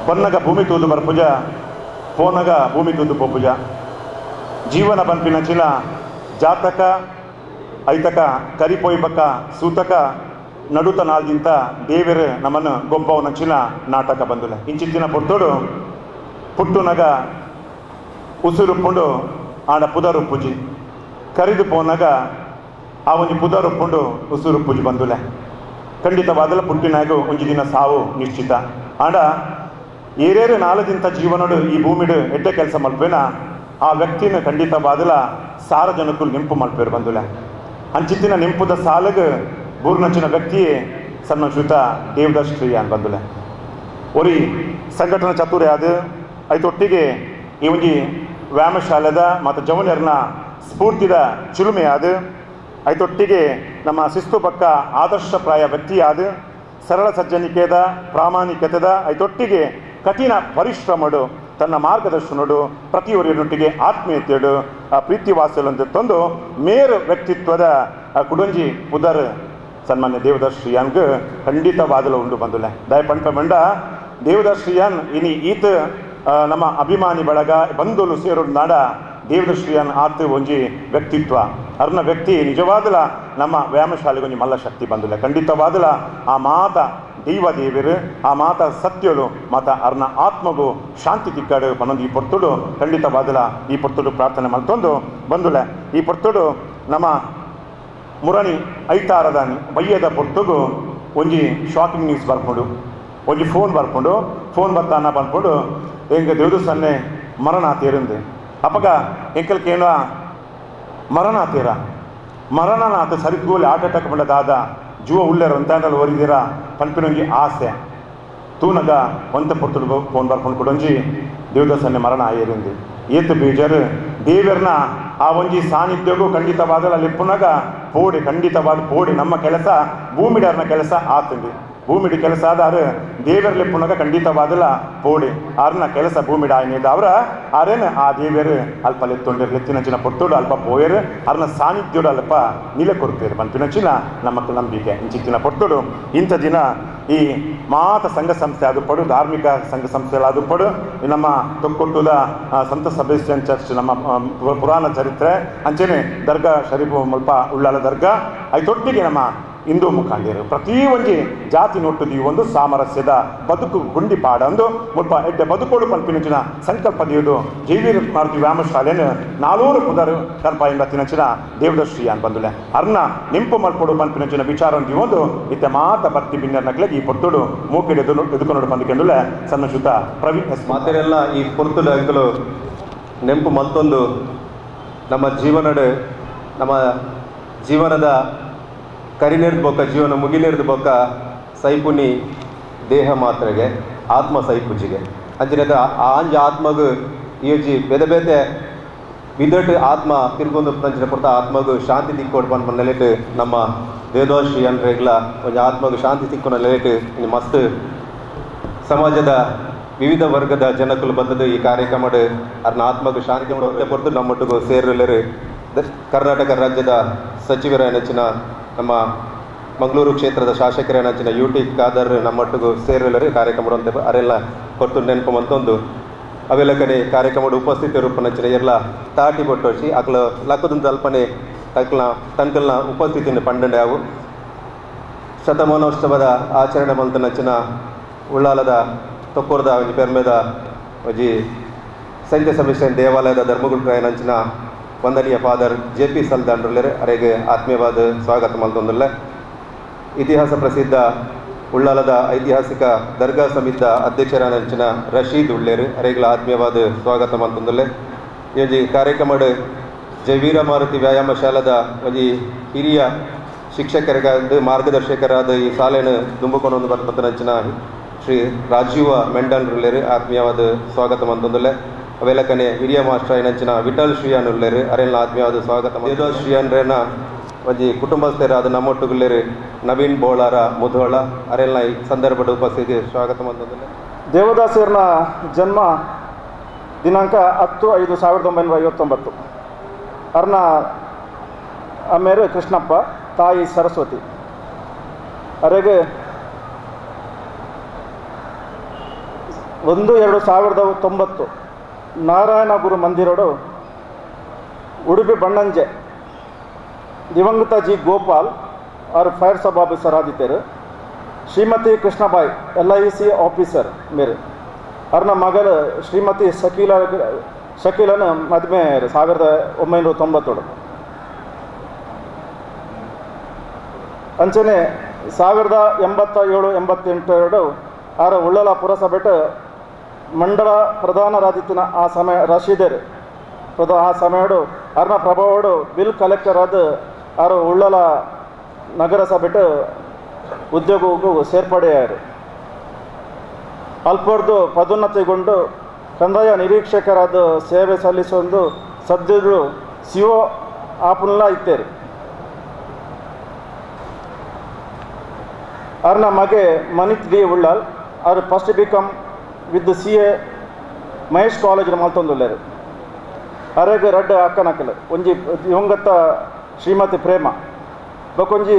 ಪೊನ್ನಗ ಭೂಮಿ ತೂದು ಬರ್ಪುಜ, ಪೋನಗ ಭೂಮಿ ತೂದು ಪೋಪುಜ. ಜೀವನ ಪನ್ಪಿನಂಚಿನ ಜಾತಕ ಐತಕ ಕರಿಪೊಯ್ಬಕ ಸೂತಕ ನಡುತ ನಾಲ್ದಿಂತ ದೇವೆರ್ ನಮ್ಮನ್ನು ಗೊಬ್ಬವನಂಚಿನ ನಾಟಕ ಬಂದುಲೆ. ಇಂಚಿತ್ತಿನ ಪೊರ್ತುಡು ಪುಟ್ಟುನಗ ಉಸುರುಪ್ಪುಂಡು ಆಂಡ ಪುದರುಪ್ಪುಜಿ, ಕರಿದು ಪೋನಗ ಆ ಒಂಜಿ ಪುದರುಪ್ಪುಂಡು ಉಸುರುಪ್ಪುಜಿ ಬಂದುಲೆ. ಖಂಡಿತವಾದಲ ಪುಟ್ಟಿನಾಗ ಒಂಜಿ ದಿನ ಸಾವು ನಿಶ್ಚಿತ. ಆಂಡ ಏರೇರು ನಾಲ್ದಿಂತ ಜೀವನಡು ಈ ಭೂಮಿಡು ಎಡ್ಡೆ ಕೆಲಸ ಮಲ್ಪೇನ ಆ ವ್ಯಕ್ತಿನ ಖಂಡಿತವಾದಲ ಸಾರಜನಕ್ಕೂ ನೆಂಪು ಮಲ್ಪೇರು ಬಂದುಲೆ. ಅಂಚಿತ್ತಿನ ನೆಂಪುದ ಸಾಲಗ ಬೂರ್ನಂಚಿನ ವ್ಯಕ್ತಿಯೇ ಸನ್ಮಶ್ರುತ ದೇವದಾಸ್ ಶ್ರೀಯಾನ್ ಬಂದುಲೆ. ಒರಿ ಸಂಘಟನಾ ಚತುರ್ಯ ಅದು ಐತೊಟ್ಟಿಗೆ ಈ ಒಂಜಿ ವ್ಯಾಯಾಮಶಾಲೆದ ಮತ್ತು ಜವನರ್ನ ಸ್ಫೂರ್ತಿದ ಚಿಲುಮೆ ಅದು ಐತೊಟ್ಟಿಗೆ ನಮ್ಮ ಶಿಸ್ತು ಪಕ್ಕ ಆದರ್ಶಪ್ರಾಯ ವ್ಯಕ್ತಿಯಾದ ಸರಳ ಸಜ್ಜನಿಕೆದ ಪ್ರಾಮಾಣಿಕತೆದ ಐತೊಟ್ಟಿಗೆ ಕಠಿಣ ಪರಿಶ್ರಮಡು ತನ್ನ ಮಾರ್ಗದರ್ಶನಡು ಪ್ರತಿಯೊರಿಯೊಟ್ಟಿಗೆ ಆತ್ಮೀಯತೆಯಡು ಪ್ರೀತಿ ವಾಸಲಂತ ತಂದು ಮೇರು ವ್ಯಕ್ತಿತ್ವದ ಕುಡಂಜಿ ಪುದರ್ ಸನ್ಮಾನ್ಯ ದೇವದಾಸ್ ಶ್ರೀಯಾನ್ಗ್ ಖಂಡಿತವಾದಲ ಉಂಡು ಬಂದುಲೆ. ದಯಪಂಪ ಮಂಡ ದೇವದಾಸ್ ಶ್ರೀಯಾನ್ ಇನಿ ಈತ ನಮ್ಮ ಅಭಿಮಾನಿ ಬಳಗ ಬಂಧುಲು ಸೇರು ನಾಡ ದೇವದಾಸ್ ಶ್ರೀಯಾನ್ ಆತ ಒಂಜಿ ವ್ಯಕ್ತಿತ್ವ ಅರ್ನ ವ್ಯಕ್ತಿ ನಿಜವಾದಲ ನಮ್ಮ ವ್ಯಾಯಾಮಶಾಲೆಗೆ ಒಂಜಿ ಮಲ್ಲ ಶಕ್ತಿ ಬಂದಿಲ್ಲ. ಖಂಡಿತವಾದಲ ಆ ಮಾತ ದೈವ ದೇವರು ಆ ಮಾತ ಸತ್ಯಲು ಮಾತ ಅರ್ನ ಆತ್ಮಗೂ ಶಾಂತಿ ತಿಕ್ಕಾಡು ಪನ್ನೊಂದು ಈ ಪೊರ್ತುಡು ಖಂಡಿತವಾದಲ ಈ ಪೊರ್ತುಡು ಪ್ರಾರ್ಥನೆ ಮಲ್ತೊಂದು ಬಂದುಲೆ. ಈ ಪೊರ್ತುಡು ನಮ್ಮ ಮುರಣಿ ಐತಾರದ ಬಯ್ಯದ ಪೊರ್ತುಗು ಒಂಜಿ ಶಾಕಿಂಗ್ ನ್ಯೂಸ್ ಬರ್ಕೊಂಡು ಒಂಜಿ ಫೋನ್ ಬರ್ಕೊಂಡು ಫೋನ್ ಬರ್ತಾನ ಬಂದ್ಕೊಂಡು ಎಂಗೆ ದೇವದಸನ್ನೆ ಮರಣ ತೇರಿಂದು. ಅಪ್ಪಗ ಎಂಕಲ್ ಕೇಳ ಮರಣ ತೀರ ಮರಣನಾಥ ಸರಿಗೋಲಿ ಹಾರ್ಟ್ ಅಟ್ಯಾಕ್ ಬಂದ ದಾದ ಜೀವ ಉಳ್ಳರು ಒಂತಾಂಡಲ್ಲಿ ಓರಿದ್ದೀರಾ ಪನ್ಪಿನೊಂಜಿ ಆಸೆ ತೂನಗ ಒಂತ ಪೊರ್ತುಡು ಫೋನ್ ಬರ್ಕೊಂಡು ಕೊಡೊಂಜಿ ದೇವದಾಸನ್ನೆ ಮರಣ ಆಯರಿಂದು. ಏತು ಬೇಜಾರು ದೇವರನ್ನ ಆ ಒಂಜಿ ಸಾನ್ನಿಧ್ಯಗೂ ಖಂಡಿತವಾದಲ ಲಿಪ್ಪುನಗ ಪೋಡಿ ಖಂಡಿತವಾದ ಪೋಡಿ ನಮ್ಮ ಕೆಲಸ ಭೂಮಿಡರ್ನ ಕೆಲಸ ಆತಂಡಿ. ಭೂಮಿಡಿ ಕೆಲಸ ಆದಾರು ದೇವರ ಲಿಪ್ಪುನಗ ಖಂಡಿತವಾದಲ ಪೋಡಿ ಆರ್ನ ಕೆಲಸ ಭೂಮಿಡ ಆಯ್ನಿದ ಅವರ ಆರೇನು ಆ ದೇವರು ಅಲ್ಪ ಲೆತ್ತೊಂಡಿರ್ ಲೆತ್ತಿನಂಚಿನ ಪೊರ್ತುಡು ಅಲ್ಪ ಪೋಯರು ಅರ್ನ ಸಾನ್ನಿಧ್ಯೋಡು ಅಲ್ಪ ನಿಲೆ ಕೊಡ್ತೇರು ಪನ್ಪಿನಂಚಿನ ನಮ್ಮ ನಂಬಿಕೆ. ಇಂಚಿತ್ತಿನ ಪೊರ್ತುಡು ಇಂಥ ದಿನ ಈ ಮಾತ ಸಂಘ ಸಂಸ್ಥೆ ಅದು ಪಡು ಧಾರ್ಮಿಕ ಸಂಘ ಸಂಸ್ಥೆಗಳಾದ ಪಡು ನಮ್ಮ ತೊಕ್ಕೊಟ್ಟುದ ಸಂತ ಸೆಬಾಸ್ಟಿಯನ್ ಚರ್ಚ್ ನಮ್ಮ ಪುರಾಣ ಚರಿತ್ರೆ ಅಂಚನೆ ದರ್ಗಾ ಶರೀಫ್ ಮುಲ್ಪ ಉಳ್ಳಾಲ ದರ್ಗಾ ಐತೊಟ್ಟಿಗೆ ನಮ್ಮ ಹಿಂದೂ ಮುಖಂಡರು ಪ್ರತಿ ಒಂಜಿ ಜಾತಿ ನೋಟ್ಟುದು ಈ ಒಂದು ಸಾಮರಸ್ಯದ ಬದುಕು ಗುಂಡಿ ಪಾಡಂದು ಮುಲ್ಪ ಎಡ್ಡೆ ಬದುಕೋಡು ಪನ್ಪಿನಂಚಿನ ಸಂಕಲ್ಪ ದಿಯುದು ಜೈವೀರ ಮಾರುತಿ ವ್ಯಾಯಾಮಶಾಲೆಯನ್ನು ನಾನೂರು ಪುದರ್ ಕನ್ಪಾಯಿಂದ ತಿನಂಚಿನ ದೇವದರ್ಶಿ ಅನ್ ಬಂದುಲೆ. ಅರ್ನ ನೆಂಪು ಮಲ್ಪೊಡು ಪನ್ಪಿನಂಚಿನ ವಿಚಾರ ಒಂದು ಇತ್ತ ಮಾತ ಭಕ್ತಿ ಬಿನ್ನರ್ನಕ್ಲೆ ಈ ಪೊರ್ತುಡು ಮೂಕಿಡೆ ಎದುಕೊನೋಡು ಪಂದುಕೆಂದುಲೆ ಸನ್ನಶುತ ಪ್ರವೀಣ್ ಎಸ್ ಮಾತೆರೆಲ್ಲ ಈ ಪೊರ್ತುಡು ಅಂಕಲು ನೆಂಪು ಮಲ್ತೊಂದು ನಮ್ಮ ಜೀವನಡು ನಮ್ಮ ಜೀವನದ ಕರಿನೇರ್ದ ಬೊಕ್ಕ ಜೀವನ ಮುಗಿನೇರ್ದ ಬೊಕ್ಕ ಸೈಪುನಿ ದೇಹ ಮಾತ್ರೆಗೆ ಆತ್ಮ ಸೈಪುಜಿಗೆ ಅಂಚಿನ ಆಂಜ ಆತ್ಮಗು ಈ ಬೇತೆ ಬೇತೆ ವಿದಟ್ ಆತ್ಮ ತಿರ್ಗೊಂದು ಅಂಚಿನ ಪೊರ್ತ ಆತ್ಮಗು ಶಾಂತಿ ತಿಕ್ಕೋಡು ಪನ್ಪನ ನೆಲೆಟ್ ನಮ್ಮ ದೇವದೋಷಿ ಅನ್ರೆಗ್ಲ ಒಂಜಿ ಆತ್ಮಗು ಶಾಂತಿ ತಿಕ್ಕೊನ ನೆಲೆಟ್ ಮಸ್ತ್ ಸಮಾಜದ ವಿವಿಧ ವರ್ಗದ ಜನಕುಲು ಬಂದದ್ದು ಈ ಕಾರ್ಯಕ್ರಮಡು ಅರ್ನ ಆತ್ಮಗು ಶಾಂತಿ ಪೊರ್ತು ನಮ್ಮೊಟ್ಟಿಗೂ ಸೇರಲರು ಕರ್ನಾಟಕ ರಾಜ್ಯದ ಸಚಿವರ ನೆಚ್ಚಿನ ನಮ್ಮ ಮಂಗಳೂರು ಕ್ಷೇತ್ರದ ಶಾಸಕರ ನೆಚ್ಚಿನ ಯು ಟಿ ಖಾದರ್ ನಮ್ಮೊಟ್ಟಿಗೂ ಸೇರಲರು ಕಾರ್ಯಕ್ರಮ ಅಂತ ಅರೆಲ್ಲ ಕೊಟ್ಟು ನೆನಪು ಮಂತೊಂದು ಅವೆಲ್ಲಕನೆ ಕಾರ್ಯಕ್ರಮದ ಉಪಸ್ಥಿತರು ನೆಚ್ಚಿನ ಎಲ್ಲ ತಾಟಿ ಬೊಟ್ಟೋಸಿ ಅಕ್ಲ ಲಕ್ಕದಂತ ಅಲ್ಪನೆ ತಕ್ಲ ತನ್ಕಲ್ನ ಉಪಸ್ಥಿತಿಯನ್ನು ಪಂಡಂಡೆ ಅವು ಶತಮಾನೋತ್ಸವದ ಆಚರಣೆ ಮಂತ ನೆಚ್ಚಿನ ಉಳ್ಳಾಲದ ತೊಕ್ಕೋರ್ದ ಒಂಜಿ ಪೆರ್ಮೆದ ಒಂಜಿ ಸಂತ ಸೆಬಾಸ್ಟಿಯನ್ ದೇವಾಲಯದ ಧರ್ಮಗುರು ನಂಚಿನ ವಂದನೀಯ father J P ಸಲ್ದಾನ್ರುಲ್ಲೆರ್ ಅರೆಗೆ ಆತ್ಮೀಯವಾದ ಸ್ವಾಗತ ಮಲ್ತೊಂದುಲ್ಲೆ. ಇತಿಹಾಸ ಪ್ರಸಿದ್ಧ ಉಳ್ಳಾಲದ ಐತಿಹಾಸಿಕ ದರ್ಗಾ ಸಮಿತಿಯ ಅಧ್ಯಕ್ಷರಾದ ರಶೀದ್ ಉಳ್ಳೇರು ಅರೆಗ್ಲ ಆತ್ಮೀಯವಾದ ಸ್ವಾಗತ ಮಲ್ತೊಂದುಲ್ಲೆ. ಈ ಒಂಜಿ ಕಾರ್ಯಕ್ರಮಡ್ ಜಯವೀರ ಮಾರುತಿ ವ್ಯಾಯಾಮ ಶಾಲಾದ ಒಂಜಿ ಹಿರಿಯ ಶಿಕ್ಷಕರಿಗಾದ ಮಾರ್ಗದರ್ಶಕರಾದ ಈ ಶಾಲೆಯನ್ನು ದುಂಬುಕೊಂಡು ಬರ್ತಂಚಿನ ಶ್ರೀ ರಾಜೀವ ಮೆಂಡನ್ ರುಲ್ಲೇರು ಆತ್ಮೀಯವಾದ ಸ್ವಾಗತ ಮಂತೊಂದುಲ್ಲೆ. ಅವೆಲಕನೆ ಹಿರಿಯ ಮಾಸ್ಟರ್ ಏನಂಚಿನ ವಿಠಲ್ ಶ್ರೀಯಾನ್ ಉಲ್ಲೇರು ಅರೆಲ್ಲ ಆತ್ಮೀಯವಾದ ಸ್ವಾಗತ. ಶ್ರೀಯಾನ್ರೇನ ಒಂಜಿ ಕುಟುಂಬಸ್ಥರಾದ ನಮ್ಮೊಟ್ಟುಗುಲ್ಲೇರು ನವೀನ್ ಬೋಳಾರ ಮುಧೋಳ ಅರೆಲ್ಲ ಈ ಸಂದರ್ಭದ ಉಪಸ್ಥಿತಿ ಸ್ವಾಗತ ಮಂತೊಂದುಲ್ಲೆ. ದೇವದಾಸರ್ನ ಜನ್ಮ ದಿನಾಂಕ 10/5/1959. ಅರ್ನ ಅಮ್ಮೇರು ಕೃಷ್ಣಪ್ಪ, ತಾಯಿ ಸರಸ್ವತಿ. ಅರೆಗೆ 1-2-1090 Narayana Guru ಮಂದಿರಡು ಉಡುಪಿ ಬಣ್ಣಂಜೆ ದಿವಂಗತ ಜಿ ಗೋಪಾಲ್ ಅವರು fire sub officer ಆದಿತ್ತರು. ಶ್ರೀಮತಿ ಕೃಷ್ಣಬಾಯಿ LIC officer ಮೇರೆ. ಅವ್ರನ್ನ ಮಗಳು ಶ್ರೀಮತಿ ಶಕೀಲನ ಮದುವೆ 1990. ಅಂಚನೆ 1087-88 ಆರ ಉಳ್ಳಲ ಪುರಸಭೆಟ್ ಮಂಡಲ ಪ್ರಧಾನರಾದಿತ್ತಿನ ಆ ಸಮಯ ರಶೀದರ್ ಆ ಸಮಯಡು ಅರ್ನ ಪ್ರಭಾವಡು ಬಿಲ್ ಕಲೆಕ್ಟರ್ ಆದ ಆರು ಉಳ್ಳಲ ನಗರಸಭೆಟ್ ಉದ್ಯೋಗಕ್ಕೂ ಸೇರ್ಪಡೆಯಾದರು. ಅಲ್ಪರ್ದು ಪದೋನ್ನತಿಗೊಂಡು ಕಂದಾಯ ನಿರೀಕ್ಷಕರಾದ ಸೇವೆ ಸಲ್ಲಿಸೊಂದು ಸದ್ಯರು ಸಿಒ ಆಪುನ್ಲ ಇತ್ತೇರು. ಅರ್ನ ಮಗೆ ಮನಿತ್ ಡಿ ಉಳ್ಳಾಲ್ ಅವರು first B Com with CA Mahesh college ಮಲ್ತೊಂದುಲ್ಲೇರು. ಅರೆಗ್ ರಡ್ಡ್ ಅಕ್ಕನಕ್ಕಲು ಒಂಜಿ ದಿವಂಗತ ಶ್ರೀಮತಿ ಪ್ರೇಮ ಬೊಕೊಂಜಿ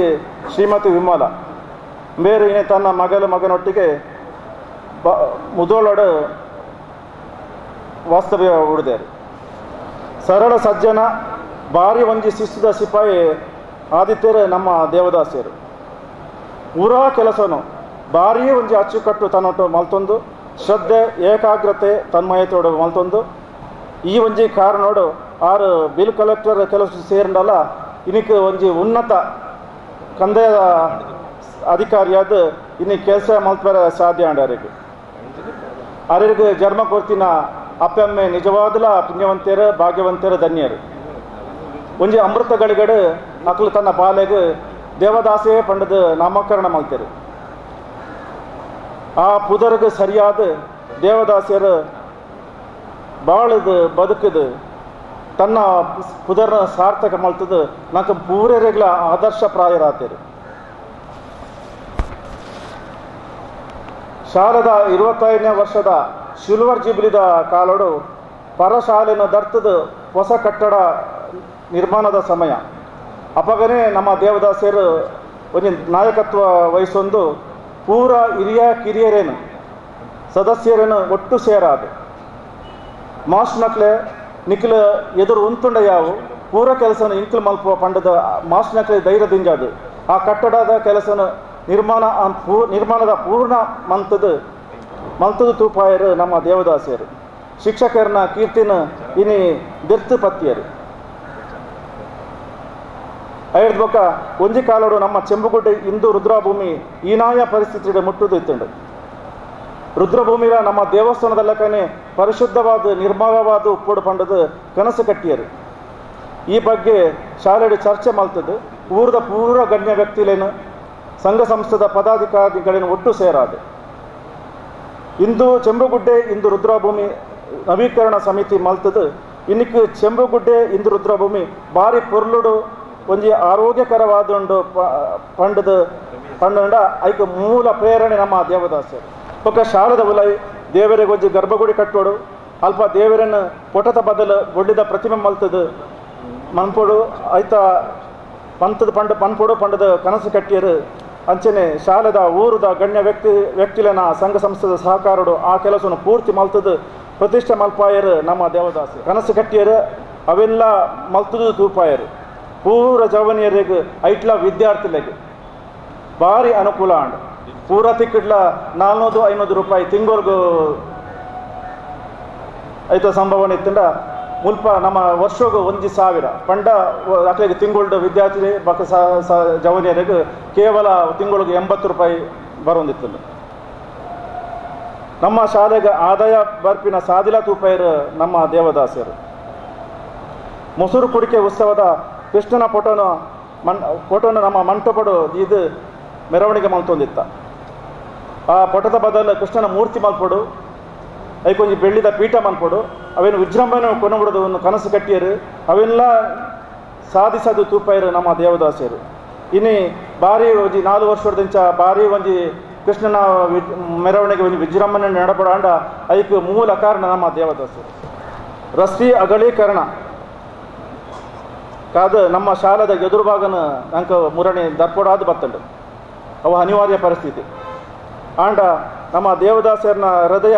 ಶ್ರೀಮತಿ ವಿಮಲ ಬೇರೆ ಇನೆ ತನ್ನ ಮಗಲ ಮಗನೊಟ್ಟಿಗೆ ಮುದೋಳಡು ವಾಸ್ತವ್ಯ ಉಳಿದೇರು. ಸರಳ ಸಜ್ಜನ ಭಾರಿ ಒಂಜಿ ಶಿಸ್ತುದ ಸಿಪಾಯಿ ಆದಿತ್ಯರು ನಮ್ಮ ದೇವದಾಸಿಯರು. ಊರಾ ಕೆಲಸನು ಭಾರಿ ಒಂಜಿ ಅಚ್ಚುಕಟ್ಟು ತನ್ನೊಟ್ಟು ಮಲ್ತೊಂದು ಶ್ರದ್ಧೆ ಏಕಾಗ್ರತೆ ತನ್ಮಯತೋಡು ಮಲ್ತೊಂದು ಈ ಒಂಜಿ ಕಾರಣೋಡು ಆರು ಬಿಲ್ ಕಲೆಕ್ಟರ್ ಕೆಲಸ ಸೇರಂಡಲ್ಲ ಇನ್ನಕ್ಕೆ ಒಂಜಿ ಉನ್ನತ ಕಂದಾಯ ಅಧಿಕಾರಿಯಾದ ಇನ್ನು ಕೆಲಸ ಮಲ್ಪರ ಸಾಧ್ಯ ಅಂಡರಿಗೆ. ಅರಿಗೆ ಜನ್ಮ ಕೊರ್ತಿನ ಅಪ್ಪಮ್ಮೆ ನಿಜವಾದಲ ಪುಣ್ಯವಂತೆಯರು ಭಾಗ್ಯವಂತೆಯರು ಧನ್ಯರು. ಒಂಜಿ ಅಮೃತಗಳಿಗಡು ಅಕ್ಲು ತನ್ನ ಬಾಲೆಗೆ ದೇವದಾಸೇ ಪಂಡದ ನಾಮಕರಣ ಮಲ್ತೇರು. ಆ ಪುದರ್ಗೆ ಸರಿಯಾದ ದೇವದಾಸಿಯರು ಬಾಳದು ಬದುಕದು ತನ್ನ ಪುದರ್ನ ಸಾರ್ಥಕ ಮಲ್ತದು ನಂಗೆ ಪೂರೆರೆಗ್ಲ ಆದರ್ಶ ಪ್ರಾಯರಾತೇರು. ಶಾಲದ 25ನೇ ವರ್ಷದ ಸಿಲ್ವರ್ ಜೂಬಿಲಿದ ಕಾಲೋಡು ಪರಶಾಲೆನ ದರ್ತದ ಹೊಸ ಕಟ್ಟಡ ನಿರ್ಮಾಣದ ಸಮಯ. ಅಪಗನೇ ನಮ್ಮ ದೇವದಾಸಿಯರು ಒಂದು ನಾಯಕತ್ವ ವಹಿಸೊಂದು ಪೂರ ಹಿರಿಯ ಕಿರಿಯರೇನು ಸದಸ್ಯರೇನು ಒಟ್ಟು ಸೇರಾದು ಮಾಸ್ನಕ್ಲೆ ನಿಖಿಲ ಎದುರು ಉಂತುಂಡ ಯಾವು ಪೂರ ಕೆಲಸನ ಇಂಕ್ಲು ಮಲ್ಪುವ ಪಂಡದ ಮಾಸ್ನಕ್ಲೆ ಧೈರ್ಯದಿಂಜಾದು ಆ ಕಟ್ಟಡದ ಕೆಲಸನ ನಿರ್ಮಾಣದ ಪೂರ್ಣ ಮಂತದ ತೂಪಾಯರು ನಮ್ಮ ದೇವದಾಸಿಯರು. ಶಿಕ್ಷಕರನ್ನ ಕೀರ್ತಿನ ಇನಿ ದೆರ್ತು ಪತ್ತಿಯರು. ಐದು ಬೊಕ್ಕ ಒಂಜಿ ಕಾಲೋಡು ನಮ್ಮ ಚೆಂಬುಗುಡ್ಡೆ ಇಂದು ರುದ್ರಭೂಮಿ ಹೀನಾಯ ಪರಿಸ್ಥಿತಿ ಮುಟ್ಟುದು ಇತ್ತುಂಡು. ರುದ್ರಭೂಮಿಯ ನಮ್ಮ ದೇವಸ್ಥಾನದಲ್ಲಕನೆ ಪರಿಶುದ್ಧವಾದ ನಿರ್ಮಲವಾದ ಉಪ್ಪುಡು ಪಂಡದು ಕನಸು ಕಟ್ಟಿಯರು. ಈ ಬಗ್ಗೆ ಶಾಲೆಡೆ ಚರ್ಚೆ ಮಲ್ತದ್ದು ಊರದ ಪೂರ್ವ ಗಣ್ಯ ವ್ಯಕ್ತಿಲೇನು ಸಂಘ ಸಂಸ್ಥೆದ ಪದಾಧಿಕಾರಿಗಳೇನು ಒಟ್ಟು ಸೇರಾದು ಇಂದು ಚೆಂಬುಗುಡ್ಡೆ ಇಂದು ರುದ್ರಭೂಮಿ ನವೀಕರಣ ಸಮಿತಿ ಮಲ್ತದ್ದು. ಇನ್ನಕ್ಕೆ ಚೆಂಬುಗುಡ್ಡೆ ಇಂದು ರುದ್ರಭೂಮಿ ಭಾರಿ ಪೊರ್ಲುಡು ಒಂಜಿ ಆರೋಗ್ಯಕರವಾದ ಪಂಡದ ಪಂಡ ಐಕ ಮೂಲ ಪ್ರೇರಣೆ ನಮ್ಮ ದೇವದಾಸರು. ಬೊಕ್ಕ ಶಾಲದ ಉಲೈ ದೇವರಿಗೆ ಒಂಜಿ ಗರ್ಭಗುಡಿ ಕಟ್ಟೋಡು ಅಲ್ಪ ದೇವರನ್ನು ಪೊಟದ ಬದಲು ಒಳ್ಳಿದ ಪ್ರತಿಮೆ ಮಲ್ತದು ಮನ್ಪೊಡು ಐತ ಪಂತದ ಪಂಡ ಪನ್ಪೊಡು ಪಂಡದ ಕನಸು ಕಟ್ಟಿಯರು. ಅಂಚನೆ ಶಾಲೆದ ಊರುದ ಗಣ್ಯ ವ್ಯಕ್ತಿಲನ ಸಂಘ ಸಂಸ್ಥೆದ ಸಹಕಾರಡು ಆ ಕೆಲಸವನ್ನು ಪೂರ್ತಿ ಮಲ್ತದು ಪ್ರತಿಷ್ಠೆ ಮಲ್ಪಾಯರು ನಮ್ಮ ದೇವದಾಸ. ಕನಸು ಕಟ್ಟಿಯರು ಅವೆಲ್ಲ ಮಲ್ತದು ತೂಪಾಯರು. ಪೂರ ಜವನಿಯರಿಗೆ ಐಟ್ಲ ವಿದ್ಯಾರ್ಥಿಗಳಿಗೆ ಭಾರಿ ಅನುಕೂಲ ಅಂಡ್ ಪೂರ ತಿಕ್ಕಿಡ್ಲ 400-500 ರೂಪಾಯಿ ತಿಂಗೊರ್ಗು ಐತ ಸಂಭಾವನೆ ಇತ್ತಂಡ ಮುಲ್ಪ ನಮ್ಮ ವರ್ಷಗೂ 1,000 ಪಂಡ ಅಕ್ಲೆಗ್ ತಿಂಗೊಳ್ಡು ವಿದ್ಯಾರ್ಥಿ ಬಕ ಜವನಿಯರಿಗೆ ಕೇವಲ ತಿಂಗಳಿಗೆ 80 ರೂಪಾಯಿ ಬರೋಂದಿತ್ತು. ನಮ್ಮ ಶಾಲೆಗೆ ಆದಾಯ ಬರ್ಪಿನ ಸಾದಿಲ ತೂಪೈರು ನಮ್ಮ ದೇವದಾಸಿಯರು. ಮೊಸರು ಕುಡಿಕೆ ಉತ್ಸವದ ಕೃಷ್ಣನ ಫೋಟೋನ ನಮ್ಮ ಮಂಟಪಡು ಇದು ಮೆರವಣಿಗೆ ಮಲ್ತೊಂದಿತ್ತ. ಆ ಪಟದ ಬದಲು ಕೃಷ್ಣನ ಮೂರ್ತಿ ಮಲ್ಪಡು ಐಕೊಂಜಿ ಬೆಳ್ಳಿದ ಪೀಠ ಮಲ್ಪಡು ಅವೇನು ವಿಜೃಂಭಣೆ ಕೊನಬಿಡೋದು ಒಂದು ಕನಸು ಕಟ್ಟಿಯರು ಅವೆಲ್ಲ ಸಾಧಿಸೋದು ತೂಪಾಯರು ನಮ್ಮ ದೇವದಾಸಿಯರು. ಇನ್ನು ಭಾರಿ ಒಂಜಿ 4 ವರ್ಷದಿಂಚ ಭಾರಿ ಒಂಜಿ ಕೃಷ್ಣನ ಮೆರವಣಿಗೆ ಒಂಜಿ ವಿಜೃಂಭಣೆ ನಡಪಡಾಂಡ ಐಕ್ ಮೂಲ ಕಾರಣ ನಮ್ಮ ದೇವದಾಸಿಯರು. ರಸ್ತೆ ಅಗಲೀಕರಣ ಕಾದ ನಮ್ಮ ಶಾಲೆದ ಎದುರುಭಾಗನ ಅಂಕ ಮುರಣಿ ದರ್ಪಡಾದ ಬತ್ತಂಡು ಅವು ಅನಿವಾರ್ಯ ಪರಿಸ್ಥಿತಿ. ಆಂಡ ನಮ್ಮ ದೇವದಾಸರನ ಹೃದಯ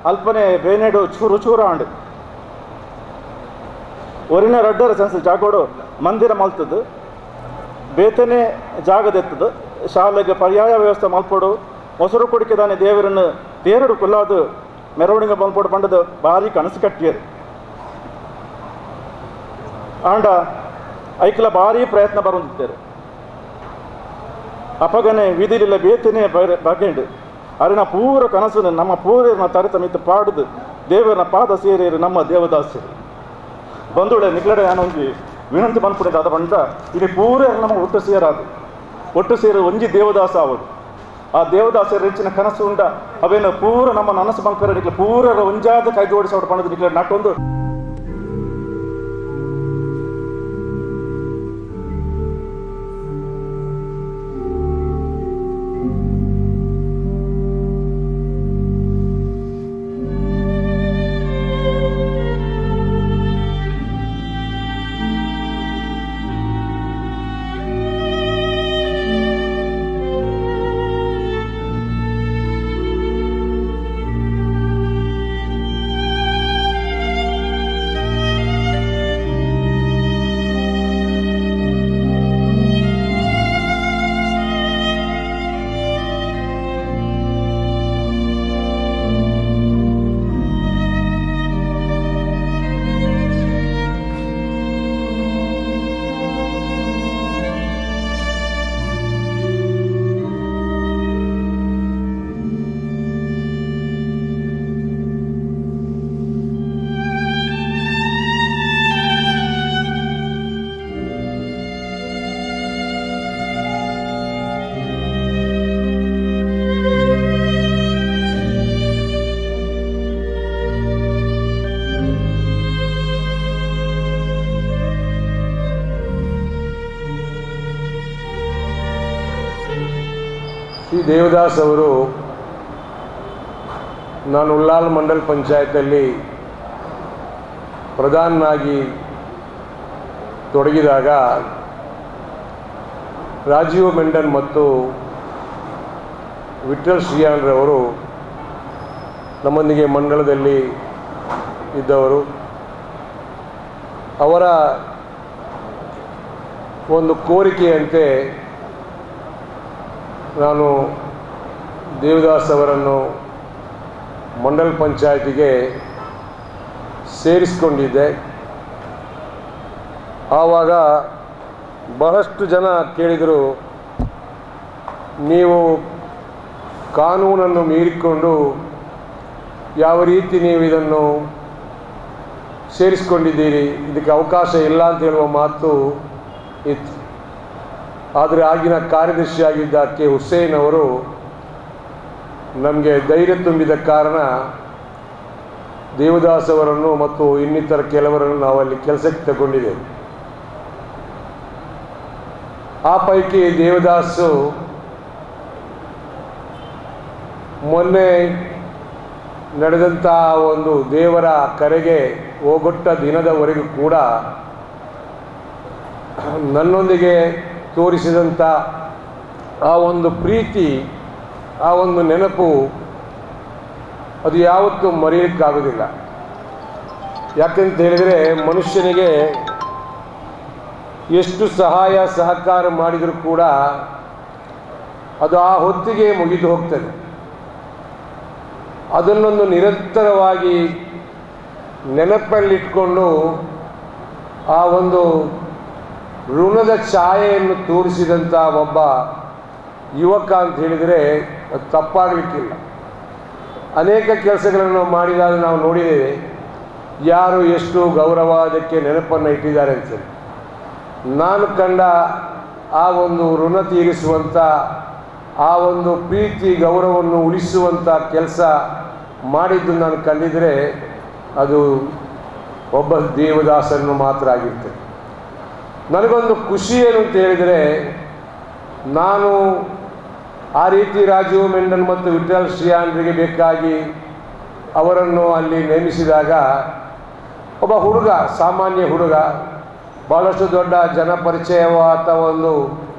ಅಲ್ಪನೆ ಬೇನೆಡು ಚೂರು ಚೂರ ಆಂಡು ಒರಿನ ರಡ್ಡರ ಸೆನ್ಸ್ ಜಾಗೋಡು ಮಂದಿರ ಮಲ್ತದ್ದು ಬೇತನೆ ಜಾಗದೆತ್ತದು ಶಾಲೆಗೆ ಪರ್ಯಾಯ ವ್ಯವಸ್ಥೆ ಮಲ್ಪಡು ಮೊಸರು ಕೊಡಿಕೆದಾನೆ ದೇವರನ್ನು ತೇರಡು ಕುಲ್ಲಾದು ಮೆರವಣಿಗೆ ಮಲ್ಪಡು ಪಂಡದ ಭಾರಿ ಕನಸು ಕಟ್ಟಿಯರು. ಆಂಡ ಐಕಲ ಭಾರಿ ಪ್ರಯತ್ನ ಬರುತ್ತಿದ್ದರು. ಅಪಗನೆ ವಿಧಿಲಿಲ್ಲ ಬೇತನೆ ಬಗೆಂಡು ಅರಿನ ಪೂರ ಕನಸು ನಮ್ಮ ಪೂರ್ವನ ತರಿತ ಮಿತ್ತು ಪಾಡುದು ದೇವರನ ಪಾದ ಸೇರಿರು ನಮ್ಮ ದೇವದಾಸರು ಬಂಧುಳೆ ನಿಗ್ಲಡೆ ನಾನೊಂದು ವಿನಂತಿ ಬಂದ್ಬಿಟ್ಟಿದ್ದೆ. ಅದ ಬಂದ ಇಲ್ಲಿ ಪೂರ ನಮಗೆ ಒಟ್ಟು ಸೇರಾದು ಒಟ್ಟು ಸೇರಿ ಒಂಜಿ ದೇವದಾಸ ಆವದು. ಆ ದೇವದಾಸರ ಹೆಚ್ಚಿನ ಕನಸು ಉಂಡ ಅವೇನು ಪೂರ ನಮ್ಮ ನನಸು ಬಂಕರ ನಿಕ್ಲೆ ಪೂರ ಒಂಜಾದ ಕೈ ಜೋಡಿಸಿ ಪಣದ ನಿಕ್ಲೆ ನಟ್ಟೊಂದು ದೇವದಾಸ್ ಅವರು, ನಾನು ಉಳ್ಳಾಲ್ ಮಂಡಲ್ ಪಂಚಾಯತಲ್ಲಿ ಪ್ರಧಾನನಾಗಿ ತೊಡಗಿದಾಗ ರಾಜೀವ್ ಮೆಂಡನ್ ಮತ್ತು ವಿಠ್ಠಲ್ ಶ್ರೀಯಾನ್ರವರು ನಮ್ಮೊಂದಿಗೆ ಮಂಡಲದಲ್ಲಿ ಇದ್ದವರು. ಅವರ ಒಂದು ಕೋರಿಕೆಯಂತೆ ನಾನು ದೇವದಾಸ್ ಅವರನ್ನು ಮಂಡಲ್ ಪಂಚಾಯತಿಗೆ ಸೇರಿಸಿಕೊಂಡಿದ್ದೆ. ಆವಾಗ ಬಹಳಷ್ಟು ಜನ ಕೇಳಿದರು, ನೀವು ಕಾನೂನನ್ನು ಮೀರಿಕೊಂಡು ಯಾವ ರೀತಿ ನೀವು ಇದನ್ನು ಸೇರಿಸಿಕೊಂಡಿದ್ದೀರಿ, ಇದಕ್ಕೆ ಅವಕಾಶ ಇಲ್ಲ ಅಂತ ಹೇಳುವ ಮಾತು ಇತ್ತು. ಆದರೆ ಆಗಿನ ಕಾರ್ಯದರ್ಶಿಯಾಗಿದ್ದ ಕೆ ಹುಸೇನ್ ಅವರು ನಮಗೆ ಧೈರ್ಯ ತುಂಬಿದ ಕಾರಣ ದೇವದಾಸ್ ಅವರನ್ನು ಮತ್ತು ಇನ್ನಿತರ ಕೆಲವರನ್ನು ನಾವಲ್ಲಿ ಕೆಲಸಕ್ಕೆ ತಗೊಂಡಿದ್ದೇವೆ. ಆ ಪೈಕಿ ದೇವದಾಸು ಮೊನ್ನೆ ನಡೆದಂಥ ಒಂದು ದೇವರ ಕರೆಗೆ ಹೋಗೊಟ್ಟ ದಿನದವರೆಗೂ ಕೂಡ ನನ್ನೊಂದಿಗೆ ತೋರಿಸಿದಂಥ ಆ ಒಂದು ಪ್ರೀತಿ, ಆ ಒಂದು ನೆನಪು ಅದು ಯಾವತ್ತೂ ಮರೆಯಲಿಕ್ಕಾಗೋದಿಲ್ಲ. ಯಾಕಂತ ಹೇಳಿದರೆ ಮನುಷ್ಯನಿಗೆ ಎಷ್ಟು ಸಹಾಯ ಸಹಕಾರ ಮಾಡಿದರೂ ಕೂಡ ಅದು ಆ ಹೊತ್ತಿಗೆ ಮುಗಿದು ಹೋಗ್ತದೆ. ಅದನ್ನೊಂದು ನಿರಂತರವಾಗಿ ನೆನಪಲ್ಲಿಟ್ಕೊಂಡು ಆ ಒಂದು ಋಣದ ಛಾಯೆಯನ್ನು ತೋರಿಸಿದಂಥ ಒಬ್ಬ ಯುವಕ ಅಂತ ಹೇಳಿದರೆ ಅದು ತಪ್ಪಾಗಲಿಕ್ಕಿಲ್ಲ. ಅನೇಕ ಕೆಲಸಗಳನ್ನು ಮಾಡಿದಾಗ ನಾವು ನೋಡಿದ್ದೇವೆ ಯಾರು ಎಷ್ಟು ಗೌರವ ಅದಕ್ಕೆ ನೆನಪನ್ನು ಇಟ್ಟಿದ್ದಾರೆ ಅಂತೇಳಿ. ನಾನು ಕಂಡ ಆ ಒಂದು ಋಣ ತೀರಿಸುವಂಥ, ಆ ಒಂದು ಪ್ರೀತಿ ಗೌರವವನ್ನು ಉಳಿಸುವಂಥ ಕೆಲಸ ಮಾಡಿದ್ದು ನಾನು ಕಂಡಿದ್ದರೆ ಅದು ಒಬ್ಬ ದೇವದಾಸರನ್ನು ಮಾತ್ರ ಆಗಿರ್ತದೆ. ನನಗೊಂದು ಖುಷಿ ಏನು ಅಂತ ಹೇಳಿದರೆ, ನಾನು ಆ ರೀತಿ ರಾಜೀವ್ ಮೆಂಡನ್ ಮತ್ತು ವಿಠ್ಠಲ್ ಶ್ರೀಯಾನ್ರಿಗೆ ಬೇಕಾಗಿ ಅವರನ್ನು ಅಲ್ಲಿ ನೇಮಿಸಿದಾಗ ಒಬ್ಬ ಹುಡುಗ, ಸಾಮಾನ್ಯ ಹುಡುಗ, ಭಾಳಷ್ಟು ದೊಡ್ಡ ಜನಪರಿಚಯವ ಅಥವಾ ಒಂದು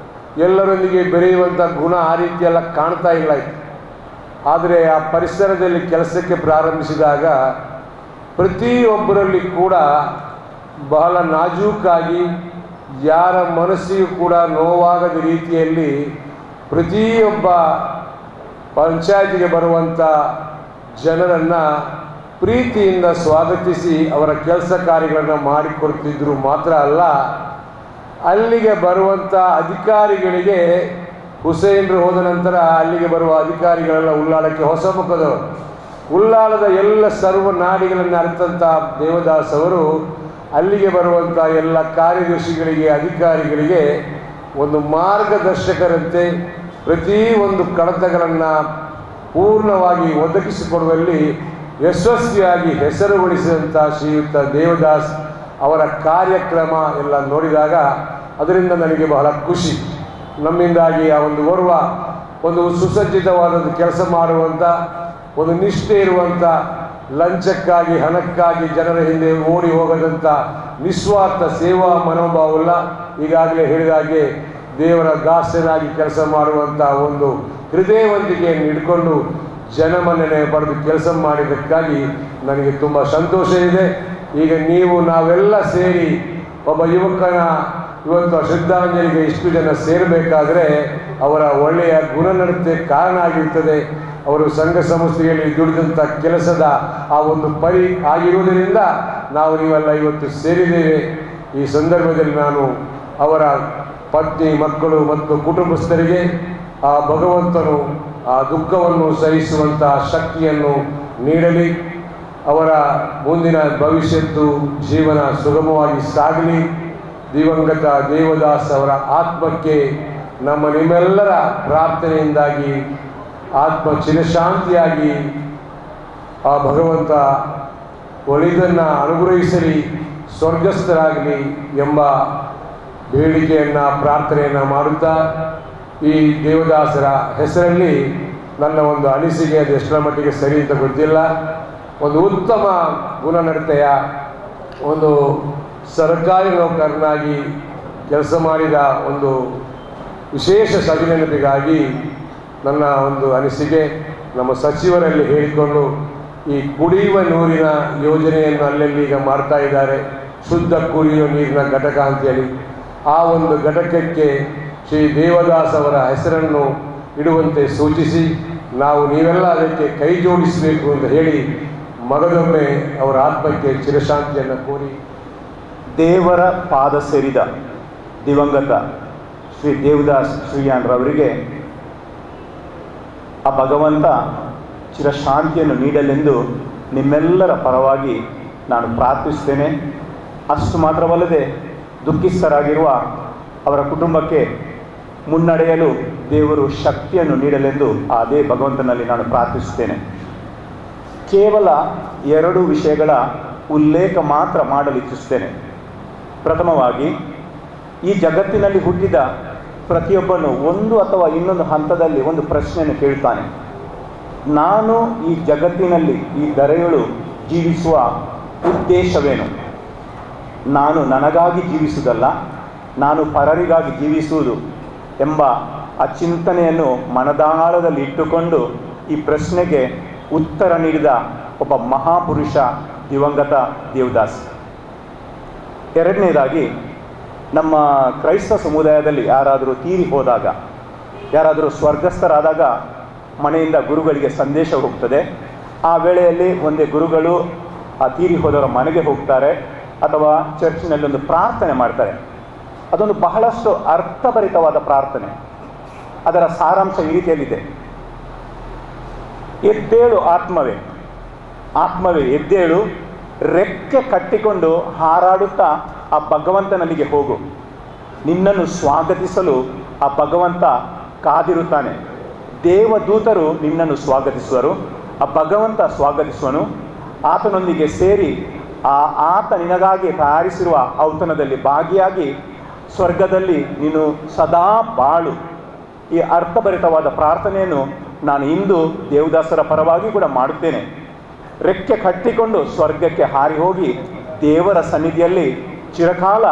ಎಲ್ಲರೊಂದಿಗೆ ಬೆರೆಯುವಂಥ ಗುಣ ಆ ರೀತಿಯೆಲ್ಲ ಕಾಣ್ತಾ ಇಲ್ಲ ಇತ್ತು. ಆದರೆ ಆ ಪರಿಸರದಲ್ಲಿ ಕೆಲಸಕ್ಕೆ ಪ್ರಾರಂಭಿಸಿದಾಗ ಪ್ರತಿಯೊಬ್ಬರಲ್ಲಿ ಕೂಡ ಬಹಳ ನಾಜೂಕಾಗಿ, ಯಾರ ಮನಸ್ಸಿಗೂ ಕೂಡ ನೋವಾಗದ ರೀತಿಯಲ್ಲಿ ಪ್ರತಿಯೊಬ್ಬ ಪಂಚಾಯತಿಗೆ ಬರುವಂಥ ಜನರನ್ನು ಪ್ರೀತಿಯಿಂದ ಸ್ವಾಗತಿಸಿ ಅವರ ಕೆಲಸ ಕಾರ್ಯಗಳನ್ನು ಮಾಡಿಕೊಡ್ತಿದ್ರು. ಮಾತ್ರ ಅಲ್ಲ, ಅಲ್ಲಿಗೆ ಬರುವಂಥ ಅಧಿಕಾರಿಗಳಿಗೆ, ಹುಸೇನ್ರು ಹೋದ ನಂತರ ಅಲ್ಲಿಗೆ ಬರುವ ಅಧಿಕಾರಿಗಳೆಲ್ಲ ಉಲ್ಲಾಳಕ್ಕೆ ಹೊಸ ಮುಖದವರು, ಉಲ್ಲಾಳದ ಎಲ್ಲ ಸರ್ವ ನಾಡಿಗಳನ್ನು ಅರಿತಂಥ ದೇವದಾಸ್ ಅವರು ಅಲ್ಲಿಗೆ ಬರುವಂಥ ಎಲ್ಲ ಕಾರ್ಯದರ್ಶಿಗಳಿಗೆ, ಅಧಿಕಾರಿಗಳಿಗೆ ಒಂದು ಮಾರ್ಗದರ್ಶಕರಂತೆ ಪ್ರತಿ ಒಂದು ಕಡತಗಳನ್ನು ಪೂರ್ಣವಾಗಿ ಒದಗಿಸಿಕೊಡುವಲ್ಲಿ ಯಶಸ್ವಿಯಾಗಿ ಹೆಸರುಗೊಳಿಸಿದಂಥ ಶ್ರೀಯುತ ದೇವದಾಸ್ ಅವರ ಕಾರ್ಯಕ್ರಮ ಎಲ್ಲ ನೋಡಿದಾಗ ಅದರಿಂದ ನನಗೆ ಬಹಳ ಖುಷಿ. ನಮ್ಮಿಂದಾಗಿ ಆ ಒಂದು ಓರ್ವ ಒಂದು ಸುಸಜ್ಜಿತವಾದ ಕೆಲಸ ಮಾಡುವಂಥ, ಒಂದು ನಿಷ್ಠೆ ಇರುವಂಥ, ಲಂಚಕ್ಕಾಗಿ ಹಣಕ್ಕಾಗಿ ಜನರ ಹಿಂದೆ ಓಡಿ ಹೋಗದಂಥ ನಿಸ್ವಾರ್ಥ ಸೇವಾ ಮನೋಭಾವಲ್ಲ, ಈಗಾಗಲೇ ಹೇಳಿದ ಹಾಗೆ ದೇವರ ದಾಸನಾಗಿ ಕೆಲಸ ಮಾಡುವಂಥ ಒಂದು ಹೃದಯವಂತಿಕೆಯನ್ನು ಇಟ್ಕೊಂಡು ಜನಮನ್ನಣೆ ಪಡೆದು ಕೆಲಸ ಮಾಡಿದ್ದಕ್ಕಾಗಿ ನನಗೆ ತುಂಬ ಸಂತೋಷ ಇದೆ. ಈಗ ನೀವು ನಾವೆಲ್ಲ ಸೇರಿ ಒಬ್ಬ ಯುವಕನ ಇವತ್ತು ಶ್ರದ್ಧಾಂಜಲಿಗೆ ಇಷ್ಟು ಜನ ಸೇರಬೇಕಾದರೆ ಅವರ ಒಳ್ಳೆಯ ಗುಣನಡತೆ ಕಾರಣ ಆಗಿರ್ತದೆ. ಅವರು ಸಂಘ ಸಂಸ್ಥೆಯಲ್ಲಿ ದುಡಿದಂಥ ಕೆಲಸದ ಆ ಒಂದು ಪರಿ ಆಗಿರುವುದರಿಂದ ನಾವು ನೀವೆಲ್ಲ ಇವತ್ತು ಸೇರಿದ್ದೇವೆ. ಈ ಸಂದರ್ಭದಲ್ಲಿ ನಾನು ಅವರ ಪತ್ನಿ, ಮಕ್ಕಳು ಮತ್ತು ಕುಟುಂಬಸ್ಥರಿಗೆ ಆ ಭಗವಂತನು ಆ ದುಃಖವನ್ನು ಸಹಿಸುವಂಥ ಶಕ್ತಿಯನ್ನು ನೀಡಲಿ, ಅವರ ಮುಂದಿನ ಭವಿಷ್ಯತ್ತು ಜೀವನ ಸುಗಮವಾಗಿ ಸಾಗಲಿ. ದಿವಂಗತ ದೇವದಾಸ್ ಅವರ ಆತ್ಮಕ್ಕೆ ನಮ್ಮ ನಿಮ್ಮೆಲ್ಲರ ಪ್ರಾರ್ಥನೆಯಿಂದಾಗಿ ಆತ್ಮ ಚಿರಶಾಂತಿಯಾಗಿ ಆ ಭಗವಂತ ಒಳಿದನ್ನು ಅನುಗ್ರಹಿಸಲಿ, ಸ್ವರ್ಗಸ್ಥರಾಗಲಿ ಎಂಬ ಬೇಡಿಕೆಯನ್ನು, ಪ್ರಾರ್ಥನೆಯನ್ನು ಮಾಡುತ್ತಾ ಈ ದೇವದಾಸರ ಹೆಸರಲ್ಲಿ ನನ್ನ ಒಂದು ಅನಿಸಿಕೆ, ಅದು ಎಷ್ಟರ ಮಟ್ಟಿಗೆ ಸರಿ ಅಂತ ಗೊತ್ತಿಲ್ಲ, ಒಂದು ಉತ್ತಮ ಗುಣನಡತೆಯ ಒಂದು ಸರ್ಕಾರಿ ನೌಕರನಾಗಿ ಕೆಲಸ ಮಾಡಿದ ಒಂದು ವಿಶೇಷ ಸವಿನೆನಪಿಗಾಗಿ ನನ್ನ ಒಂದು ಅನಿಸಿಕೆ ನಮ್ಮ ಸಚಿವರಲ್ಲಿ ಹೇಳಿಕೊಂಡು ಈ ಕುಡಿಯುವ ನೀರಿನ ಯೋಜನೆಯನ್ನು ಅಲ್ಲಲ್ಲಿ ಈಗ ಮಾಡ್ತಾ ಇದ್ದಾರೆ, ಶುದ್ಧ ಕುಡಿಯುವ ನೀರಿನ ಘಟಕ ಅಂತೇಳಿ. ಆ ಒಂದು ಘಟಕಕ್ಕೆ ಶ್ರೀ ದೇವದಾಸ್ ಅವರ ಹೆಸರನ್ನು ಇಡುವಂತೆ ಸೂಚಿಸಿ ನಾವು ನೀವೆಲ್ಲ ಅದಕ್ಕೆ ಕೈ ಜೋಡಿಸಬೇಕು ಅಂತ ಹೇಳಿ ಮಗದೊಮ್ಮೆ ಅವರ ಆತ್ಮಕ್ಕೆ ಚಿರಶಾಂತಿಯನ್ನು ಕೋರಿ ದೇವರ ಪಾದ ಸೇರಿದ ದಿವಂಗತ ಶ್ರೀ ದೇವದಾಸ್ ಶ್ರೀಯಾನ್ರವರಿಗೆ ಆ ಭಗವಂತ ಚಿರಶಾಂತಿಯನ್ನು ನೀಡಲೆಂದು ನಿಮ್ಮೆಲ್ಲರ ಪರವಾಗಿ ನಾನು ಪ್ರಾರ್ಥಿಸ್ತೇನೆ. ಅಷ್ಟು ಮಾತ್ರವಲ್ಲದೆ ದುಃಖಿಸ್ತರಾಗಿರುವ ಅವರ ಕುಟುಂಬಕ್ಕೆ ಮುನ್ನಡೆಯಲು ದೇವರು ಶಕ್ತಿಯನ್ನು ನೀಡಲೆಂದು ಅದೇ ಭಗವಂತನಲ್ಲಿ ನಾನು ಪ್ರಾರ್ಥಿಸುತ್ತೇನೆ. ಕೇವಲ ಎರಡು ವಿಷಯಗಳ ಉಲ್ಲೇಖ ಮಾತ್ರ ಮಾಡಲು ಇಚ್ಛಿಸುತ್ತೇನೆ. ಪ್ರಥಮವಾಗಿ, ಈ ಜಗತ್ತಿನಲ್ಲಿ ಹುಟ್ಟಿದ ಪ್ರತಿಯೊಬ್ಬನು ಒಂದು ಅಥವಾ ಇನ್ನೊಂದು ಹಂತದಲ್ಲಿ ಒಂದು ಪ್ರಶ್ನೆಯನ್ನು ಕೇಳುತ್ತಾನೆ. ನಾನು ಈ ಜಗತ್ತಿನಲ್ಲಿ ಈ ಧರೆಯೊಳು ಜೀವಿಸುವ ಉದ್ದೇಶವೇನು? ನಾನು ನನಗಾಗಿ ಜೀವಿಸುವುದಲ್ಲ, ನಾನು ಪರರಿಗಾಗಿ ಜೀವಿಸುವುದು ಎಂಬ ಆ ಚಿಂತನೆಯನ್ನು ಮನದಾಳದಲ್ಲಿ ಇಟ್ಟುಕೊಂಡು ಈ ಪ್ರಶ್ನೆಗೆ ಉತ್ತರ ನೀಡಿದ ಒಬ್ಬ ಮಹಾಪುರುಷ ದಿವಂಗತ ದೇವದಾಸ್. ಎರಡನೇದಾಗಿ, ನಮ್ಮ ಕ್ರೈಸ್ತ ಸಮುದಾಯದಲ್ಲಿ ಯಾರಾದರೂ ತೀರಿ ಹೋದಾಗ, ಯಾರಾದರೂ ಸ್ವರ್ಗಸ್ಥರಾದಾಗ ಮನೆಯಿಂದ ಗುರುಗಳಿಗೆ ಸಂದೇಶ ಹೋಗ್ತದೆ. ಆ ವೇಳೆಯಲ್ಲಿ ಒಂದೇ ಗುರುಗಳು ಆ ತೀರಿ ಹೋದವರ ಮನೆಗೆ ಹೋಗ್ತಾರೆ ಅಥವಾ ಚರ್ಚಿನಲ್ಲಿ ಒಂದು ಪ್ರಾರ್ಥನೆ ಮಾಡ್ತಾರೆ. ಅದೊಂದು ಬಹಳಷ್ಟು ಅರ್ಥಭರಿತವಾದ ಪ್ರಾರ್ಥನೆ. ಅದರ ಸಾರಾಂಶ ಈ ರೀತಿಯಲ್ಲಿದೆ: ಎದ್ದೇಳು ಆತ್ಮವೇ, ಆತ್ಮವೇ ಎದ್ದೇಳು, ರೆಕ್ಕೆ ಕಟ್ಟಿಕೊಂಡು ಹಾರಾಡುತ್ತಾ ಆ ಭಗವಂತನಲ್ಲಿಗೆ ಹೋಗು, ನಿನ್ನನ್ನು ಸ್ವಾಗತಿಸಲು ಆ ಭಗವಂತ ಕಾದಿರುತ್ತಾನೆ, ದೇವದೂತರು ನಿನ್ನನ್ನು ಸ್ವಾಗತಿಸುವರು, ಆ ಭಗವಂತ ಸ್ವಾಗತಿಸುವನು, ಆತನೊಂದಿಗೆ ಸೇರಿ ಆ ಆತ ನಿನಗಾಗಿ ತಯಾರಿಸಿರುವ ಔತಣದಲ್ಲಿ ಭಾಗಿಯಾಗಿ ಸ್ವರ್ಗದಲ್ಲಿ ನೀನು ಸದಾ ಬಾಳು. ಈ ಅರ್ಥಭರಿತವಾದ ಪ್ರಾರ್ಥನೆಯನ್ನು ನಾನು ಇಂದು ದೇವದಾಸರ ಪರವಾಗಿ ಕೂಡ ಮಾಡುತ್ತೇನೆ. ರೆಕ್ಕೆ ಕಟ್ಟಿಕೊಂಡು ಸ್ವರ್ಗಕ್ಕೆ ಹಾರಿ ಹೋಗಿ ದೇವರ ಸನ್ನಿಧಿಯಲ್ಲಿ ಚಿರಕಾಲ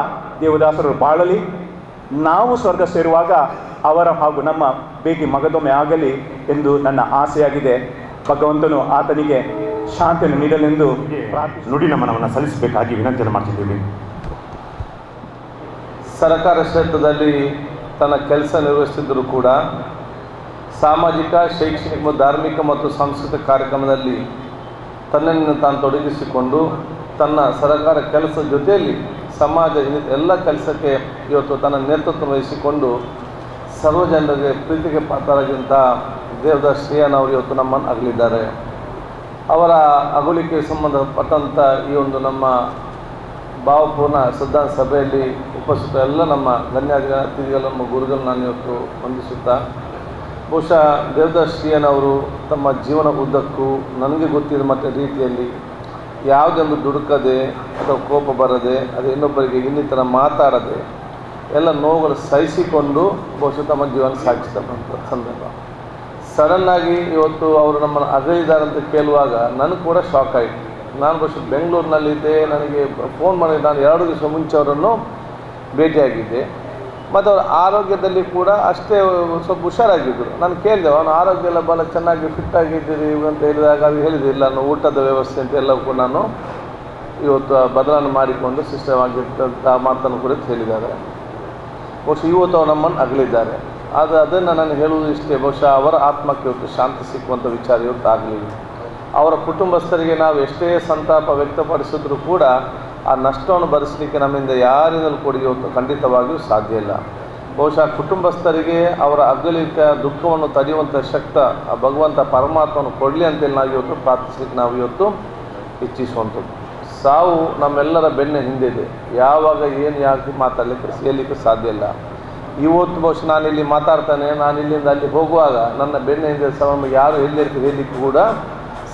ದೇವದಾಸರು ಬಾಳಲಿ. ನಾವು ಸ್ವರ್ಗ ಸೇರುವಾಗ ಅವರ ಹಾಗೂ ನಮ್ಮ ಭೇಟಿ ಮಗದೊಮ್ಮೆ ಆಗಲಿ ಎಂದು ನನ್ನ ಆಸೆಯಾಗಿದೆ. ಭಗವಂತನು ಆತನಿಗೆ ಶಾಂತಿಯನ್ನು ನೀಡಲೆಂದು ನುಡಿ ನಮನವನ್ನು ಸಲ್ಲಿಸಬೇಕಾಗಿ ವಿನಂತಿಯನ್ನು ಮಾಡ್ತಿದ್ದೀವಿ. ಸರ್ಕಾರ ಕ್ಷೇತ್ರದಲ್ಲಿ ತನ್ನ ಕೆಲಸ ನಿರ್ವಹಿಸಿದ್ದರೂ ಕೂಡ ಸಾಮಾಜಿಕ, ಶೈಕ್ಷಣಿಕ, ಧಾರ್ಮಿಕ ಮತ್ತು ಸಾಂಸ್ಕೃತಿಕ ಕಾರ್ಯಕ್ರಮದಲ್ಲಿ ತನ್ನನ್ನು ತಾನು ತೊಡಗಿಸಿಕೊಂಡು ತನ್ನ ಸರ್ಕಾರ ಕೆಲಸದ ಜೊತೆಯಲ್ಲಿ ಸಮಾಜ ಎಲ್ಲ ಕೆಲಸಕ್ಕೆ ಇವತ್ತು ತನ್ನ ನೇತೃತ್ವ ವಹಿಸಿಕೊಂಡು ಸರ್ವ ಜನರಿಗೆ ಪ್ರೀತಿಗೆ ಪಾತ್ರರಾಗಿದ್ದಂಥ ದೇವದಾಸ್ ಶ್ರೀಯನವರು ಇವತ್ತು ನಮ್ಮನ್ನು ಅಗಲಿದ್ದಾರೆ. ಅವರ ಅಗಲಿಕೆಗೆ ಸಂಬಂಧಪಟ್ಟಂಥ ಈ ಒಂದು ನಮ್ಮ ಭಾವಪೂರ್ಣ ಶ್ರದ್ಧಾಂಜಲಿ ಸಭೆಯಲ್ಲಿ ಉಪಸ್ಥಿತ ಎಲ್ಲ ನಮ್ಮ ಗಣ್ಯಾಧಿಗಳ ಅತಿಥಿಗಳು, ನಮ್ಮ ಗುರುಗಳು ನಾನು ಇವತ್ತು ವಂದಿಸುತ್ತಾ, ಬಹುಶಃ ದೇವದಾಸ್ ಶ್ರೀಯನವರು ತಮ್ಮ ಜೀವನ ಉದ್ದಕ್ಕೂ ನನಗೆ ಗೊತ್ತಿದ್ದ ಮಟ್ಟ ರೀತಿಯಲ್ಲಿ ಯಾವುದೊಂದು ದುಡುಕದೆ ಅಥವಾ ಕೋಪ ಬರದೆ, ಅದು ಇನ್ನೊಬ್ಬರಿಗೆ ಇನ್ನಿತರ ಮಾತಾಡದೆ ಎಲ್ಲ ನೋವುಗಳು ಸಹಿಸಿಕೊಂಡು ಬಹುಶಃ ತಮ್ಮ ಜೀವನ ಸಾಗಿಸ್ತಾ ಬಂದ ಸಂದರ್ಭ. ಸಡನ್ನಾಗಿ ಇವತ್ತು ಅವರು ನಮ್ಮನ್ನು ಅಗಲಿದ್ದಾರೆ ಅಂತ ಕೇಳುವಾಗ ನನಗೆ ಕೂಡ ಶಾಕ್ ಆಯಿತು. ನಾನು ಬಹುಶಃ ಬೆಂಗಳೂರಿನಲ್ಲಿದ್ದೆ, ನನಗೆ ಫೋನ್ ಮಾಡಿ ನಾನು 2 ದಿವಸ ಮುಂಚೆ ಅವರನ್ನು ಭೇಟಿಯಾಗಿದ್ದೆ. ಮತ್ತು ಅವರ ಆರೋಗ್ಯದಲ್ಲಿ ಕೂಡ ಅಷ್ಟೇ ಸ್ವಲ್ಪ ಹುಷಾರಾಗಿದ್ದರು. ನಾನು ಕೇಳಿದೆ, ಅವನ ಆರೋಗ್ಯ ಎಲ್ಲ ಭಾಳ ಚೆನ್ನಾಗಿ ಫಿಟ್ಟಾಗಿದ್ದೀರಿ ಅಂತ ಹೇಳಿದಾಗ ಅದು ಹೇಳಿದೆ, ಇಲ್ಲ ನಾನು ಊಟದ ವ್ಯವಸ್ಥೆ ಅಂತ ಎಲ್ಲವೂ ಕೂಡ ನಾನು ಇವತ್ತು ಬದಲಾವಣೆ ಮಾಡಿಕೊಂಡು ಸಿಸ್ಟಮ್ ಆಗಿರ್ತಂಥ ಮಾತನ್ನು ಕೂಡ ಹೇಳಿದ್ದಾರೆ. ಬಹುಶಃ ಇವತ್ತು ಅವರು ನಮ್ಮನ್ನು ಅಗಲಿದ್ದಾರೆ. ಆದರೆ ಅದನ್ನು ನಾನು ಹೇಳುವುದು ಇಷ್ಟೇ, ಬಹುಶಃ ಅವರ ಆತ್ಮಕ್ಕೆ ಇವತ್ತು ಶಾಂತಿ ಸಿಕ್ಕುವಂಥ ವಿಚಾರ ಇವತ್ತು ಆಗಲಿ. ಅವರ ಕುಟುಂಬಸ್ಥರಿಗೆ ನಾವು ಎಷ್ಟೇ ಸಂತಾಪ ವ್ಯಕ್ತಪಡಿಸಿದ್ರೂ ಕೂಡ ಆ ನಷ್ಟವನ್ನು ಭರಿಸಲಿಕ್ಕೆ ನಮ್ಮಿಂದ ಯಾರಿಂದಲೂ ಕೂಡ ಇವತ್ತು ಖಂಡಿತವಾಗಿಯೂ ಸಾಧ್ಯ ಇಲ್ಲ. ಬಹುಶಃ ಕುಟುಂಬಸ್ಥರಿಗೆ ಅವರ ಅಗಲಿಕ ದುಃಖವನ್ನು ತಡೆಯುವಂಥ ಶಕ್ತ ಆ ಭಗವಂತ ಪರಮಾತ್ಮನು ಕೊಡಲಿ ಅಂತೇಳಿ ನಾವು ಇವತ್ತು ಪ್ರಾರ್ಥಿಸಲಿಕ್ಕೆ ನಾವು ಇವತ್ತು ಇಚ್ಛಿಸುವಂಥದ್ದು. ಸಾವು ನಮ್ಮೆಲ್ಲರ ಬೆನ್ನ ಹಿಂದಿದೆ, ಯಾವಾಗ ಏನು ಯಾಕೆ ಮಾತಾಡಲಿಕ್ಕೆ ಹೇಳಲಿಕ್ಕೆ ಸಾಧ್ಯ ಇಲ್ಲ. ಇವತ್ತು ಬಹುಶಃ ನಾನಿಲ್ಲಿ ಮಾತಾಡ್ತಾನೆ, ನಾನು ಇಲ್ಲಿಂದ ಅಲ್ಲಿ ಹೋಗುವಾಗ ನನ್ನ ಬೆನ್ನ ಹಿಂದೆ ಸಮ ಯಾರು ಹೇಳಲಿಕ್ಕೆ ಕೂಡ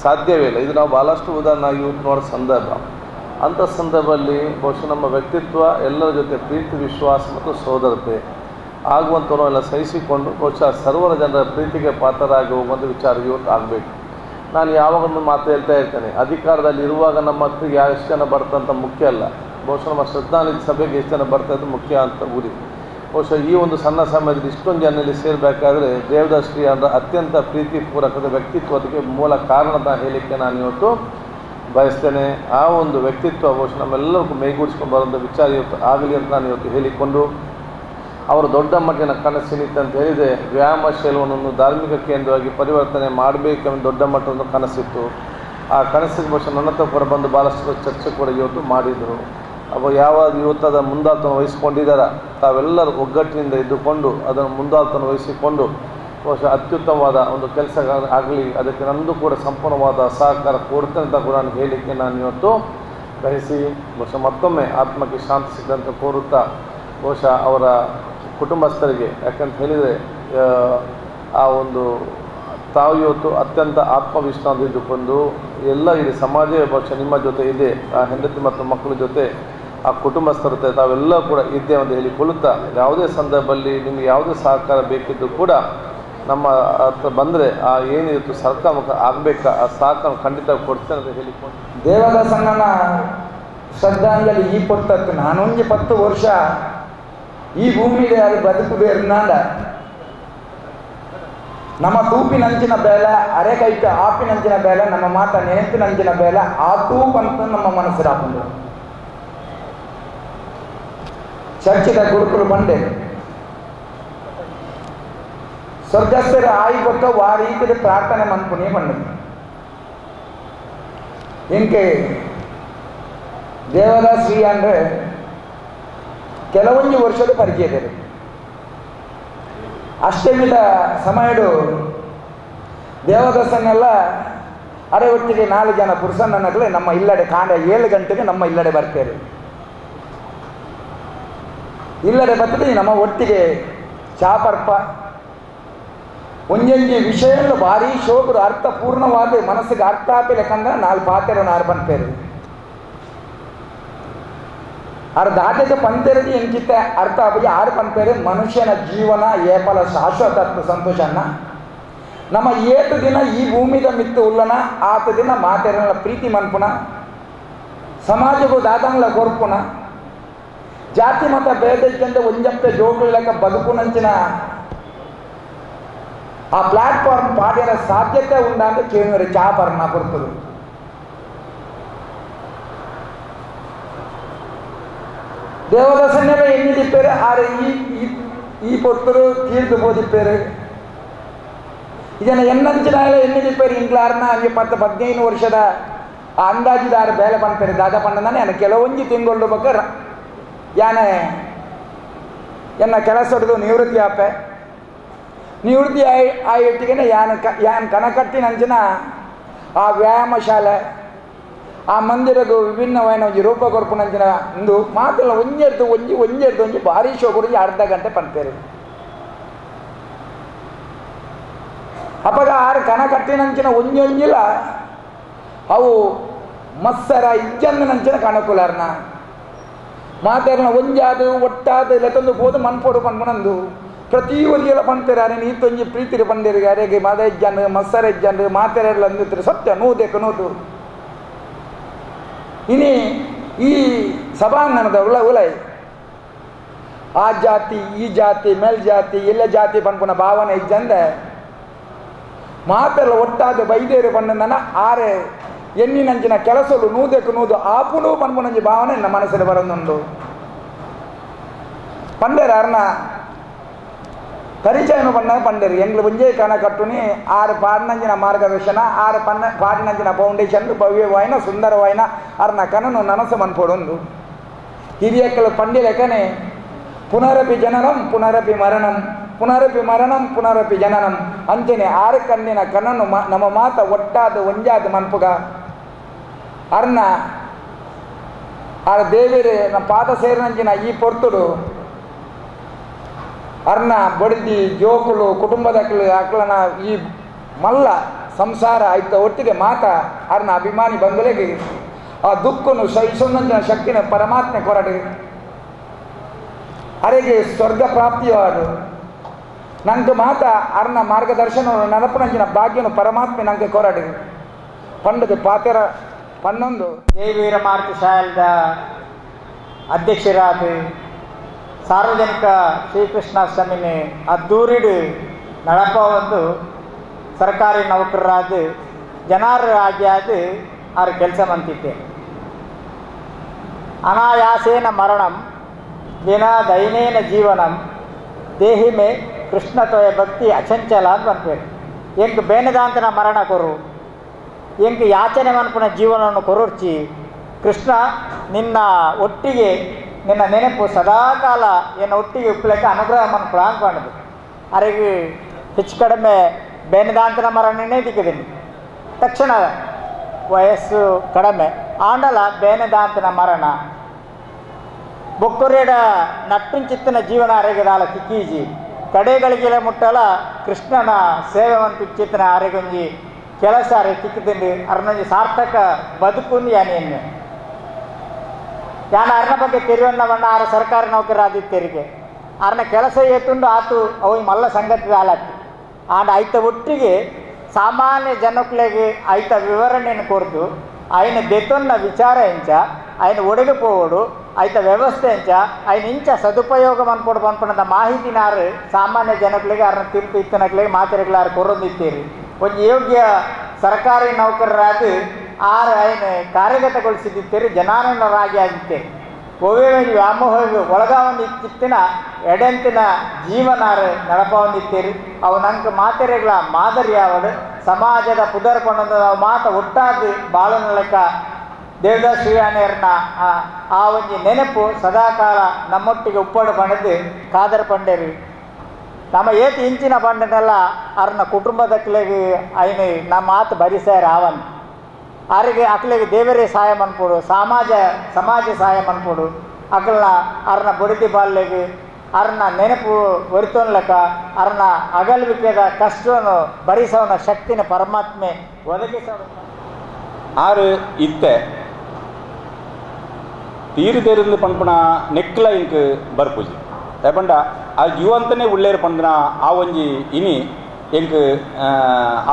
ಸಾಧ್ಯವೇ ಇಲ್ಲ. ಇದು ನಾವು ಭಾಳಷ್ಟು ಉದಾಹರಣೆ ಇವತ್ತು ನೋಡೋ ಸಂದರ್ಭ. ಅಂಥ ಸಂದರ್ಭದಲ್ಲಿ ಬಹುಶಃ ನಮ್ಮ ವ್ಯಕ್ತಿತ್ವ ಎಲ್ಲರ ಜೊತೆ ಪ್ರೀತಿ, ವಿಶ್ವಾಸ ಮತ್ತು ಸೋದರತೆ ಆಗುವಂಥವನ್ನೆಲ್ಲ ಸಹಿಸಿಕೊಂಡು ಬಹುಶಃ ಸರ್ವರ ಜನರ ಪ್ರೀತಿಗೆ ಪಾತ್ರರಾಗಿ ಹೋಗುವಂಥ ವಿಚಾರ ಇವತ್ತು ಆಗಬೇಕು. ನಾನು ಯಾವಾಗಲೂ ಮಾತು ಹೇಳ್ತಾ ಇರ್ತೇನೆ, ಅಧಿಕಾರದಲ್ಲಿ ಇರುವಾಗ ನಮ್ಮ ಹತ್ರ ಎಷ್ಟು ಜನ ಬರ್ತಂತ ಮುಖ್ಯ ಅಲ್ಲ, ಬಹುಶಃ ನಮ್ಮ ಶ್ರದ್ಧಾಂಜಲಿ ಸಭೆಗೆ ಎಷ್ಟು ಜನ ಬರ್ತಾ ಮುಖ್ಯ ಅಂತ ಗುರಿ. ಬಹುಶಃ ಈ ಒಂದು ಸಣ್ಣ ಸಮಯದಲ್ಲಿ ಇಷ್ಟೊಂದು ಜನರಲ್ಲಿ ಸೇರಬೇಕಾದ್ರೆ ದೇವದಾಸ್ ಶ್ರೀ ಅವರ ಅತ್ಯಂತ ಪ್ರೀತಿಪೂರ್ವಕದ ವ್ಯಕ್ತಿತ್ವದಕ್ಕೆ ಮೂಲ ಕಾರಣದ ಹೇಳಲಿಕ್ಕೆ ನಾನು ಇವತ್ತು ಬಯಸ್ತೇನೆ. ಆ ಒಂದು ವ್ಯಕ್ತಿತ್ವ ಬಹುಶಃ ನಮ್ಮೆಲ್ಲರಿಗೂ ಮೈಗೂಡಿಸ್ಕೊಂಡು ಬರುವಂಥ ವಿಚಾರ ಇವತ್ತು ಆಗಲಿ ಅಂತ ನಾನು ಇವತ್ತು ಹೇಳಿಕೊಂಡು, ಅವರು ದೊಡ್ಡ ಮಟ್ಟಿನ ಕನಸಿನಿತ್ತು ಅಂತ ಹೇಳಿದರೆ ವ್ಯಾಯಾಮ ಶೈಲವನ್ನು ಧಾರ್ಮಿಕ ಕೇಂದ್ರವಾಗಿ ಪರಿವರ್ತನೆ ಮಾಡಬೇಕೆಂಬ ದೊಡ್ಡ ಮಟ್ಟದ ಕನಸಿತ್ತು. ಆ ಕನಸಿಗೆ ಬಹುಶಃ ನನ್ನ ಹತ್ರ ಕೂಡ ಬಂದು ಭಾಳಷ್ಟು ಚರ್ಚೆ ಕೂಡ ಇವತ್ತು ಮಾಡಿದರು. ಅವ ಯಾವ ಇವತ್ತದ ಮುಂದಾಳತ್ವ ವಹಿಸಿಕೊಂಡಿದ್ದಾರ ತಾವೆಲ್ಲರೂ ಒಗ್ಗಟ್ಟಿನಿಂದ ಇದ್ದುಕೊಂಡು ಅದನ್ನು ಮುಂದಾಳತ್ವ ವಹಿಸಿಕೊಂಡು ಬಹುಶಃ ಅತ್ಯುತ್ತಮವಾದ ಒಂದು ಕೆಲಸ ಆಗಲಿ, ಅದಕ್ಕೆ ನನ್ನದು ಕೂಡ ಸಂಪೂರ್ಣವಾದ ಸಹಕಾರ ಕೊಡ್ತೇನೆ ಅಂತ ಕೂಡ ನಾನು ಹೇಳಲಿಕ್ಕೆ ನಾನು ಇವತ್ತು ಬಯಸಿ, ಬಹುಶಃ ಮತ್ತೊಮ್ಮೆ ಆತ್ಮಕ್ಕೆ ಶಾಂತಿ ಸಿಕ್ಕಂತ ಕೋರುತ್ತಾ, ಬಹುಶಃ ಅವರ ಕುಟುಂಬಸ್ಥರಿಗೆ, ಯಾಕಂತ ಹೇಳಿದರೆ ಆ ಒಂದು ತಾವು ಇವತ್ತು ಅತ್ಯಂತ ಆತ್ಮವಿಶ್ವಾಸ ಇದ್ದುಕೊಂಡು ಎಲ್ಲ ಇಡೀ ಸಮಾಜವೇ ಬಹುಶಃ ನಿಮ್ಮ ಜೊತೆ ಇದೆ, ಆ ಹೆಂಡತಿ ಮತ್ತು ಮಕ್ಕಳ ಜೊತೆ, ಆ ಕುಟುಂಬಸ್ಥರ ಜೊತೆ ತಾವೆಲ್ಲ ಕೂಡ ಇದ್ದೆ ಅಂತ ಹೇಳಿಕೊಳ್ಳುತ್ತಾ, ಯಾವುದೇ ಸಂದರ್ಭದಲ್ಲಿ ನಿಮಗೆ ಯಾವುದೇ ಸಹಕಾರ ಬೇಕಿದ್ದು ಕೂಡ ನಮ್ಮ ಹತ್ರ ಬಂದರೆ ಆ ಏನಿತ್ತು ಸರ್ಕಾರ ಆಗಬೇಕಾ ಆ ಸಹಕಾರ ಖಂಡಿತ ಕೊಡ್ತೇನೆ ಅಂತ ಹೇಳಿಕೊಂಡು ದೇವದಾಸಣ್ಣನ ಶ್ರದ್ಧಾಂಜಲಿ ಈ ಕೊಡ್ತತ್ತು. ನಾನೊಂದು 10 ವರ್ಷ ಈ ಭೂಮಿಗೆ ಅದು ಬದುಕುಬೇರ್ನಾಂಡ ನಮ್ಮ ತೂಪಿನಂಚಿನ ಬೇಲೆ, ಅರೆಕೈಟ ಆಪಿನಂಚಿನ ಬೇಲೆ, ನಮ್ಮ ಮಾತ ನೆನಪಿನಂಚಿನ ಬೇಲೆ, ಆ ತೂಪಂತ ನಮ್ಮ ಮನಸ್ಸಿನ ಹಾಕೊಂಡು ಚರ್ಚಿದ ಗುರುಕುಲು ಬಂಡೆ ಸ್ವರ್ಗಸ್ಥರ ಆಯಿ ಬೊಕ್ಕ ವಾ ರೀತಿಯ ಪ್ರಾರ್ಥನೆ ಮನ್ಪುನೇ ಬಂಡದು. ಇಂಕೆ ದೇವದಾಸ್ ಶ್ರೀ ಅಂದರೆ ಕೆಲವೊಂದು ವರ್ಷದ ಪರಿಚಯ ಇದೆ. ಅಷ್ಟಮಿದ ಸಮಯಡು ದೇವದಾಸನ್ನೆಲ್ಲ ಅರೆ ಒಟ್ಟಿಗೆ 4 ಜನ ಪುರುಷನನ್ನಗಲೇ ನಮ್ಮ ಇಲ್ಲಡೆ ಕಾಂಡ 7 ಗಂಟೆಗೆ ನಮ್ಮ ಇಲ್ಲಡೆ ಬರ್ತಾರೆ. ಇಲ್ಲಡೆ ಬರ್ತದೆ ನಮ್ಮ ಒಟ್ಟಿಗೆ ಚಾಪರ್ಪ ಒಂಜೊಂಜಿ ವಿಷಯ ಭಾರಿ ಶೋಕರು ಅರ್ಥಪೂರ್ಣವಾದ ಮನಸ್ಸಿಗೆ ಅರ್ಥ ಆಪಿಲೆಕಂದ್ರೆ 4 ಪಾತೆರ ನಾರು ಪನ್ಪೇರು ಆರ್ ದಾಟಕ್ಕೆ ಪಂತೆರದು ಎಂಚಿತ್ತ ಅರ್ಥ ಆಪುಜಿ ಆರು ಪನ್ಪೇರು ಮನುಷ್ಯನ ಜೀವನ ಏಪಲ ಶಾಶ್ವತ ಸಂತೋಷನ ನಮ್ಮ ಏತು ದಿನ ಈ ಭೂಮಿದ ಮಿತ್ತು ಉಲ್ಲನ ಆತ ದಿನ ಮಾತೆರನ ಪ್ರೀತಿ ಮನ್ಪುಣ ಸಮಾಜಕ್ಕೂ ದಾದಂಗ್ಲ ಕೊರ್ಪುಣ ಜಾತಿ ಮತ ಭೇದ ಇದ್ದಂತೆ ಒಂಜಪ್ಪೆ ಜೋಗುಲಕ ಬದುಕುನಂಚಿನ ಆ ಪ್ಲಾಟ್ಫಾರ್ಮ್ ಪಾಡ್ಯರ ಸಾಧ್ಯತೆ ಉಂಡಾಂದು ಕೇಳಿದರೆ ಚಾ ಪರ್ನ ಕೊಡ್ತದೆ. ದೇವದಾಸನ್ನೆಲ್ಲ ಎನ್ನಿದಿಪ್ಪೇರು ಆರೆ ಈ ಈ ಪೊರ್ತರು ತೀರ್ದು ಬೋದಿಪ್ಪೇರು. ಇದನ್ನು ಎನ್ನಂಚಿನ ಎನ್ನಿದಿಪ್ಪೇರು ಇಂಗ್ಲಾರ್ನ ಅಂಜೆ 10 15 ವರ್ಷದ ಆ ಅಂದಾಜಿದಾರ ಬೇಲೆ ಪನ್ಪೇರು ದಾದ ಪಣ್ಣದಾನೆ ಯಾನೆ ಕೆಲವೊಂಜಿ ತಿಂಗಳು ಬಕ್ಕ ಯಾನೆ ಎನ್ನ ಕೆಲಸ ಹೊಡೆದು ನಿವೃತ್ತಿ ಆಪೆ. ನಿವೃತ್ತಿ ಆಯಿಟ್ಟಿಗೆ ಯಾನ್ ಯಾನ್ ಕನಕಟ್ಟಿನಂಚಿನ ಆ ವ್ಯಾಯಾಮ ಶಾಲೆ ಆ ಮಂದಿರಗೂ ವಿಭಿನ್ನವಾದ ಒಂಜಿ ರೂಪ ಕೊರ್ಪುನಂಚಿನ ಇಂದು ಮಾತೆಲ್ಲ ಒಂಜೆರ್ದು ಒಂಜಿ ಒಂಜೆರ್ದು ಒಂಜಿ ಭಾರಿ ಶೋಕುಡು ಅರ್ಧ ಗಂಟೆ ಪನ್ಪೇರು. ಅಪಗ ಆರು ಕನ ಕಟ್ಟಿನಂಚಿನ ಒಂಜೊಂಜಿಲ ಅವು ಮತ್ಸರ ಇಜ್ಜಂದಿನಂಚಿನ ಕಣಕುಲಾರ್ನ ಮಾತೆರ್ನ ಒಂಜಾದು ಒಟ್ಟಾದು ಲೆತ್ತೊಂದು ಪೋದು ಮನ್ಪೋಡು ಪನ್ಪುನಂದು ಪ್ರತಿ ಒರಿಯಲ ಪನ್ಪೇರು. ಅರೆ ನೀತೊಂಜಿ ಪ್ರೀತಿರು ಪಂಡೇರು ಅರೆಗೆ ಮದ ಇಜ್ಜಂಡು ಮತ್ಸರ ಇಜ್ಜಂಡು ಮಾತೆರೆಲ್ಲ ಅಂದಿತ್ತು ಸತ್ಯ ನೂದೆಕ್ ನೂದು. ಇನಿ ಈ ಸಭಾಂಗಣದ ಉಳ ಉಲೈ ಆ ಜಾತಿ ಈ ಜಾತಿ ಮೇಲ್ ಜಾತಿ ಎಲ್ಲ ಜಾತಿ ಪನ್ಪುನ ಭಾವನೆ ಇಜ್ಜಂದೆ ಮಾತೆಲ್ಲ ಒಟ್ಟಾದ ಬೈದೇರು ಪಣ್ಣನ ಆರೆ ಎನ್ನಿನಂಚಿನ ಕೆಲಸಲು ನೂದೆಕ್ ನೂದು ಆಪುನು ಪನ್ಪುನಂಜಿ ಭಾವನೆ ನನ್ನ ಮನಸ್ಸಲ್ಲಿ ಬರೊಂದುಂಡು. ಪಂಡೇರು ಅರ್ನ ಪರಿಚಯನು ಪಣ್ಣ ಪಂಡೇರು ಎಂಗ್ಲು ಒಂಜೇ ಕನ ಕಟ್ಟುನಿ ಆರು ಪಾಡಿನಂಚಿನ ಮಾರ್ಗದರ್ಶನ ಆರು ಪನ್ನ ಪಾಡಿನಂಚಿನ ಫೌಂಡೇಶನ್ ಭವ್ಯವಾಯಿನ ಸುಂದರವಾಯಿನ ಅರ್ನ ಕನನು ನನಸು ಮನ್ಪೊಡೊಂದು. ಹಿರಿಯಕ್ಕಲು ಪಂಡಿಲೆಕ್ಕನೆ ಪುನರಪಿ ಜನನಂ ಪುನರಪಿ ಮರಣಂ ಪುನರಪಿ ಮರಣಂ ಪುನರಪಿ ಜನನಂ ಅಂಚನೆ ಆರು ಕಣ್ಣಿನ ಕನನು ನಮ್ಮ ಮಾತ ಒಟ್ಟಾದ ಒಂಜಾದ ಮನ್ಪುಗ ಅರ್ನ ಆರ ದೇವಿರು ನಮ್ಮ ಪಾದ ಸೇರಿನಂಚಿನ ಈ ಪೊರ್ತುಡು ಅರ್ನ ಬಡಿದಿ ಜೋಕುಲು ಕುಟುಂಬದಕ್ಲು ಅಕ್ಲನ ಈ ಮಲ್ಲ ಸಂಸಾರ ಆಯ್ತ ಒಟ್ಟಿಗೆ ಮಾತ ಅರ್ನ ಅಭಿಮಾನಿ ಬಂಧುಲೆಗೆ ಆ ದುಃಖನು ಸಹಿಸೊಂದಂಚಿನ ಶಕ್ತಿನ ಪರಮಾತ್ಮೆ ಕೊರಡು ಅರೆಗೆ ಸ್ವರ್ಗ ಪ್ರಾಪ್ತಿಯಾಡು ನಂಗೆ ಮಾತ ಅರ್ನ ಮಾರ್ಗದರ್ಶನ ನಡಪುನಂಚಿನ ಭಾಗ್ಯನು ಪರಮಾತ್ಮೆ ನಂಗೆ ಕೊರಡು ಪಂಡದ ಪಾತೆರ 11. ಜಯವೀರ ಮಾರುತಿ ಶಾಲೆದ ಅಧ್ಯಕ್ಷರಾದ ಸಾರ್ವಜನಿಕ ಶ್ರೀಕೃಷ್ಣಾಷ್ಟಮಿನ ಅದ್ದೂರಿಡು ನಡಪ ಒಂದು ಸರ್ಕಾರಿ ನೌಕರರಾದ ಜನರಾಗಿ ಆರು ಕೆಲಸ ಮಂತಿದ್ದೆ. ಅನಾಯಾಸೇನ ಮರಣಂ ವಿನಾ ದೈನೇನ ಜೀವನಂ ದೇಹಿ ಮೇ ಕೃಷ್ಣತ್ವಯ ಭಕ್ತಿ ಅಚಂಚಲ ಅಂತ ಅನ್ಬೇಕು. ಎಂಕ್ ಬೇನದಾಂತನ ಮರಣ ಕೊರು, ಎಂಕ್ ಯಾಚನೆ ಮನ್ಪುನ ಜೀವನವನ್ನು ಕೊರೊರ್ಚಿ ಕೃಷ್ಣ ನಿನ್ನ ಒಟ್ಟಿಗೆ ನಿನ್ನ ನೆನಪು ಸದಾಕಾಲ ಎನ್ನ ಒಟ್ಟಿಗೆ ಉಪ್ಪಲಕ್ಕೆ ಅನುಗ್ರಹ ಮನ್ಪುಳ ಅನ್ಕೊಂಡದ್ದು. ಅರೆಗೆ ಹೆಚ್ಚು ಕಡಿಮೆ ಬೇನದಾಂತನ ಮರಣನೇ ದಿಕ್ಕದೀನಿ ತಕ್ಷಣ ವಯಸ್ಸು ಕಡಿಮೆ ಆಂಡಲ ಬೇನದಾಂತನ ಮರಣ ಬೊಕ್ಕುರೇಡ ನಟ್ಟುಂಚಿತ್ತನ ಜೀವನ ಅರೆಗದಾಲ ಕಿಕ್ಕೀಜಿ ಕಡೆಗಳಿಗೆಲ್ಲ ಮುಟ್ಟಲ ಕೃಷ್ಣನ ಸೇವೆ ಚಿತ್ತನ ಅರೆಗೊಂಜಿ ಕೆಲಸ ಅರೆ ತಿಕ್ಕಿದಿಂಡು ಅರ್ನೊಂಜಿ ಸಾರ್ಥಕ ಬದುಕುಂದು ಯಾನೇನು ಯಾನ ಅರ್ನ ಬಗ್ಗೆ ತೆರಿವನ್ನ ಆರ ಸರ್ಕಾರಿ ನೌಕರಾದಿತ್ತೆರಿಗೆ ಅರ್ನ ಕೆಲಸ ಏತುಂಡು ಆತು ಅವು ಮಲ್ಲ ಸಂಗತಿ ಆಲತ್ತು. ಆಂಡ ಐತ ಒಟ್ಟಿಗೆ ಸಾಮಾನ್ಯ ಜನಕ್ಕಳಿಗೆ ಐತ ವಿವರಣೆಯನ್ನು ಕೊರ್ದು ఆయన ದೆತೊನ್ನ ವಿಚಾರ ಎಂಚ ఆయన ಒಡಗಿ ಪೋವಡು ಐತ ವ್ಯವಸ್ಥೆ ಎಂಚ ఆయన ಇಂಚ ಸದುಪಯೋಗ ಮನ್ಪೊಡು ಪನ್ಪುನಂತ ಮಾಹಿತಿನಾರು ಸಾಮಾನ್ಯ ಜನಗಳಿಗೆ ಅರ್ನ ತಿರುಪು ಇತ್ತನಕ್ಲೆಗ್ ಮಾತೆರೆಗ್ಲ ಆರು ಕೊರೊಂದಿತ್ತೀರಿ. ಒಂಜಿ ಯೋಗ್ಯ ಸರ್ಕಾರಿ ನೌಕರರಾದ ಆರು ఆయన ಕಾರ್ಯಗತಗೊಳಿಸಿದ್ದೀರಿ ಜನಾನರಾಗಿ ಆಗಿತ್ತೇರಿ. ಒವ್ವೇ ಒಂಜಿ ವ್ಯಾಮೋಹ ಒಳಗಾವೊಂದಿತ್ತಿನ ಎಡೆಂತಿನ ಜೀವನಾರು ನಡಪವೊಂದಿತ್ತೀರಿ. ಅವು ನಂಗೆ ಮಾತೆರೆಗ್ಲ ಮಾದರಿ ಆವಡು ಸಮಾಜದ ಪುದರ್ ಕೊಂಡೊಂದು ಅವು ಮಾತ ಒಟ್ಟಾದ ಬಾಳನ ಲೆಕ್ಕ ದೇವದಾಸ್ ಶ್ರೀಯಾಣಿಯರ್ನ ಆ ಒಂಜಿ ನೆನಪು ಸದಾಕಾಲ ನಮ್ಮೊಟ್ಟಿಗೆ ಉಪ್ಪಡು ಪಂಡದು ಕಾದರ್ ಪಂಡೇರಿ. ನಮ್ಮ ಏತಿ ಇಂಚಿನ ಪಂಡನೆಲ್ಲ ಅರ್ನ ಕುಟುಂಬದಕ್ಲೆಗ್ ಐನು ನಮ್ಮ ಮಾತು ಬರಿಸಾರ ಆವನ್ ಆರಿಗೆ ಅಕ್ಲೆಗ್ ದೇವರೇ ಸಹಾಯ ಮನ್ಪೊಡು ಸಮಾಜ ಸಹಾಯ ಮನ್ಪೊಡು ಅಕ್ಲನ ಅರ್ನ ಬೊಡಿತಿ ಬಾಲ್ಲೆಗ್ ಅರ್ನ ನೆನಪು ಒರಿತೊನ್ಲಕ ಅರ್ನ ಅಗಲ್ವಿಕೆದ ಕಷ್ಟವನ್ನು ಭರಿಸೋನ ಶಕ್ತಿನ ಪರಮಾತ್ಮೆ ಒದಗಿಸೋ. ಆರು ಇತ್ತೆ ತೀರುದೇರಿಂದ ಪನ್ಪುನ ನೆಕ್ಲ ಇಂಕ್ ಬರ್ಪುಜಿ ಏಪಂಡ ಆ ಜೀವಂತನೇ ಉಳ್ಳೇರು ಪಂಡನ ಆ ಒಂಜಿ ಇನಿ ಎಂಕ್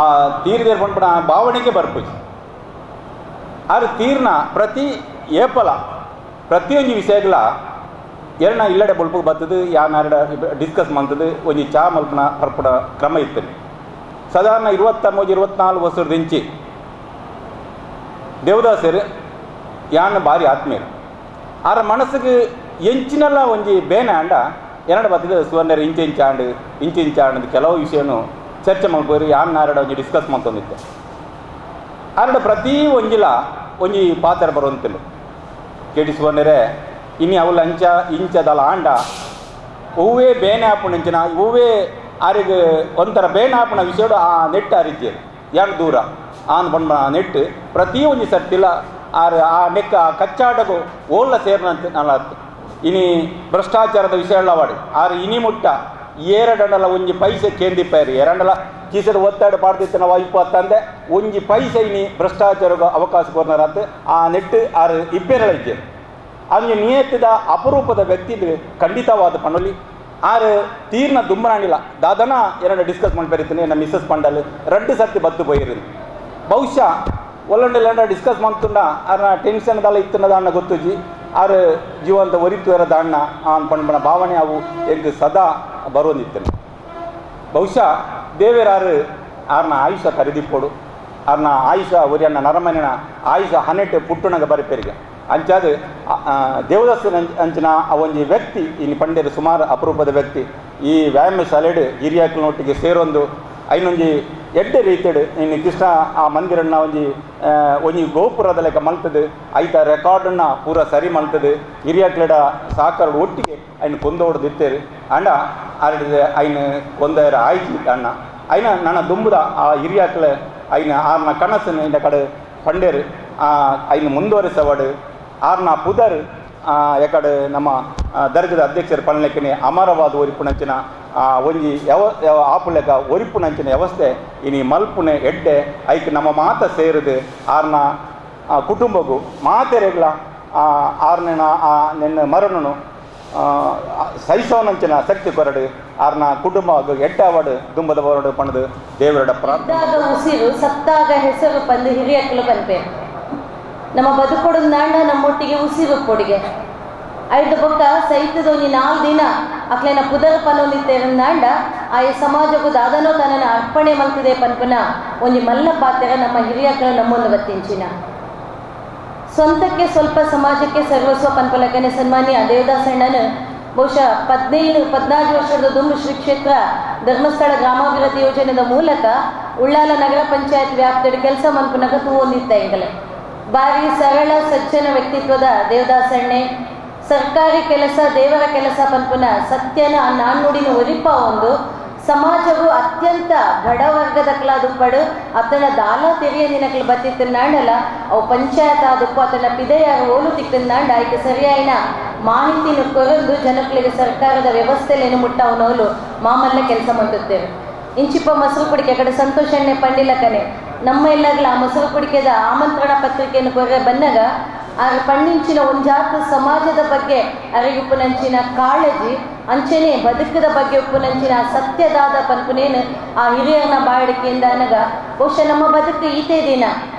ಆ ತೀರುದೇರು ಪನ್ಪುನ ಭಾವನೆಗೆ ಬರ್ಪುಜಿ. ಆರು ತೀರ್ನ ಪ್ರತಿ ಏಪಲ ಪ್ರತಿಯೊಂಜಿ ವಿಷಯಗಳ ಎರಡ ಇಲ್ಲಡೆ ಬೊಲ್ಪು ಬರ್ತದೆ ಯಾನಾರಡ ಡಿಸ್ಕಸ್ ಮಾಡ್ತದೆ ಒಂಜಿ ಚಾ ಮಲ್ಪನ ಪರ್ಪುನ ಕ್ರಮ ಇತ್ತು. ಸಾಧಾರಣ 23 24 ವರ್ಷದ ಇಂಚಿ ದೇವದಾಸರು ಯಾನ್ ಭಾರಿ ಆತ್ಮೀಯರು. ಆರ ಮನಸ್ಸಿಗೆ ಎಂಚಿನೆಲ್ಲ ಒಂಜಿ ಬೇನೆ ಅಂಡ ಎರಡು ಬತ್ತಿದ ಸುವರ್ಣರು ಇಂಚೆ ಇಂಚಾಂಡು ಇಂಚೆ ಇಂಚಾಂಡು ಕೆಲವು ವಿಷಯನು ಚರ್ಚೆ ಮಲ್ಪೋರು ಯಾನ್ ನಾರಡ ಒಂಜಿ ಡಿಸ್ಕಸ್ ಮಾಡ್ತೊಂದಿತ್ತೆ. ಆರಡ ಪ್ರತಿ ಒಂಜಿಲ ಒಂಜಿ ಪಾತ್ರ ಬರುವಂತಿಲ್ಲ. ಕೆ ಟಿ ಸುವರ್ಣರೇ ಇನ್ನು ಅವಳ ಅಂಚ ಇಂಚದಲ್ಲ ಆಂಡ ಹೂವೇ ಬೇನೆ ಆಪುಣಂಚಿನ ಹೂವೇ ಆರಿಗೆ ಒಂಥರ ಬೇನೆ ಆಪುಣ ವಿಷಯಡು ಆ ನೆಟ್ಟು ಆರಿಜ್ಜೆ ಯಾನ್ ದೂರ ಆನ್ ಬಣ್ಣ ನೆಟ್ಟು ಪ್ರತಿ ಒಂಜಿ ಸರ್ತಿಲ್ಲ ಆರ್ ಆ ನೆಕ್ಕ ಆ ಕಚ್ಚಾಟಗೂ ಓಲ್ಲ ಸೇರಿನಂತೆ ನಲ್ಲ. ಇನಿ ಭ್ರಷ್ಟಾಚಾರದ ವಿಷಯ ಎಲ್ಲ ವಾಡಿ ಆರು ಇನಿ ಮುಟ್ಟ ಏರಡಂಡಲ ಒಂಜಿ ಪೈಸೆ ಕೇಂದಿಪ್ಪಾರಿ ಎರಡಂಡಲ ಕೀಸದ ಒತ್ತಾಡ ಪಾಡ್ದಿತ್ತು ನಾವು ಇಪ್ಪತ್ತಂದೆ ಒಂಜಿ ಪೈಸೆ ಇನಿ ಭ್ರಷ್ಟಾಚಾರಕ್ಕೆ ಅವಕಾಶ ಕೊರ್ನರಾತ್ ಆ ನೆಟ್ಟು ಆರು ಇಪ್ಪೇರಳ ಇಜ್ಜೆ. ಅವನಿಗೆ ನಿಯತ್ತಿದ ಅಪರೂಪದ ವ್ಯಕ್ತಿ ಖಂಡಿತವಾದ ಪಣೊಲಿ ಆರು ತೀರ್ನ ದುಮ್ಮರಾಣಿಲ್ಲ ದಾದನ ಎರಡು ಡಿಸ್ಕಸ್ ಮಾಡಿ ಬರೀತೀನಿ ನನ್ನ ಮಿಸ್ಸಸ್ ಪಂಡಲ್ ರಡ್ಡು ಸರ್ತಿ ಬತ್ತು ಪೋಯಿರು. ಬಹುಶಃ ಒಲ್ಲಂಡೆಲ್ಲ ಡಿಸ್ಕಸ್ ಮಾಡ್ತುಂಡ ಆರ್ನ ಟೆನ್ಷನ್ದಲ್ಲ ಇತ್ತುನ್ನದ ಅಣ್ಣ ಗೊತ್ತುಜಿ ಆರು ಜೀವಂತ ಒರಿತು ಅಣ್ಣ ಆನ್ ಪಣ್ಪಣ ಭಾವನೆ ಅವು ಎಂಕ್ ಸದಾ ಬರೋಂದಿತ್ತೇನೆ. ಬಹುಶಃ ದೇವೇರಾರು ಆರ್ನ ಆಯುಷ ಕರಿದಿಪ್ಪೋಡು ಆರ್ನ ಆಯುಷ ಒರಿಯಣ್ಣ ನರಮನಿನ ಆಯುಷ ಹನೆಟ್ಟು ಪುಟ್ಟುನಗ ಬರಿಪೆರಿಗೆ ಅಂಚಾದ ದೇವದಾಸ ಅಂಚಿನ ಆ ಒಂಜಿ ವ್ಯಕ್ತಿ ಇನ್ನು ಪಂಡ್ಯರು ಸುಮಾರು ಅಪರೂಪದ ವ್ಯಕ್ತಿ. ಈ ವ್ಯಾಯಾಮ ಶಾಲೆಡು ಹಿರಿಯಾಕ್ಲನೊಟ್ಟಿಗೆ ಸೇರೊಂದು ಐನೊಂಜಿ ಎಡ್ಡೆ ರೀತಿಯಡು ಇನ್ನು ಕೃಷ್ಣ ಆ ಮಂದಿರನ್ನ ಒಂಜಿ ಒಂಜಿ ಗೋಪುರದ ಲೆಕ್ಕ ಮಲ್ತದು ಐತ ರೆಕಾರ್ಡನ್ನ ಪೂರ ಸರಿ ಮಲ್ತದು ಹಿರಿಯಾಕ್ಲೆಡ ಸಾಕರಡು ಒಟ್ಟಿಗೆ ಐನು ಕೊಂದೋಡ್ದು ಇತ್ತೇರು ಅಂಡ ಆರಡಿದ ಐನು ಕೊಂದರ ಆಯ್ತು ಅಣ್ಣ ಐನ ನನ್ನ ದುಂಬುದ ಆ ಹಿರಿಯಾಕ್ಲೆ ಐನ ಆರ್ನ ಕನಸನ್ನು ಇಂದ ಕಡೆ ಪಂಡೇರು ಐನು ಮುಂದುವರಿಸವಾಡು ಆರ್ನ ಪುದರ್ ಯಾಕಡೆ ನಮ್ಮ ದರ್ಗದ ಅಧ್ಯಕ್ಷರ ಪನ್ಲೆಕ್ಕನೆ ಅಮರವಾದ ಒರಿಪುಣಂಚಿನ ಒಂಜಿ ಯಾವ ಯಾವ ಆಪುಲೆಕ ಒರಿಪುಣಂಚಿನ ವ್ಯವಸ್ಥೆ ಇನಿ ಮಲ್ಪುಣೆ ಎಡ್ಡೆ ಐಕ್ ನಮ್ಮ ಮಾತ ಸೇರಿದು ಆರ್ನ ಕುಟುಂಬಗೂ ಮಾತೆರೆಗ್ಲ ಆರ್ನ ನಿನ್ನ ಮರಣನು ಸಹಿಸೋನಂಚಿನ ಶಕ್ತಿ ಕೊರಡು ಆರ್ನ ಕುಟುಂಬ ಎಡ್ಡಾವಡು ದುಂಬದ ಬರಡು ಪಣದು ದೇವರಡ ಪ್ರಾರ್ಥನೆ. ಉಸಿರು ಸತ್ತಾಗ ಹೆಸರು ಪಂದು ಹಿರಿಯಕ್ಕಲು ಪನ್ಪೆ ನಮ್ಮ ಬದುಕೊಡು ನಾಂಡ ನಮ್ಮೊಟ್ಟಿಗೆ ಉಸಿರು ಕೊಡಿಗೆ ಐದು ಬೊಕ್ಕ ಸೈತದ ಒಂಜಿ 4 ದಿನ ಅಕ್ಲೆನ ಪುದರ್ ಪನೊಂದಿತ್ತೇರಂದಾಂಡ ಆಯ ಸಮಾಜಕ್ಕೂ ದಾದನೋ ತನ್ನನ್ನು ಅರ್ಪಣೆ ಮಲ್ತಿದೆ ಪನ್ಪುನ ಒಂಜಿ ಮಲ್ಲ ಪಾತ್ರ ನಮ್ಮ ಹಿರಿಯಕ್ಕಲು ನಮ್ಮೊಂದು ಬತ್ತಿಂಚಿನ ಸ್ವಂತಕ್ಕೆ ಸ್ವಲ್ಪ ಸಮಾಜಕ್ಕೆ ಸರ್ವಸ್ವ ಪನ್ಪಲಕನೆ ಸನ್ಮಾನ್ಯ ದೇವದಾಸಣ್ಣನ ಬಹುಶಃ 15 14 ವರ್ಷದ ದುಂಬು ಶ್ರೀ ಕ್ಷೇತ್ರ ಧರ್ಮಸ್ಥಳ ಗ್ರಾಮಾಭಿವೃದ್ಧಿ ಯೋಜನೆದ ಮೂಲಕ ಉಳ್ಳಾಲ ನಗರ ಪಂಚಾಯತ್ ವ್ಯಾಪ್ತಿಯ ಕೆಲಸ ಮನ್ಪುನಗ ತೂವೊಂದಿತ್ತ ಎಂಗಲೆ ಬಾರಿ ಸರಳ ಸಜ್ಜನ ವ್ಯಕ್ತಿತ್ವದ ದೇವದಾಸಣ್ಣೆ ಸರ್ಕಾರಿ ಕೆಲಸ ದೇವರ ಕೆಲಸ ಪನ್ಪುನ ಸತ್ಯನ ಆ ನಾಣ್ಣುಡಿನ ಒರಿಪ ಒಂದು ಸಮಾಜವು ಅತ್ಯಂತ ಬಡವರ್ಗದ ಕಲಾದುಪ್ಪಡು ಅತನ ದಾಲ ತೆರಿಯ ದಿನಕಲು ಬತ್ತಿತ್ತಿನಾಂಡಲ ಅವು ಪಂಚಾಯತ್ ಆದುಪ್ಪು ಅತನ ಪಿದೆಯಾರ ಓಲು ತಿಕ್ಕಿನಾಂಡ ಆಯ್ಕೆ ಸರಿಯಾಯಿನ ಮಾಹಿತಿನ ಕೊರಂದು ಜನಗಳಿಗೆ ಸರ್ಕಾರದ ವ್ಯವಸ್ಥೆಲೇನು ಮುಟ್ಟವನೋಲು ಮಾಮಲ್ಲ ಕೆಲಸ ಮಂತುತ್ತೇವೆ. ಇಂಚಿಪ್ಪ ಮೊಸರು ಕುಡಿಕೆ ಕಡೆ ಸಂತೋಷಣ್ಣೆ ಪಂಡಿಲಕನೆ ನಮ್ಮ ಎಲ್ಲಾಗ್ಲ ಆ ಮೊಸರು ಕುಡಿಕೆದ ಆಮಂತ್ರಣ ಪತ್ರಿಕೆಯನ್ನು ಕೊರೆ ಬನ್ನಗ ಆ ಪಣ್ಣಿಂಚಿನ ಒಂಜಾತ ಸಮಾಜದ ಬಗ್ಗೆ ಅರಿಗುಪ್ಪುನಂಚಿನ ಕಾಳಜಿ ಅಂಚನೆ ಬದುಕದ ಬಗ್ಗೆ ಉಪ್ಪುನಂಚಿನ ಸತ್ಯದಾದ ಪನ್ಪುನೇನು ಆ ಹಿರಿಯರನ ಬಾಯಡಿಕೆಯಿಂದ ಅನಗ ಬಹುಶಃ ನಮ್ಮ ಬದುಕು ಈತೇ ದಿನ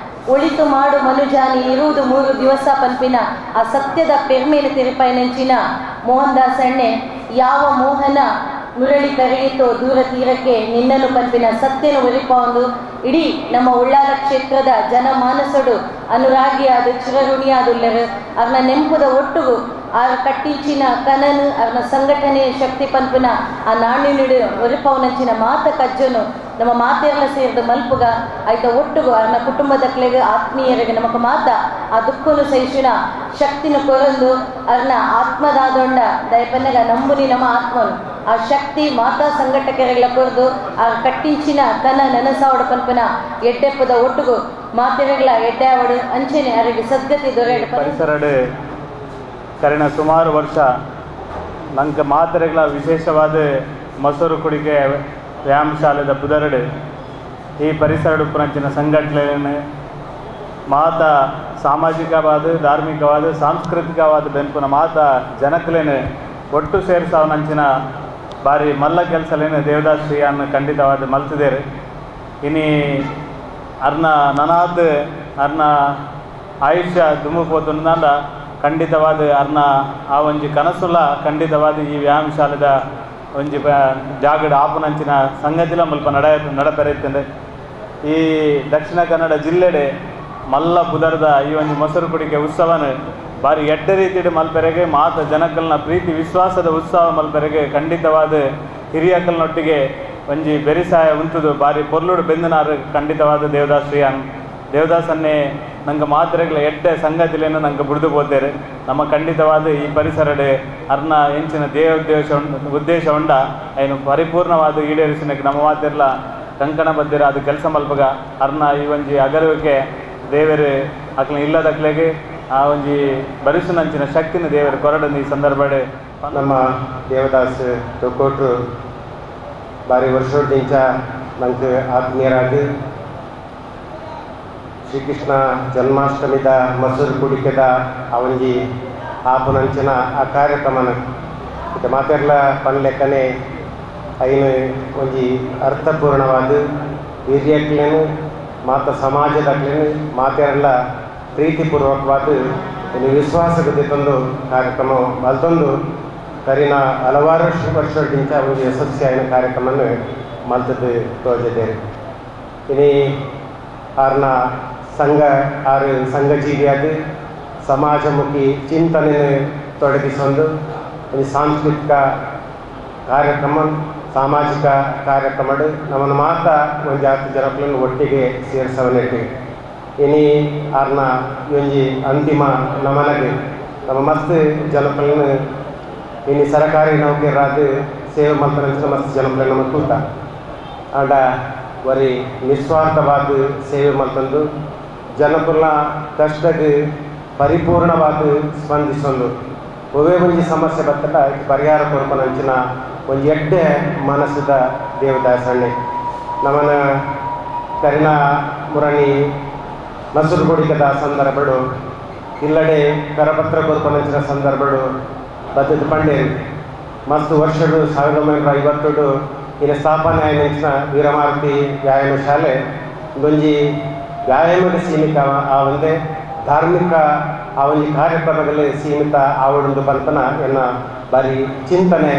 ಒಳಿತು ಮಾಡು ಮನುಜಾನಿ ಇರುವುದು 3 ದಿವಸ ಪನ್ಪಿನ ಆ ಸತ್ಯದ ಪೆರ್ಮೇಲೆ ತಿರುಪಾಯಿನಂಚಿನ ಮೋಹನ್ ದಾಸ್ ಅಣ್ಣೆ ಯಾವ ಮೋಹನ ಮುರಳಿ ಕರೆಯಿತೋ ದೂರ ತೀರಕ್ಕೆ ನಿನ್ನನ್ನು ಪನ್ಪಿನ ಸತ್ಯನ ಒರಿಪ ಒಂದು ಇಡೀ ನಮ್ಮ ಉಳ್ಳಾಲ ಕ್ಷೇತ್ರದ ಜನಮಾನಸಡು ಅನುರಾಗಿಯಾದ ಚಿರಋಣಿಯಾದುಲ್ಲರು ಅವ್ರನ್ನ ನೆಂಪುದ ಒಟ್ಟುಗು ಆ ಕಟ್ಟಿಂಚಿನ ಕನನು ಅವ್ರನ್ನ ಸಂಘಟನೆ ಶಕ್ತಿ ಪನ್ಪುನ ಆ ನಾಣ್ಯನುಡು ಒರಿಪವನಂಚಿನ ಮಾತ ಕಜ್ಜನು ನಮ್ಮ ಮಾತೆರ್ಲ ಸೇರಿದ ಮಲ್ಪುಗ ಆಯ್ತ ಒಟ್ಟುಗು ಅವ್ರನ್ನ ಕುಟುಂಬದ ಕ್ಲೆಗೆ ಆತ್ಮೀಯರಿಗೆ ನಮಕ ಮಾತ ಆ ದುಃಖನು ಸಹಿಸಿನ ಶಕ್ತಿನ ಕೊರಂದು ಅವ್ರನ್ನ ಆತ್ಮದಾದೊಂಡ ದಯಪನ್ನಗ ನಂಬುನಿ ನಮ್ಮ ಆತ್ಮನು ಆ ಶಕ್ತಿ ಮಾತಾ ಸಂಘಟಕರೆಲ್ಲ ಕೊರದು ಆ ಕಟ್ಟಿಂಚಿನ ಕನ ನನಸಾವಡ ಪನ್ಪುನ ಎಡ್ಡೆಪ್ಪದ ಒಟ್ಟುಗು ಮಾತೆರೆಗಳ ಎಡ್ಡೆ ಅವಡು ಅಂಚೆನೆ ಅವರಿಗೆ ಸದ್ಗತಿ ದೊರೆಯಡು. ಪರಿಸರಡೆ ಕರಿನ ಸುಮಾರು ವರ್ಷ ನಂಗೆ ಮಾತೆರೆಗಳ ವಿಶೇಷವಾದ ಮೊಸರು ಕುಡಿಕೆ ವ್ಯಾಯಾಮ ಶಾಲೆದ ಪುದರಡು ಈ ಪರಿಸರಡು ಪುನಂಚಿನ ಸಂಘಟನೆ ಮಾತ ಸಾಮಾಜಿಕವಾದ ಧಾರ್ಮಿಕವಾದ ಸಾಂಸ್ಕೃತಿಕವಾದ ಬೆನ್ಪುನ ಮಾತ ಜನಕ್ಲೇನೆ ಒಟ್ಟು ಸೇರಿಸವನಂಚಿನ ಭಾರಿ ಮಲ್ಲ ಕೆಲಸಲೇನು ದೇವದಾಸ್ ಶ್ರೀಯನ್ನು ಖಂಡಿತವಾದ ಮಲ್ತಿದ್ದೇರೆ. ಇನಿ ಅರ್ನ ನನಾದ್ ಅರ್ನ ಆಯುಷ್ಯ ದುಮ್ಮು ಪೋತುಂದಾಂಡ ಖಂಡಿತವಾದ ಅರ್ನ ಆ ಒಂಜಿ ಕನಸುಲ ಖಂಡಿತವಾದ ಈ ವ್ಯಾಯಾಮ ಶಾಲೆದ ಒಂಜಿ ಜಾಗಡ್ ಆಪುನಂಚಿನ ಸಂಗತಿಲ ಮುಲ್ಪ ನಡಪೆರೈತಂದೆ. ಈ ದಕ್ಷಿಣ ಕನ್ನಡ ಜಿಲ್ಲೆಡೆ ಮಲ್ಲ ಪುದರ್ದ ಈ ಒಂಜಿ ಮೊಸರು ಕುಡಿಕೆ ಉತ್ಸವನ ಬಾರಿ ಎಡ್ಡೆ ರೀತಿಡ್ ಮಲ್ಪೆರೆಗೆ ಮಾತ ಜನಕಲ್ನ ಪ್ರೀತಿ ವಿಶ್ವಾಸದ ಉತ್ಸವ ಮಲ್ಪೆರೆಗೆ ಖಂಡಿತವಾದ ಹಿರಿಯಕಲ್ನೊಟ್ಟಿಗೆ ಒಂಜಿ ಬೆರಿಸಾಯ ಉಂತುದು ಬಾರಿ ಪೊರ್ಲುಡು ಬೆಂದನಾರು ಖಂಡಿತವಾದ ದೇವದಾಸ್ ಶ್ರೀಯಾನ್. ದೇವದಾಸನ್ನೇ ನಂಗೆ ಮಾತ್ರೆಗಳ ಎಡ್ಡೆ ಸಂಗತಿಲೇನು ನಂಗೆ ಬುಡಿದು ಹೋದ್ದೇರೆ. ನಮ್ಮ ಖಂಡಿತವಾದ ಈ ಪರಿಸರಡೆ ಅರ್ನ ಎಂಚಿನ ದೇವೋದ್ದೇಶ ಉದ್ದೇಶ ಉಂಡ ಏನು ಪರಿಪೂರ್ಣವಾದ ಈಡೇರಿಸಿನಕ್ಕೆ ನಮ್ಮ ಮಾತಿರ್ಲ ಕಂಕಣ ಬದ್ದಿರ ಅದು ಕೆಲಸ ಮಲ್ಪಗ ಅರ್ನ ಈ ಒಂಜಿ ಅಗಲುವಿಕೆ ದೇವರು ಅಕ್ಲ ಇಲ್ಲದಕ್ಲೆಗೆ ಆ ಒಂಜಿ ಬರಿಸುನಂಚಿನ ಶಕ್ತಿನ ದೇವರು ಕೊರಡನ್ನು ಈ ಸಂದರ್ಭಡೆ. ನಮ್ಮ ದೇವದಾಸ್ ತೊಕ್ಕೋಟ್ರು ಬಾರಿ ವರ್ಷದಿಂಚ ನಂಗೆ ಆತ್ಮೀಯರಾಗಿ ಶ್ರೀಕೃಷ್ಣ ಜನ್ಮಾಷ್ಟಮಿದ ಮೊಸರು ಕುಡಿಕೆದ ಆ ಒಂಜಿ ಆಪುನಂಚಿನ ಆ ಕಾರ್ಯಕ್ರಮನ ಇದು ಮಾತೆರ್ಲ ಪನ್ಲೆಕ್ಕನೆ ಐನು ಒಂಜಿ ಅರ್ಥಪೂರ್ಣವಾದ ಹಿರಿಯಕ್ಲೇನು ಮಾತ ಸಮಾಜದಕ್ಲೇನು ಮಾತೆರ್ಲ ಪ್ರೀತಿಪೂರ್ವಕವಾದ ಇನ್ನು ವಿಶ್ವಾಸಕ್ಕೆ ತಂದು ಕಾರ್ಯಕ್ರಮ ಮಲ್ತೊಂದು ಕರಿನ ಹಲವಾರು ವರ್ಷಗಳಿಂದ ಒಂದು ಯಶಸ್ವಿಯಾಗಿನ ಕಾರ್ಯಕ್ರಮವನ್ನು ಮಲ್ತದ್ದು ತೋಜಿದ್ದೇವೆ. ಇನಿ ಆರ್ನ ಸಂಘ ಆರು ಸಂಘಜೀವಿಯಾಗಿ ಸಮಾಜಮುಖಿ ಚಿಂತನೆ ತೊಡಗಿಸೊಂದು ಒಂದು ಸಾಂಸ್ಕೃತಿಕ ಕಾರ್ಯಕ್ರಮ ಸಾಮಾಜಿಕ ಕಾರ್ಯಕ್ರಮ ನಮ್ಮನ್ನು ಮಾತ ಒಂದು ಜಾತಿ ಜನಕ್ಕನ್ನು ಒಟ್ಟಿಗೆ ಸೇರಿಸವನಿಟ್ಟು ಇನಿ ಆರ್ನ ಒಂಜಿ ಅಂತಿಮ ನಮನಗೆ ನಮ್ಮ ಮಸ್ತ್ ಜನಕ್ಕನ್ನು ಇನಿ ಸರಕಾರಿ ನೌಕರರಾದ ಸೇವೆ ಮಲ್ತನಂಚಿನ ಮಸ್ತ್ ಜನಕ್ಕನ್ನು ನಮ್ಮ ತೂತ ಆಂಡ ವರಿ ನಿಸ್ವಾರ್ಥವಾದ ಸೇವೆ ಮಲ್ತಂದು ಜನಕುಲ ಕಷ್ಟಕ್ಕೆ ಪರಿಪೂರ್ಣವಾದ ಸ್ಪಂದಿಸೊಂದು ಒವೇ ಒಂಜಿ ಸಮಸ್ಯೆ ಬತ್ತಡ ಪರಿಹಾರ ಕೊರ್ಪನಂಚಿನ ಒಂಜಿ ಎಡ್ಡೆ ಮನಸ್ಸದ ದೇವದಾಸಣ್ಣೆ ನಮ್ಮನ ಕರಿನ ಮುರಣಿ ಮೊಸರು ಕುಡಿಕದ ಸಂದರ್ಭಡು ಇಲ್ಲಡೆ ಕರಪತ್ರ ಕೊರ್ಪನಂಚಿನ ಸಂದರ್ಭಡು ಬದ್ದದ ಪಂಡೇರು ಮಸ್ತ್ ವರ್ಷಡು 1950 ಇನ್ನು ಸ್ಥಾಪನೆ ಆಯಿನ ವೀರಮಾರುತಿ ವ್ಯಾಯಾಮ ಶಾಲೆ ಒಂಜಿ ವ್ಯಾಯಾಮದ ಸೀಮಿತ ಆ ಒಂದೇ ಧಾರ್ಮಿಕ ಆ ಒಂಜಿ ಕಾರ್ಯಕ್ರಮದಲ್ಲಿ ಸೀಮಿತ ಆವಡೊಂದು ಪನ್ಪನ ಎನ್ನ ಬಾರಿ ಚಿಂತನೆ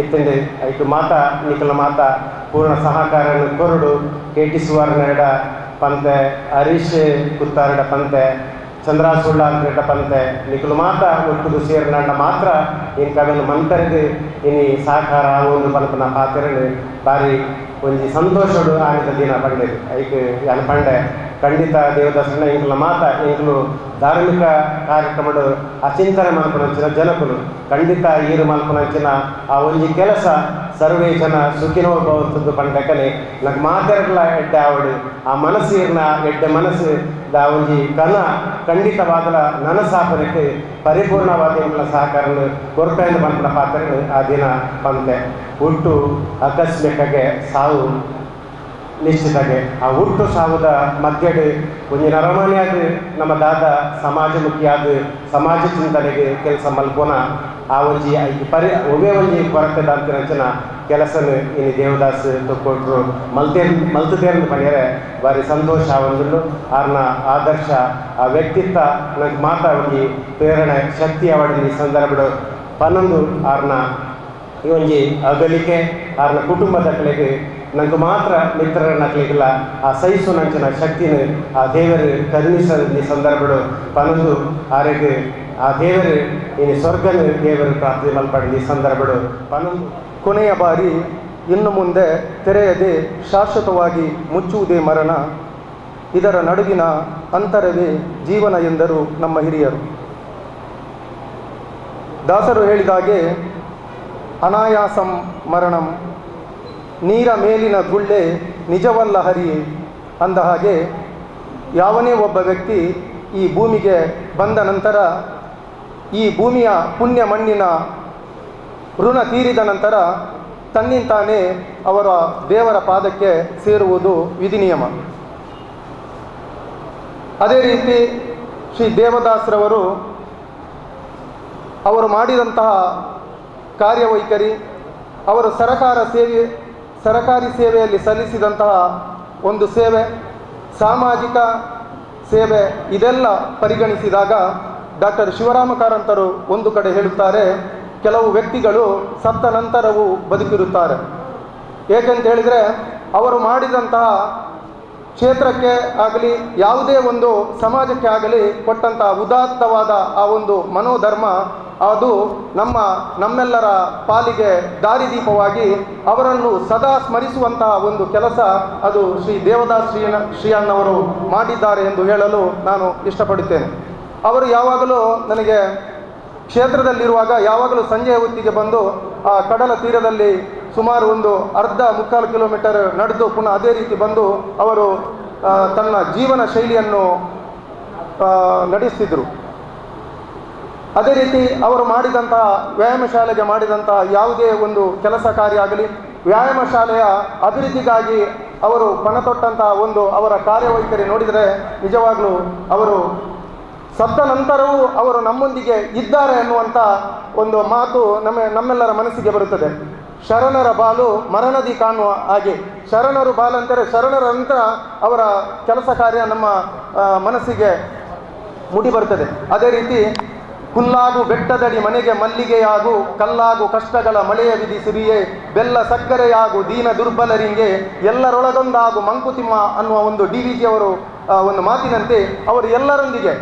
ಇತ್ತಂದೆ ಐಕು ಮಾತಾ ನಿಖಲ ಮಾತಾ ಪೂರ್ಣ ಸಹಕಾರ ಕೊರಡು ಕೆ ಟಿ ಸುವರ್ಣೆರಡ ಪಂತೆ ಹರೀಶ್ ಕುತ್ತಾರಡ ಪಂತೆ ಚಂದ್ರ ಸುಳ್ಳಾರ್ಡ ಪಂತೆ ನಿಖಲು ಮಾತಾ ಒಟ್ಟುಗು ಸೇರಿನಾಡ ಮಾತ್ರ ಇನ್ ಕವೆನ್ ಮಂತರಿಗೆ ಇನಿ ಸಹಕಾರ ಆವೊಂದು ಪನ್ಪನ ಪಾತ್ರನು ಬಾರಿ ಒಂಜಿ ಸಂತೋಷಡು ಆನಿತ ದಿನ ಪಂಡೇರು ಐಕ್ ಯಾನ್ ಪಂಡೆ ಖಂಡಿತ ದೇವದಾಸನ ಇಂಕ್ಲ ಮಾತ ಇಂಕ್ಲು ಧಾರ್ಮಿಕ ಕಾರ್ಯಕ್ರಮಡು ಅಚಿಂತನೆ ಮಲ್ಪನಂಚಿನ ಜನಕುಲು ಖಂಡಿತ ಈರು ಮಲ್ಪನಂಚಿನ ಆ ಒಂಜಿ ಕೆಲಸ ಸರ್ವೇ ಜನ ಸುಖಿನೋ ಭವಂತದ್ದು ಪಂಡಕನೆ ನಂಗೆ ಮಾತೆರಡ್ಲ ಎಡ್ಡೆ ಆವಡು ಆ ಮನಸ್ಸು ಇರ್ನ ಎಡ್ಡೆ ಮನಸ್ಸು the ಒಂಜಿ ಕನ ಖಂಡಿತವಾದಲ ನನಸಾಪನಕ್ಕೆ ಪರಿಪೂರ್ಣವಾದ ಇಂಕ್ಲ ಸಹಕಾರ ಕೊರತೆಯನ್ನು ಪನ್ಪನ ಪಾತ್ರ ಆ ದಿನ ಪಂತೆ. ಹುಟ್ಟು ಆಕಸ್ಮಿಕಗೆ ಸಾವು ನಿಶ್ಚಿತಗೆ ಆ ಹುಟ್ಟು ಸಾವುದ ಮಧ್ಯಡೆ ಒಂಜಿ ನರಮಾನ್ಯಾದ ನಮ್ಮ ದಾದ ಸಮಾಜಮುಖಿಯಾದ ಸಮಾಜ ಚಿಂತನೆಗೆ ಕೆಲಸ ಮಲ್ಪೋನ ಆ ಒಂಜಿ ಪರಿ ಒವೇ ಒಂಜಿ ಕೊರತೆ ದಾಂತಿನಂಚಿನ ಕೆಲಸನ ಇನಿ ದೇವದಾಸ್ ತೊಕ್ಕೊಟ್ರು ಮಲ್ತೇರ್ದು ಪಣಿಯರೆ ಬಾರಿ ಸಂತೋಷ ಒಂದುಂಡು. ಆರ್ನ ಆದರ್ಶ ಆ ವ್ಯಕ್ತಿತ್ವ ನಂಗೆ ಮಾತಾ ಒಂಜಿ ಪ್ರೇರಣೆ ಶಕ್ತಿ ಅವಡಿನ ಈ ಸಂದರ್ಭಡು ಪನ್ನೊಂದು ಆರ್ನ ಈ ಒಂಜಿ ಅಗಲಿಕೆ ಆರ್ನ ಕುಟುಂಬದ ಕಲೆಗೆ ನಂಗೆ ಮಾತ್ರ ಮಿತ್ರರ ನಕ್ಲಿಗಿಲ್ಲ ಆ ಸಹಿಸು ನಂಚಿನ ಶಕ್ತಿನ ಆ ದೇವರು ಕರುಣಿಸ ಸಂದರ್ಭಡು ಪನೊಂದು ಆರೆಗೆ ಆ ದೇವರು ಇನ್ನು ಸ್ವರ್ಗನ ದೇವರು ಪ್ರಾರ್ಥನೆ ಮಲ್ಪಡಿ ಈ ಸಂದರ್ಭಡು ಪನೊಂದು. ಕೊನೆಯ ಬಾರಿ ಇನ್ನು ಮುಂದೆ ತೆರೆಯದೆ ಶಾಶ್ವತವಾಗಿ ಮುಚ್ಚುವುದೇ ಮರಣ, ಇದರ ನಡುವಿನ ಅಂತರವೇ ಜೀವನ ಎಂದರು ನಮ್ಮ ಹಿರಿಯರು. ದಾಸರು ಹೇಳಿದಾಗೆ ಅನಾಯಾಸಂ ಮರಣಂ, ನೀರ ಮೇಲಿನ ಗುಳ್ಳೆ ನಿಜವಲ್ಲ ಹರಿಯೇ ಅಂದ ಹಾಗೆ ಯಾವನೇ ಒಬ್ಬ ವ್ಯಕ್ತಿ ಈ ಭೂಮಿಗೆ ಬಂದ ನಂತರ ಈ ಭೂಮಿಯ ಪುಣ್ಯ ಮಣ್ಣಿನ ಋಣ ತೀರಿದ ನಂತರ ತನ್ನಿಂತಾನೇ ಅವರ ದೇವರ ಪಾದಕ್ಕೆ ಸೇರುವುದು ವಿಧಿನಿಯಮ. ಅದೇ ರೀತಿ ಶ್ರೀ ದೇವದಾಸರವರು ಅವರು ಮಾಡಿದಂತಹ ಕಾರ್ಯವೈಖರಿ, ಅವರು ಸರಕಾರಿ ಸೇವೆಯಲ್ಲಿ ಸಲ್ಲಿಸಿದಂತಹ ಒಂದು ಸೇವೆ, ಸಾಮಾಜಿಕ ಸೇವೆ, ಇದೆಲ್ಲ ಪರಿಗಣಿಸಿದಾಗ ಡಾಕ್ಟರ್ ಶಿವರಾಮ ಕಾರಂತರು ಒಂದು ಕಡೆ ಹೇಳುತ್ತಾರೆ, ಕೆಲವು ವ್ಯಕ್ತಿಗಳು ಸತ್ತ ನಂತರವೂ ಬದುಕಿರುತ್ತಾರೆ. ಏಕೆಂತ ಹೇಳಿದರೆ ಅವರು ಮಾಡಿದಂತಹ ಕ್ಷೇತ್ರಕ್ಕೆ ಆಗಲಿ ಯಾವುದೇ ಒಂದು ಸಮಾಜಕ್ಕೆ ಆಗಲಿ ಕೊಟ್ಟಂತಹ ಉದಾತ್ತವಾದ ಆ ಒಂದು ಮನೋಧರ್ಮ ಅದು ನಮ್ಮೆಲ್ಲರ ಪಾಲಿಗೆ ದಾರಿದೀಪವಾಗಿ ಅವರನ್ನು ಸದಾ ಸ್ಮರಿಸುವಂತಹ ಒಂದು ಕೆಲಸ ಅದು ಶ್ರೀ ದೇವದಾಸ್ ಶ್ರೀಯಣ್ಣವರು ಮಾಡಿದ್ದಾರೆ ಎಂದು ಹೇಳಲು ನಾನು ಇಷ್ಟಪಡುತ್ತೇನೆ. ಅವರು ಯಾವಾಗಲೂ ನನಗೆ ಕ್ಷೇತ್ರದಲ್ಲಿರುವಾಗ ಯಾವಾಗಲೂ ಸಂಜೆಯ ಹೊತ್ತಿಗೆ ಬಂದು ಆ ಕಡಲ ತೀರದಲ್ಲಿ ಸುಮಾರು ಒಂದು 0.5-3/4 ಕಿಲೋಮೀಟರ್ ನಡೆದು ಪುನಃ ಅದೇ ರೀತಿ ಬಂದು ಅವರು ತನ್ನ ಜೀವನ ಶೈಲಿಯನ್ನು ನಡೆಸ್ತಿದ್ದರು. ಅದೇ ರೀತಿ ಅವರು ಮಾಡಿದಂತಹ ವ್ಯಾಯಾಮ ಶಾಲೆಗೆ ಮಾಡಿದಂತಹ ಯಾವುದೇ ಒಂದು ಕೆಲಸ ಕಾರ್ಯ ಆಗಲಿ, ವ್ಯಾಯಾಮ ಶಾಲೆಯ ಅಭಿವೃದ್ಧಿಗಾಗಿ ಅವರು ಪಣತೊಟ್ಟಂತಹ ಒಂದು ಅವರ ಕಾರ್ಯವೈಖರಿ ನೋಡಿದರೆ ನಿಜವಾಗಲೂ ಅವರು ಸತ್ತ ನಂತರವೂ ಅವರು ನಮ್ಮೊಂದಿಗೆ ಇದ್ದಾರೆ ಅನ್ನುವಂಥ ಒಂದು ಮಾತು ನಮ್ಮೆಲ್ಲರ ಮನಸ್ಸಿಗೆ ಬರುತ್ತದೆ. ಶರಣರ ಬಾಲು ಮರಣದಿ ಕಾಣುವ ಹಾಗೆ, ಶರಣರು ಬಾಲಂತಾರೆ, ಶರಣರ ನಂತರ ಅವರ ಕೆಲಸ ಕಾರ್ಯ ನಮ್ಮ ಮನಸ್ಸಿಗೆ ಮುಡಿ ಬರುತ್ತದೆ. ಅದೇ ರೀತಿ ಹುಲ್ಲಾಗು ಬೆಟ್ಟದಡಿ ಮನೆಗೆ ಮಲ್ಲಿಗೆಯಾಗು, ಕಲ್ಲಾಗು ಕಷ್ಟಗಳ ಮಳೆಯ ವಿಧಿ ಸುರಿಯೇ, ಬೆಲ್ಲ ಸಕ್ಕರೆಯಾಗು ದೀನ ದುರ್ಬಲರಿಂಗೆ, ಎಲ್ಲರೊಳಗೊಂದಾಗು ಮಂಕುತಿಮ್ಮ ಅನ್ನುವ ಒಂದು ಡಿ ವಿ ಜಿಯವರು ಒಂದು ಮಾತಿನಂತೆ ಅವರು ಎಲ್ಲರೊಂದಿಗೆ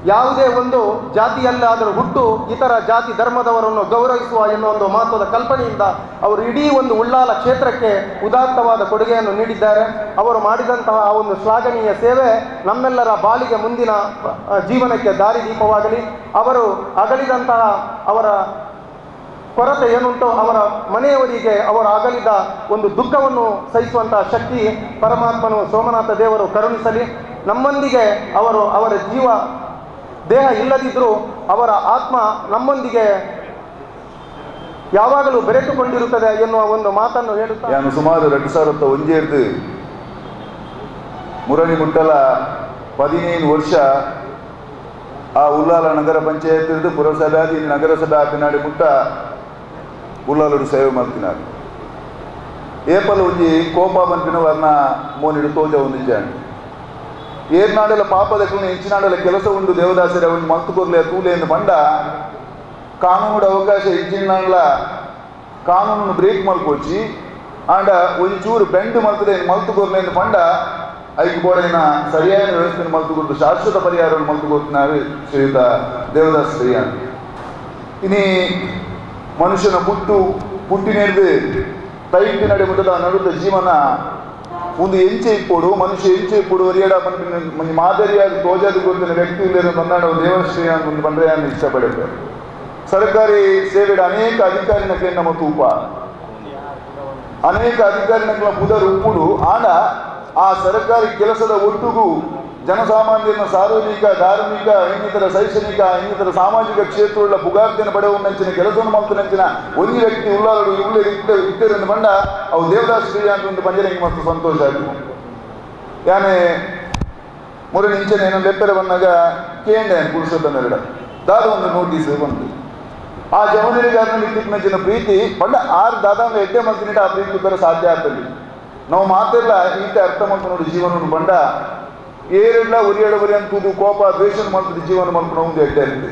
ಯಾವುದೇ ಒಂದು ಜಾತಿಯಲ್ಲಾದರೂ ಹುಟ್ಟು ಇತರ ಜಾತಿ ಧರ್ಮದವರನ್ನು ಗೌರವಿಸುವ ಎನ್ನುವ ಒಂದು ಮಹತ್ವದ ಕಲ್ಪನೆಯಿಂದ ಅವರು ಇಡೀ ಒಂದು ಉಳ್ಳಾಲ ಕ್ಷೇತ್ರಕ್ಕೆ ಉದಾತ್ತವಾದ ಕೊಡುಗೆಯನ್ನು ನೀಡಿದ್ದಾರೆ. ಅವರು ಮಾಡಿದಂತಹ ಆ ಒಂದು ಶ್ಲಾಘನೀಯ ಸೇವೆ ನಮ್ಮೆಲ್ಲರ ಬಾಳಿಗೆ ಮುಂದಿನ ಜೀವನಕ್ಕೆ ದಾರಿದೀಪವಾಗಲಿ. ಅವರು ಅಗಲಿದಂತಹ ಅವರ ಕೊರತೆ ಏನುಂಟೋ ಅವರ ಮನೆಯವರಿಗೆ ಅವರು ಅಗಲಿದ ಒಂದು ದುಃಖವನ್ನು ಸಹಿಸುವಂತಹ ಶಕ್ತಿ ಪರಮಾತ್ಮನು ಸೋಮನಾಥ ದೇವರು ಕರುಣಿಸಲಿ. ನಮ್ಮೊಂದಿಗೆ ಅವರು ಅವರ ಜೀವ ದೇಹ ಇಲ್ಲದಿದ್ದರೂ ಅವರ ಆತ್ಮ ನಮ್ಮೊಂದಿಗೆ ಯಾವಾಗಲೂ ಬೆರೆತುಕೊಂಡಿರುತ್ತದೆ ಎನ್ನುವ ಒಂದು ಮಾತನ್ನು ಹೇಳುತ್ತಾ, ನಾನು ಸುಮಾರು 2001 ಮುರಣಿ ಮುಟ್ಟಲ 15 ವರ್ಷ ಆ ಉಲ್ಲಾಲ ನಗರ ಪಂಚಾಯತ್ ಪುರಸಭೆ ಆದಿ ನಗರಸಭೆ ಆಪಿನಾಡಿ ಮುಟ್ಟ ಉಲ್ಲಾಲರು ಸೇವೆ ಮಾಡ್ತಿನಾರು. ಏಪಲ್ ಒಂಜಿ ಕೋಪ ಬಂಪಿನವರ್ನ ಮೋನಿಡು ತೋಜ ಒಂದಿಜ್ಜಾಂಡ್ ಏರ್ನಾಡೆಲ್ಲ ಪಾಪದ ಹೆಂಚಿನಾಡೆಲ್ಲ ಕೆಲಸ ಉಂಡು ದೇವದಾಸರ ಒಂದು ಮಂತು ಕೊರ್ಲೆ ತೂಲೆ ಎಂದು ಬಂಡ ಕಾನೂನು ಅವಕಾಶ ಇಜ್ಜಿನಾಂಡ್ಲ ಕಾನೂನು ಬ್ರೇಕ್ ಮಲ್ಕೋಚಿ ಆಂಡ ಒಂದು ಚೂರು ಬೆಂಡ್ ಮಲ್ತದೆ ಮಲ್ತು ಕೊರ್ಲೆ ಎಂದು ಬಂಡ ಐಕ್ ಬೋಡೈನ ಸರಿಯಾದ ವ್ಯವಸ್ಥೆಯನ್ನು ಮಲ್ತು ಕೊಟ್ಟು ಶಾಶ್ವತ ಪರಿಹಾರವನ್ನು ಮಲ್ತು ಕೊಡ್ತಿನಾರು ಶ್ರೀಯುತ ದೇವದಾಸ್ ಶ್ರೀಯಾನ್. ಇನಿ ಮನುಷ್ಯನ ಪುಟ್ಟು ಪುಟ್ಟಿನೆಡ್ದು ತೈಪಿ ನಡೆ ಮುಟ್ಟದ ನಡುತ್ತ ಜೀವನ ಒಂದು ಎಂಚೆ ಇಪ್ಪೋಡು ಮನುಷ್ಯ ಎಂಚೆ ಇಪ್ಪೋಡು ಒರಿಯಡ ಮಾದರಿಯಾಗಿ ತೋಜಾದ ಗೊತ್ತಿನ ವ್ಯಕ್ತಿ ಇಲ್ಲದೆ ಬಂದಾಡ ದೇವಶ್ರೀ ಅಂತ ಒಂದು ಬಂದರೆ ನಾನು ಇಷ್ಟಪಡುತ್ತೆ. ಸರ್ಕಾರಿ ಸೇವೆಡ ಅನೇಕ ಅಧಿಕಾರಿನಕ್ಕೆ ನಮ್ಮ ತೂಪ ಅನೇಕ ಅಧಿಕಾರಿನಕ್ಲ ಪುದರ್ ಉಪ್ಪುಡು ಆನ ಆ ಸರ್ಕಾರಿ ಕೆಲಸದ ಒಟ್ಟುಗೂ ಜನಸಾಮಾನ್ಯರನ್ನ ಸಾರ್ವಜನಿಕ ಧಾರ್ಮಿಕ ಇನ್ನಿತರ ಶೈಕ್ಷಣಿಕ ಇನ್ನಿತರ ಸಾಮಾಜಿಕ ಕ್ಷೇತ್ರಗಳ ಪುಗಾರ್ತಿಯನ್ನು ಪಡೆಯುವ ನೆಂಚಿನ ಕೆಲಸವನ್ನು ಮಾಡ್ತ ನೆಂಚಿನ ಒಂದು ವ್ಯಕ್ತಿ ಉಲ್ಲಾರಡು ಇಲ್ಲೇ ಇಟ್ಟರೆಂದು ಬಂಡ ಅವು ದೇವದಾಸ್ ಶ್ರೀ ಅಂತ ಒಂದು ಪಂಜರಂಗಿ ಮಸ್ತು ಸಂತೋಷ ಆಯ್ತು. ಯಾನೆ ಮುರಳಿ ಇಂಚನೆ ಏನೋ ಲೆಪ್ಪರೆ ಬಂದಾಗ ಕೇಂದ್ರ ಪುರುಷೋತ್ತಮೆರಡ ದಾದ ಒಂದು ನೋಟಿಸ್ ಬಂತು. ಆ ಜವನರಿಗೆ ಅದನ್ನು ಇಟ್ಟಿದ್ದ ನೆಂಚಿನ ಪ್ರೀತಿ ಬಂಡ ಆರು ದಾದ ಎಡ್ಡೆ ಮಂತಿನಿಟ ಆ ಪ್ರೀತಿ ಬೇರೆ ಸಾಧ್ಯ ಆಗ್ತದೆ. ನಾವು ಮಾತೆಲ್ಲ ಈತ ಅರ್ಥ ಮಾಡ್ಕೊಂಡು ನೋಡಿ ಜೀವನವನ್ನು ಬಂಡ ಏರೆಲ್ಲ ಒರಿಯಡ ಒರಿ ಅಂತದ್ದು ಕೋಪ ದ್ವೇಷ ಮಾಡ್ತದೆ ಜೀವನ ಮಾಡ್ಕೊಂಡು ಒಂದು ಎಡ್ಡೆ ಇರ್ತದೆ.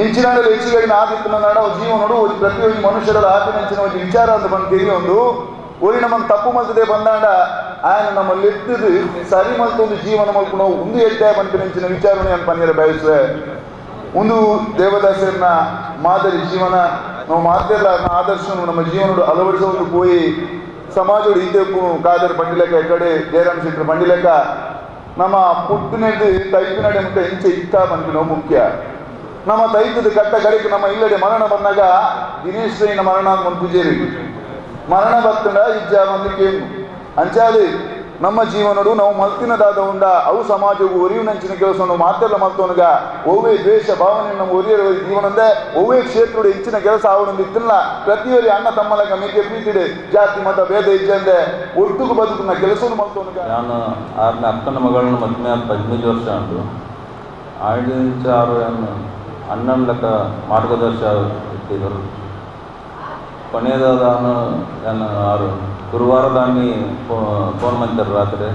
ಇಂಚಿನಾಡಲ್ಲಿ ಹೆಚ್ಚು ಕಡಿಮೆ ಆಗಿತ್ತು ನಾಡ ಜೀವನೋಡು ಪ್ರತಿಯೊಂದು ಮನುಷ್ಯರ ಆಪಿನ ಒಂದು ವಿಚಾರ ಅಂತ ಬಂದು ಒಂದು ಒರಿ ನಮ್ಮನ್ನು ತಪ್ಪು ಮಲ್ತದೆ ಬಂದಾಂಡ ఆయన ನಮ್ಮಲ್ಲಿ ಎತ್ತಿದ್ದು ಸರಿ ಮಲ್ತೊಂದು ಜೀವನ ಮಲ್ಕೊಂಡು ಒಂದು ಎಡ್ಡೆ ಬಂಪಿನ ವಿಚಾರಣೆ ಅಂತ ಪನ್ನೀರ ಬಯಸುವೆ. ಒಂದು ದೇವದಾಸರನ್ನ ಮಾದರಿ ಜೀವನ ನಾವು ಮಾತೆಲ್ಲ ಆದರ್ಶನು ನಮ್ಮ ಜೀವನೋಡು ಅಳವಡಿಸೋದು ಪೋಯಿ ಸಮಾಜೋಡು ಇದ್ದಕ್ಕೂ ಕಾದರ್ ಪಂಡಿಲೆಕ್ಕ ಎಕ್ಕಡೆ ಜಯರಾಮ್ ಶೆಟ್ಟರ್ ಪಂಡಿಲೆಕ್ಕ ನಮ್ಮ ಪುಟ್ಟಿನೆದ್ದು ತೈಪಿನಡೆ ಮುಟ್ಟ ಎಂಚೆ ಇತ್ತ ಬಂಪಿನೋ ಮುಖ್ಯ. ನಮ್ಮ ತೈತದ ಕಟ್ಟ ಕಡೆಗೆ ನಮ್ಮ ಇಲ್ಲಡೆ ಮರಣ ಬಂದಾಗ ದಿನೇಶ್ ರೈನ ಮರಣ ಅಂತ ಒಂದು ಪೂಜೆರಿ ಮರಣ ಬತ್ತಂಡ ಇಜ್ಜ ಬಂದು ಅಂಚಾಲಿ ನಮ್ಮ ಜೀವನಡು ನಾವು ಮಲ್ತಿನದಾದ ಉಂಡ ಅವು ಸಮಾಜವು ಒರಿಯುನಂಚಿನ ಕೆಲಸವನ್ನು ಮಾತೆಲ್ಲ ಮಲ್ತವನಿಗ ಒವ್ವೇ ದ್ವೇಷ ಭಾವನೆ ನಮ್ಮ ಒರಿಯ ಜೀವನಂದೇ ಒವ್ವೇ ಕ್ಷೇತ್ರದ ಹೆಚ್ಚಿನ ಕೆಲಸ ಅವನೊಂದು ಇತ್ತಿಲ್ಲ. ಪ್ರತಿಯೊರಿ ಅಣ್ಣ ತಮ್ಮಲಗ ಮೇಕೆ ಪ್ರೀತಿಡೆ ಜಾತಿ ಮತ ಭೇದ ಇಜ್ಜಂದೆ ಒಟ್ಟುಗು ಬದುಕುನ ಕೆಲಸವನ್ನು ಮಲ್ತವನಿಗ. ನಾನು ಆರನೇ ಅಕ್ಕನ ಮಗಳನ್ನು ಮದುವೆ 15 ವರ್ಷ ಉಂಟು. 5-6 ಅಣ್ಣನ ಲೆಕ್ಕ ಮಾರ್ಗದರ್ಶ ಇಟ್ಟಿದ್ದರು. ಕೊನೆಯದಾದ ನಾನು ಆರು ಗುರುವಾರದಾನಿ ಫೋನ್ ಮಾಡ್ತಾರೆ ರಾತ್ರಿ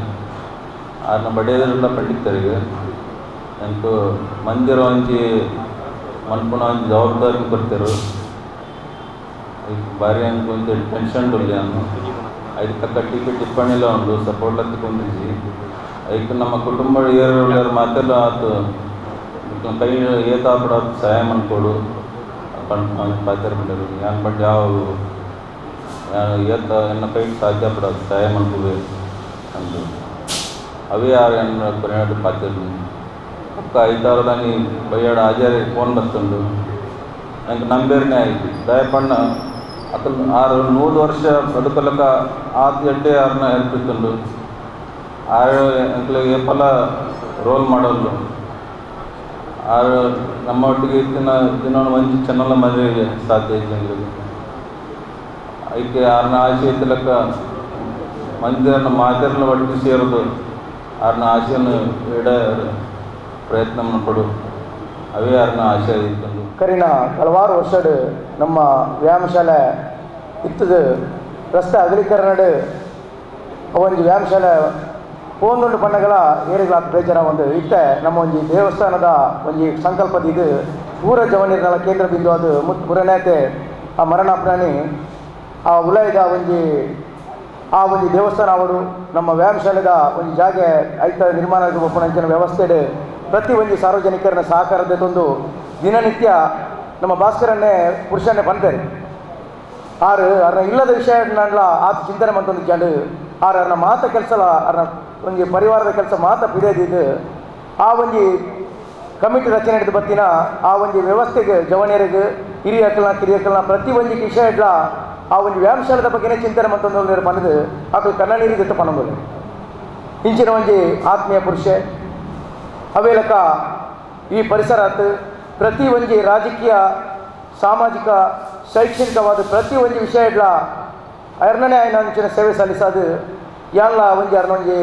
ಆರನ್ನ ಬಡಿಯೋದ್ರೆಲ್ಲ ಪಂಡಿತರಿಗೆ ಎಂಟು ಮಂದಿರ ಒಂಜಿ ಮನ್ಪುನ ಜವಾಬ್ದಾರಿ ಕೊಡ್ತಾರೆ. ಭಾರಿ ಅನ್ಕೊಂತ ಟೆನ್ಷನ್ ಉಳ್ಳಿ ಅನ್ನು ಐದು ತಕ್ಕ ಟೀಕೆ ಟಿಪ್ಪಣಿಲ ಉಂಡು ಸಪೋರ್ಟ್ ಹತ್ತಿಕೊಂಡಿದ್ವಿ. ಐಕ್ ನಮ್ಮ ಕುಟುಂಬ ಏರು ಮಾತೆಲ್ಲ ಆತು ಕೈ ಏತಾಪಡ ಸಹಾಯ ಮಾಡ್ಕೊಡು ಪಾತ್ರ ಪಂಡರು ಯಾನ್ ಬಟ್ ಯಾವ ಏತ ಎನ್ನ ಕೈ ಸಾಧ್ಯ ಪಡ ಸಹಾಯ ಮಾಡ್ಕೋಬೇಕು ಅಂದು ಅವೇ ಯಾರು ಎನ್ನ ಕೊನೆಯಾಡು ಪಾತ್ರ ಪಕ್ಕ ಐದಾರದಾನಿ ಬಯ್ಯಾಡ ಆಜಾರಿ ಫೋನ್ ಬರ್ತುಂಡು ನಂಗೆ ನಂಬೇರನೇ ಆಯಿತು. ದಯಪಣ್ಣ ಅತಲ್ 600 ವರ್ಷ ಬದುಕಲಕ ಆತ ಎಡ್ಡೆ ಆರನ್ನ ಹೆಲ್ಪ್ ಇತ್ತುಂಡು. ಆರು ಏಪಲ ರೋಲ್ ಮಾಡಲು ಆರು ನಮ್ಮ ಒಟ್ಟಿಗೆ ಇತ್ತಿನ ದಿನ ಒಂಜಿ ಚೆನ್ನಲ್ಲ ಮದುವೆ ಸಾಧ್ಯ ಐತೆ. ಐಕೆ ಆರನ ಆಸೆ ಇತ್ತಲಕ್ಕ ಮಂದಿರನ್ನ ಮಾತೆರನ್ನ ಒಟ್ಟಿಗೆ ಸೇರೋದು ಆರನ ಆಸೆಯನ್ನು ಇಡ ಪ್ರಯತ್ನ ಪಡು ಅವೇ ಆರನ ಆಸೆ ಇತ್ತು. ಕರಿನ ಹಲವಾರು ವರ್ಷಡು ನಮ್ಮ ವ್ಯಾಯಾಮ ಶಾಲೆ ಇತ್ತದು ರಸ್ತೆ ಅಗಲೀಕರಣ ಒಂಜಿ ವ್ಯಾಯಾಮ ಶಾಲೆ ಪೋಂದುಂಡು ಪಣ್ಣಗಳ ಏರಿಗಳ ಬೇಜಾರ ಒಂದು ಇತ್ತೆ ನಮ್ಮ ಒಂಜಿ ದೇವಸ್ಥಾನದ ಒಂಜಿ ಸಂಕಲ್ಪದ ಇದು ಪೂರ ಜವನೀರ್ನಲ ಕೇಂದ್ರ ಬಿಂದು ಅದು ಮುರನೇತೆ ಆ ಮರಣ ಪ್ರಾಣಿ ಆ ಉಲಯದ ಒಂಜಿ ಆ ಒಂಜಿ ದೇವಸ್ಥಾನ ಅವರು ನಮ್ಮ ವ್ಯಾಯಾಮ ಶಾಲೆದ ಒಂಜಿ ಜಾಗೆ ಐತ ನಿರ್ಮಾಣ ಒಪ್ಪುನಂಚಿನ ವ್ಯವಸ್ಥೆ ಪ್ರತಿ ಒಂಜಿ ಸಾರ್ವಜನಿಕರನ್ನ ಸಹಕಾರದ ತಂದು ದಿನನಿತ್ಯ ನಮ್ಮ ಭಾಸ್ಕರನ್ನೇ ಪುರುಷನ್ನೇ ಪಂತಾರೆ ಆರು ಅರ್ನ ಇಲ್ಲದ ವಿಷಯ ಆತ ಚಿಂತನೆ ಮಂತೊಂದು ಜಂಡು ಆರು ಅರ್ನ ಮಾತ ಕೆಲಸಲ ಅರ್ನ ಒಂಜಿ ಪರಿವಾರದ ಕೆಲಸ ಮಾತ ಪಿರಿಯದಿದ್ದು ಆ ಒಂಜಿ ಕಮಿಟಿ ರಚನೆ ಹಿಡಿದು ಬತ್ತಿನ ಆ ಒಂಜಿ ವ್ಯವಸ್ಥೆಗೆ ಜವನಿಯರಿಗೆ ಹಿರಿಯಕ್ಕಲ್ನ ಕಿರಿಯಕ್ಕಲ್ನ ಪ್ರತಿ ಒಂಜಿ ವಿಷಯ ಇಡ್ಲ ಆ ಒಂಜಿ ವ್ಯಾಯಾಮ ಶಾಲೆದ ಬಗ್ಗೆನೇ ಚಿಂತನೆ ಮಂತೊಂದು ಪಂದು ಆಕಳು ಕಣ್ಣ ನೀರಿಗೆ ಪಣಂಬೋದು. ಇಂಚಿನ ಒಂಜಿ ಆತ್ಮೀಯ ಪುರುಷೆ ಅವೇಲಕ ಈ ಪರಿಸರ ಪ್ರತಿ ಒಂಜಿ ರಾಜಕೀಯ ಸಾಮಾಜಿಕ ಶೈಕ್ಷಣಿಕವಾದ ಪ್ರತಿ ಒಂಜಿ ವಿಷಯ ಇಡ್ಲ ಅರ್ನನೇ ಆಯ್ನ ಅಂಚಿನ ಸೇವೆ ಸಲ್ಲಿಸೋದು ಯಾನ್ಲ ಒಂಜಿ ಅರ್ನ ಒಂಜಿ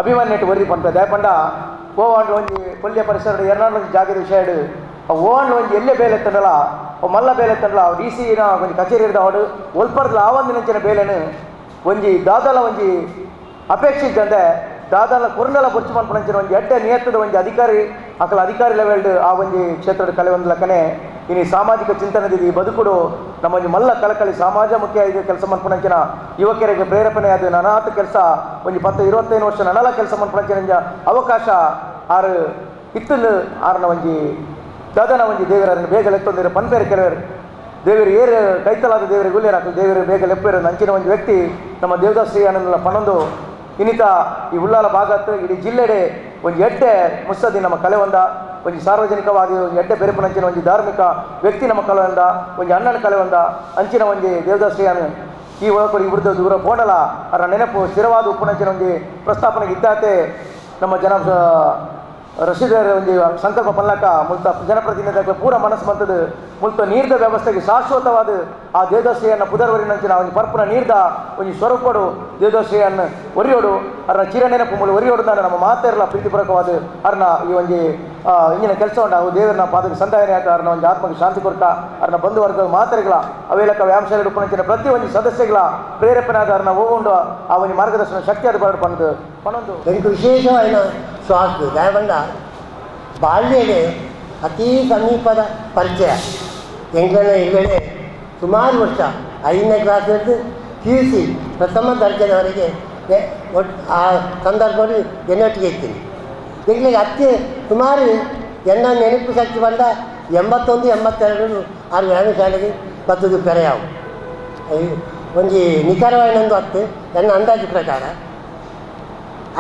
ಅಭಿಮಾನ್ಯಟ್ಟು ವರ್ರಿ ಪಂಪ ದಯಪಂಡ ಓವಾಂಡ್ ಒಂಜಿ ಕೊಲ್ಯ ಪರಿಸರ ಎರ್ನಾಡ್ ಒಂಜಿ ಜಾಗದ ವಿಷಯ ಇಡು ಓವಾಂಡ್ ಒಂಜಿ ಎಲ್ಲೇ ಬೇಲೆ ಎತ್ತಂಡಲ ಮಲ್ಲ ಬೇಲೆ ಎತ್ತಂಡಲ ಡಿ ಸಿನ ಒಂಜಿ ಕಚೇರಿ ಹಿಡ್ದ ಅವಡು ಒಲ್ಪರ್ದ ಆವಂದಿನಂಚಿನ ಬೇಲೆನು ಒಂಜಿ ದಾದಲ ಒಂಜಿ ಅಪೇಕ್ಷೆ ಇದ್ದಂದೆ ದಾದಾಲ ಕುರ್ನಲ ಬೊರ್ಚು ಮನ್ಪುನಂಚಿನ ಒಂಜಿ ಎಡ್ಡೆ ನಿಯತ್ತದ ಒಂಜಿ ಅಧಿಕಾರಿ ಅಕಲ ಅಧಿಕಾರಿ ಲೆವೆಲ್ಡ್ ಆ ಒಂಜಿ ಕ್ಷೇತ್ರದ ಕಲೆ ಒಂದು ಲಕ್ಕನೆ ಇನಿ ಸಾಮಾಜಿಕ ಚಿಂತನದಿದೆ ಈ ಬದುಕುಡು ನಮ್ಮ ಒಂಜಿ ಮಲ್ಲ ಕಳಕಳಿ ಸಮಾಜ ಮುಖ್ಯ ಇದು ಕೆಲಸ ಮನ್ಪುನಂಚಿನ ಯುವಕರಿಗೆ ಪ್ರೇರೇಪಣೆ ಅದು ನನಾತ ಕೆಲಸ ಒಂಜಿ 10 25 ವರ್ಷ ನನಲ ಕೆಲಸ ಮನ್ಪುನಂಚಿನ ಅವಕಾಶ ಆರು ಇತ್ತಲು ಆರನ ಒಂಜಿ ದಾದನ ಒಂಜಿ ದೇವರನ್ನು ಬೇಗ ಲೆತ್ತೊಂದಿರು ಪನ್ಪೇರು ಕೆಲವರು ದೇವರು ಏರು ಕೈತಲಾದ ದೇವರಿಗೆ ಗುಲ್ಲೇರು ಹಾಕಲು ದೇವರು ಬೇಗ ಲೆಪ್ಪೇರು ಅಂಚಿನ ಒಂದು ವ್ಯಕ್ತಿ ನಮ್ಮ ದೇವದಾಸ್ ಅನ್ನಲ್ಲ ಪನ್ನೊಂದು ಇನ್ನಿತ ಈ ಉಳ್ಳಾಲ ಭಾಗತ್ತು ಇಡೀ ಜಿಲ್ಲೆಡೆ ಒಂದು ಎಡ್ಡೆ ಮುಸ್ಸದಿ ನಮ್ಮ ಕಲೆ ಒಂದ ಒಂಜಿ ಸಾರ್ವಜನಿಕವಾಗಿ ಒಂದು ಎಡ್ಡೆ ಬೆರಪುನಂಚಿನ ಒಂಜಿ ಧಾರ್ಮಿಕ ವ್ಯಕ್ತಿ ನಮ್ಮ ಕಲೆ ಒಂದ ಒಂಜಿ ಅಣ್ಣನ ಕಲೆ ಒಂದ ಅಂಚಿನ ಒಂಜಿ ದೇವದಾಸ್ ಈ ಒಳಕೊಡಿ ಇವ್ರದ್ದು ದೂರ ಬೋಡಲ ಅವರ ನೆನಪು ಸ್ಥಿರವಾದ ಉಪ್ಪುನಂಚಿನ ಒಂಜಿ ಪ್ರಸ್ತಾಪನೆಗೆ ಇದ್ದಾತೆ ನಮ್ಮ ಜನ ರಶೀದರ ಒಂಜಿ ಸಂಕಲ್ಪ ಪಲ್ಲಕ ಮುಲ್ತ ಜನಪ್ರತಿನಿಧಿಗಳ ಪೂರ ಮನಸ್ಸು ಬಂತದ್ದು ಮುಲ್ತ ನೀರ್ದ ವ್ಯವಸ್ಥೆಗೆ ಶಾಶ್ವತವಾದ ಆ ದೇವದಾಸಿಯನ್ನು ಪುದರ್ವರಿನಂಚಿನ ಒಂಜಿ ಪರ್ಪುನ ನೀರ್ದ ಒಂಜಿ ಸ್ವರೂಪಡು ದೇವದಾಸಿಯನ್ನು ಒರಿಯೋಡು ಅರ್ನ ಚಿರನೆನಪು ಮೂಲ ಒರಿಯೋಡು ನಮ್ಮ ಮಾತೆರಲ ಪ್ರೀತಿಪೂರ್ವಕವಾದ ಅರ್ನ ಈ ಒಂಜಿ ಇಂಜಿನ ಕೆಲಸ ಉಂಟು ಅವು ದೇವರನ್ನ ಪಾದಕ್ಕೆ ಸಂದಾಯನೆ ಆತ ಅರ್ನ ಒಂಜಿ ಆತ್ಮಕ್ಕೆ ಶಾಂತಿ ಕೊರ್ತ ಅರ್ನ ಬಂಧುವರ್ಗ ಮಾತೆರೆಗಳ ಅವೇಲಕ ವ್ಯಾಯಾಮಶಾಲೆ ಉಪನಂಚಿನ ಪ್ರತಿ ಒಂಜಿ ಸದಸ್ಯಗಳ ಪ್ರೇರೇಪಣೆ ಅರ್ನ ಓವುಂಡು ಆ ಒಂಜಿ ಮಾರ್ಗದರ್ಶನ ಶಕ್ತಿ ಅದು ಪನ್ನದು ಪನ್ನೊಂದು ವಿಶೇಷವಾದ ಸ್ವಾಸ್ತು ದಯಬಂಡ ಬಾಲ್ಯಗೆ ಅತೀ ಸಮೀಪದ ಪರಿಚಯ ಎಂಗಳನ್ನ ಇಲ್ಲದೆ ಸುಮಾರು ವರ್ಷ 5ನೇ ಕ್ಲಾಸ್ ಹಿಡಿದು P U C ಪ್ರಥಮ ದರ್ಜೆದವರೆಗೆ ಆ ಸಂದರ್ಭದಲ್ಲಿ ಎನ್ನೊಟ್ಟಿಗೆ ಇರ್ತೀನಿ. ಎಂಗಳಿಗೆ ಅತಿ ಸುಮಾರು ಎನ್ನ ನೆನಪು ಶಕ್ತಿ ಬಂದ 81 82 ಆರು ವ್ಯಾಯಾಮ ಶಾಲೆಗೆ ಬತ್ತದು ಪೆರೆಯಾವು ಒಂಜಿ ನಿಖರವಾಯಿನೊಂದು ಹತ್ತು ನನ್ನ ಅಂದಾಜು ಪ್ರಕಾರ.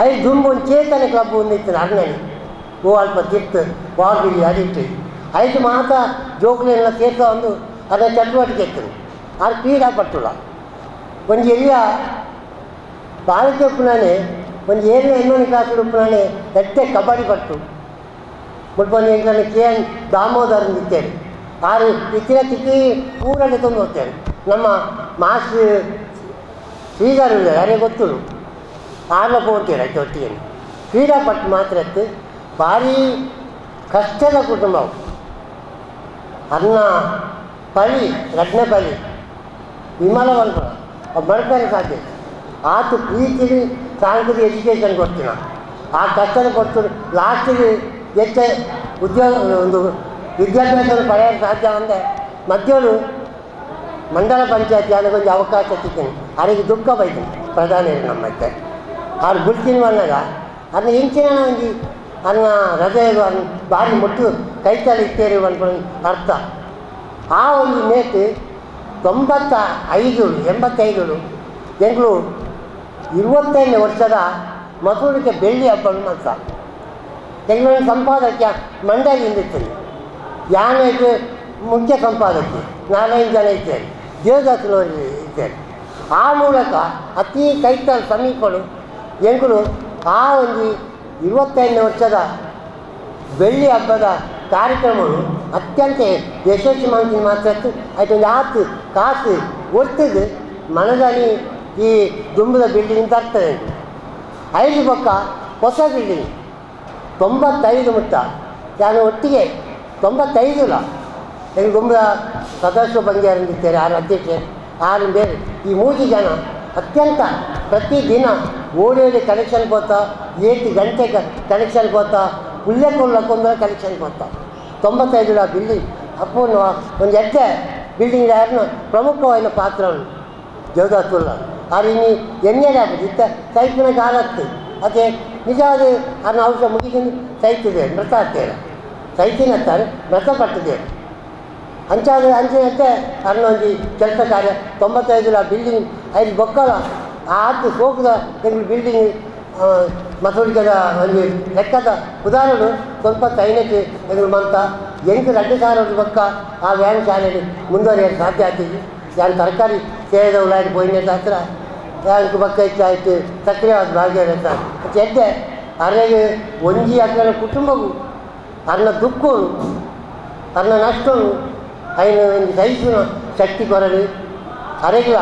ಐದು ದುಂಬು ಒಂದು ಚೇತನ ಕ್ಲಬ್ ಒಂದು ಇತ್ತು ಅರ್ನಲ್ಲಿ ಓ ಅಲ್ಪ ತಿತ್ತು ವಾರ್ಬಿಲಿ ಅದಿಟ್ಟು ಐದು ಮಾತ ಜೋಕುಲೆಲ್ಲ ಸೇರ್ಸ ಒಂದು ಅದರ ಚಟುವಟಿಕೆ ಇತ್ತು ಆರು ಕ್ರೀಡಾ ಪಟ್ಟುಳ ಒಂಜಿ ಎಲ್ಲಿಯ ಬಾಲಕಿ ಉಪ್ಪುನಾನೆ ಒಂಜಿ 7ನೇ 8ನೇ ಕ್ಲಾಸ್ ಉಪ್ಪುನಾನೆ ಎಟ್ಟೆ ಕಬಡ್ಡಿ ಪಟ್ಟು ಮುಟ್ಬಂದು ಎಂಟನೇ ಕೆ ಎನ್ ದಾಮೋದರ್ ಇತ್ತೇನೆ ಆರು ಇತ್ತಿನ ತಿಕ್ಕಿ ಊರಲ್ಲಿ ತಂದು ಹೋಗ್ತೇನೆ. ನಮ್ಮ ಮಾಸ್ಟರ್ ಶ್ರೀಧರ್ ಯಾರೇ ಗೊತ್ತಿಲ್ಲ ಆರ್ಲ ಹೋಗ್ತೀರ ಆಯ್ತು ಒಟ್ಟಿಗೆ ಕ್ರೀಡಾಪಟ್ಟು ಮಾತ್ರ ಇತ್ತು. ಭಾರೀ ಕಷ್ಟದ ಕುಟುಂಬವು ಅನ್ನ ಪಳಿ ರತ್ನ ಪಳಿ ವಿಮಲ ವಲ್ಪುರ ಬರ್ತಾರೆ ಸಾಧ್ಯ ಆತು ಪ್ರೀತಿಗೆ ಸಾಂಸ್ಕೃತಿಕ ಎಜುಕೇಷನ್ ಕೊಡ್ತೀನ ಆ ಕಷ್ಟದ ಕೊಡ್ತು ಲಾಸ್ಟಿಗೆ ಹೆಚ್ಚ ಉದ್ಯೋಗ ಒಂದು ವಿದ್ಯಾಭ್ಯಾಸವನ್ನು ಪಡೆಯಲು ಸಾಧ್ಯ ಅಂದರೆ ಮಧ್ಯರು ಮಂಡಲ ಪಂಚಾಯತಿ ಅನ್ನೋದೊಂದು ಅವಕಾಶ ಸಿಗ್ತೀನಿ ಅವರಿಗೆ ದುಃಖ ಬೈತೀನಿ ಪ್ರಧಾನಿಯರು ನಮ್ಮತ್ತೆ ಅವ್ರು ಗುಲ್ತಿನ ಬಂದಾಗ ಅದನ್ನ ಇಂಚಿನ ಒಂದು ಅನ್ನ ಹೃದಯದ ಬಾರಿ ಮುಟ್ಟು ಕೈತಲ್ಲಿ ಇತ್ತೇರಿ ಅನ್ಕೊಂಡು ಅರ್ಥ. ಆ ಒಂದು ಮೇಟ್ 95 85 ಎಂಗಳು 25ನೇ ವರ್ಷದ ಮಸೂರಿಗೆ ಬೆಳ್ಳಿ ಹಬ್ಬ ಮಾತ್ರ ಎಂಗಳನ್ನ ಸಂಪಾದಕ್ಯ ಮಂಡಳಿಯಿಂದ ಇರ್ತದೆ ಯಾನಕ್ಕೆ ಮುಖ್ಯ ಸಂಪಾದಕಿ 4-5 ಜನ ಇದ್ದೇವೆ, ದೇವದಾಸನವರು ಇದ್ದೇವೆ. ಆ ಮೂಲಕ ಅತಿ ಕೈತಲ್ ಸಮೀಪಗಳು ಎಂಗಳು ಆ ಒಂದು 25ನೇ ವರ್ಷದ ಬೆಳ್ಳಿ ಹಬ್ಬದ ಕಾರ್ಯಕ್ರಮಗಳು ಅತ್ಯಂತ ಯಶಸ್ವಿ ಮಾಡ್ತೀನಿ ಮಾತ್ರ. ಆಯ್ತು ಆತು ಕಾಸು ಒತ್ತಿದ್ದು ಮನದಲ್ಲಿ ಈ ದುಂಬದ ಬಿಲ್ಡಿಂಗ್ ತರ್ತದೆ. 5 ಪಕ್ಕ ಹೊಸ ಬಿಲ್ಡಿಂಗ್ 95 ಮುಟ್ಟ ನಾನು ಒಟ್ಟಿಗೆ 95 ಇಲ್ಲ ಎಂಗೆ ದುಂಬದ ಸದಾಶಿವ ಬಂಗೇರಂದಿದ್ದಾರೆ 6 ಅಧ್ಯಕ್ಷರು 6 ಬೇರೆ ಈ 3 ಜನ ಅತ್ಯಂತ ಪ್ರತಿದಿನ ಓಡಿ ಓಡಿ ಕಲೆಕ್ಷನ್ ಹೋಗ್ತಾ 8 ಗಂಟೆಗೆ ಕಲೆಕ್ಷನ್ ಹೋಗ್ತಾ ಪುಲ್ಲೆ ಕೊಲ್ಲಕ್ಕೊಂದ್ರೆ ಕಲೆಕ್ಷನ್ ಹೋಗ್ತಾ 95 ಬಿಲ್ಡಿಂಗ್ ಅಪ್ಪು ಒಂದು ಎಡ್ಡೆ ಬಿಲ್ಡಿಂಗ್ ಯಾರನ್ನ ಪ್ರಮುಖವಾದ ಪಾತ್ರವನ್ನು ದೇವದಾಸುಲ್ಲ ಆರು ಇನ್ನು ಎಣ್ಣೆ ಆಗ್ಬೋದು ಇತ್ತ ಸೈತಿನ ಕಾಲತ್ತು ಅದೇ ನಿಜ ಅದು ಅದನ್ನ ಔಷಧ ಮುಗಿಕೊಂಡು ಸೈತಿದೆ ಮೃತ ಆಗ್ತೇವೆ ಸೈತಿನತ್ತಾರೆ ಮೃತಪಟ್ಟಿದೆ ಅಂಚಾದ ಅಂಚಿನಂತೆ ಅದನ್ನ ಒಂದು ಕೆಲಸ ಕಾರ್ಯ 95 ಬಿಲ್ಡಿಂಗ್ 5 ಬೊಕ್ಕಲ ಆತು ಸೋಕದ ಎಂಗ್ಳು ಬಿಲ್ಡಿಂಗ್ ಮಸೂರಿಗೆದ ಒಂದು ಲೆಕ್ಕದ ಉದಾಹರಣೆ 95ಕ್ಕೆ ಎಂಗ್ಳು ಮಂತ ಎಂಟು 2000 ಬೊಕ್ಕ ಆ ವ್ಯಾಯಾಮ ಶಾಲೆಯಲ್ಲಿ ಮುಂದುವರಿಯಲು ಸಾಧ್ಯ ಆಗ್ತೀವಿ. ನಾನು ತರಕಾರಿ ಸೇರಿದ ಉಳ್ಳಾಡಿ ಪೋಯಿನ ಹತ್ರ ಯಾಕೆ ಬೊಕ್ಕ ಹೆಚ್ಚಾಯಿತು ಸಕ್ರಿಯವಾದ ಭಾಗ್ಯ ಎಡ್ಡೆ ಅರೆಗೆ ಒಂಜಿ ಅಕ್ಕನ ಕುಟುಂಬವು ಅನ್ನ ದುಃಖನು ಅನ್ನ ನಷ್ಟನು ಐನು ಒಂದು ಸಹಿಸುವ ಶಕ್ತಿ ಕೊರಡು ಅರೆಗಿಲ್ಲ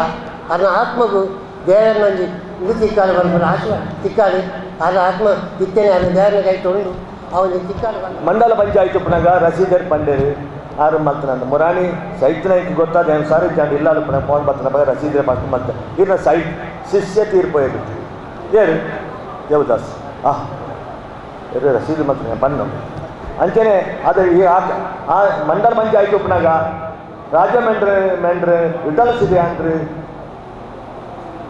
ಅನ್ನ ಆತ್ಮಗೂ ದೇವರನ್ನೊಂದು ಇದು ತಿಕ್ಕಾಡು ಬರ್ಬೋದು ಆಶೀರ್ವಾದ ತಿಕ್ಕಾಡು ಅದರ ಆತ್ಮ ಇತ್ತೇನೆ ಅದನ್ನ ದೇವರನ್ನ ಕೈ ತೊಗೊಂಡು ಅವನಿಗೆ ತಿಕ್ಕಾಡು. ಮಂಡಲ ಪಂಚಾಯತ್ ಉಪ್ಪನಾಗ ರಸೀದರ್ ಪಂಡೇರು ಆರು ಮಲ್ತನಂದ ಮುರಾಣಿ ಸೈತನಾಯ್ಕ ಗೊತ್ತಾದ ಏನು ಸಾರಿ ಜಾಂಡ್ ಇಲ್ಲ ಉಪ್ಪನ ಫೋನ್ ಬರ್ತನ ಬಗ್ಗೆ ರಸೀದರ್ ಮಾಡ್ಕೊಂಡು ಮತ್ತೆ ಇನ್ನು ಸೈಟ್ ಶಿಷ್ಯ ತೀರ್ಪೋಯ್ತು ಏನು ದೇವದಾಸ್ ಆಹ್ ಎರಡು ರಸೀದು ಮತ್ತು ಬಣ್ಣು ಅಂಚನೆ ಅದು ಈ ಆ ಮಂಡಲ ಪಂಚಾಯತ್ ಉಪ್ಪನಾಗ ರಾಜ ಮೆಂಡ್ರೆ ಮೆಂಡ್ರೆ ವಿಠಲ ಸಿದೆ ಅಂಡ್ರಿ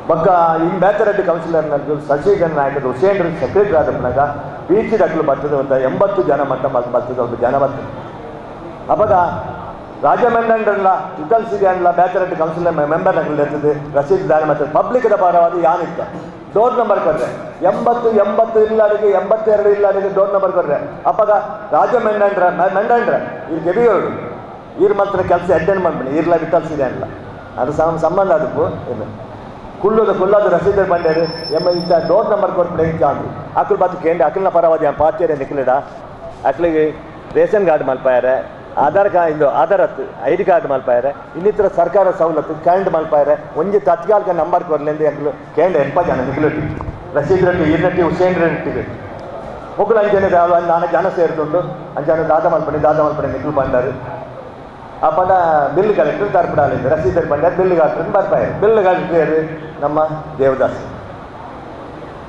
ಬೊಕ್ಕ ಇನ್ ಬೇತರೆಡ್ಡಿ ಕೌನ್ಸಿಲರ್ ಶಶಿಗನ್ ನಾಯಕರು ಹುಸೇನ್ ಸೆಕ್ರೆಟರಿ ಆದಪ್ಪನಾಗ ಬೀಚ್ ದಕ್ಕಲು ಬರ್ತದೆ ಅಂತ 80 ಜನ ಮಟ್ಟ ಬರ್ತದೆ ಒಬ್ಬ ಜನ ಬರ್ತದೆ. ಅವಾಗ ರಾಜಮೆಂಡಲ್ಲ ವಿಠಲ್ ಸಿದೆ ಅನ್ಲ ಬೇತರೆಡ್ಡಿ ಕೌನ್ಸಿಲರ್ ಮೆಂಬರ್ ನಕಲು ಇರ್ತದೆ ರಸೀದ್ ದಾನ ಮತ್ತು ಪಬ್ಲಿಕ್ದ ಪರವಾದ ಯಾನಿತ್ತ ಡೋರ್ ನಂಬರ್ ಕೊಡ್ರೆ 80 80 ಇಲ್ಲರಿಗೆ 82 ಇಲ್ಲರಿಗೆ ಡೋರ್ ನಂಬರ್ ಕೊಡ್ರೆ. ಅಪ್ಪಾಗ ರಾಜಮೆಂಡಂಡ್ರ ಮೆಂಡಂಡ್ರ ಇವ್ರು ಕೆಬಿಯವರು ಇವ್ರ ಮಾತ್ರ ಕೆಲಸ ಅಟೆಂಡ್ ಮಾಡ್ಬಿಡಿ ಇರ್ಲ ವಿಠಲ್ ಸಿದೆ ಅನ್ಲ ಅದು ಸಂಬಂಧ ಅದಕ್ಕೂ ಇಲ್ಲ ಕುಳ್ಳೋದು ಕುಳ್ಳೋದು ರಸೀದರ್ ಬಂಡೇರು ಎಮ್ಮ ಇಂಥ ಡೋರ್ ನಂಬರ್ ಕೊಟ್ಬಿಡಿ ಇಂಚ ಅಂದ್ರು ಅಕ್ಲು ಬಾತು ಕೇಂದ್ರ ಅಕ್ಲಿನ ಪರವಾದ ಪಾಚೇರೆ ನಿಕ್ಲಿಡ ಅಕ್ಲಿಗೆ ರೇಷನ್ ಕಾರ್ಡ್ ಮಲ್ಪಾಯರೆ ಆಧಾರ್ ಕಾರ್ಡ್ ಇಂದು ಆಧಾರ್ ಹತ್ತು I D card ಮಲ್ಪಾಯರೆ ಇನ್ನಿತರ ಸರ್ಕಾರ ಸವಲತ್ತು ಕರೆಂಟ್ ಮಲ್ಪಾಯರೆ ಒಂಜಿ ತತ್ಕಾಲಿಕ ನಂಬರ್ ಕೊರ್ಲಿಂದ ಅಕ್ಲು ಕೇಂದ್ರ 80 ಜನ ನಿಕ್ಲಿಟ್ಟು ರಸೀದ್ ರೆಡ್ಡಿ ಈರ್ನಟ್ಟಿ ಹುಸೇನ್ ರೆಡ್ಡಿ ಮೊಗ್ಲು ಅಂಜನೆ ನಾಲ್ಕು ಜನ ಸೇರ್ತುಂಟು ಅಂಜನ ದಾದ ಮಲ್ಪಣಿ ನಿಕ್ಲು ಬಂಡಾರು ಆ ಪದ ಬಿಲ್ ಕಲೆಕ್ಟರ್ ತರ್ಪಡಾಲಿಂದ ರಸೀದರ್ ಬಂಡಾರ bill collector ಬರ್ಪಾಯರು bill collector ನಮ್ಮ ದೇವದಾಸ್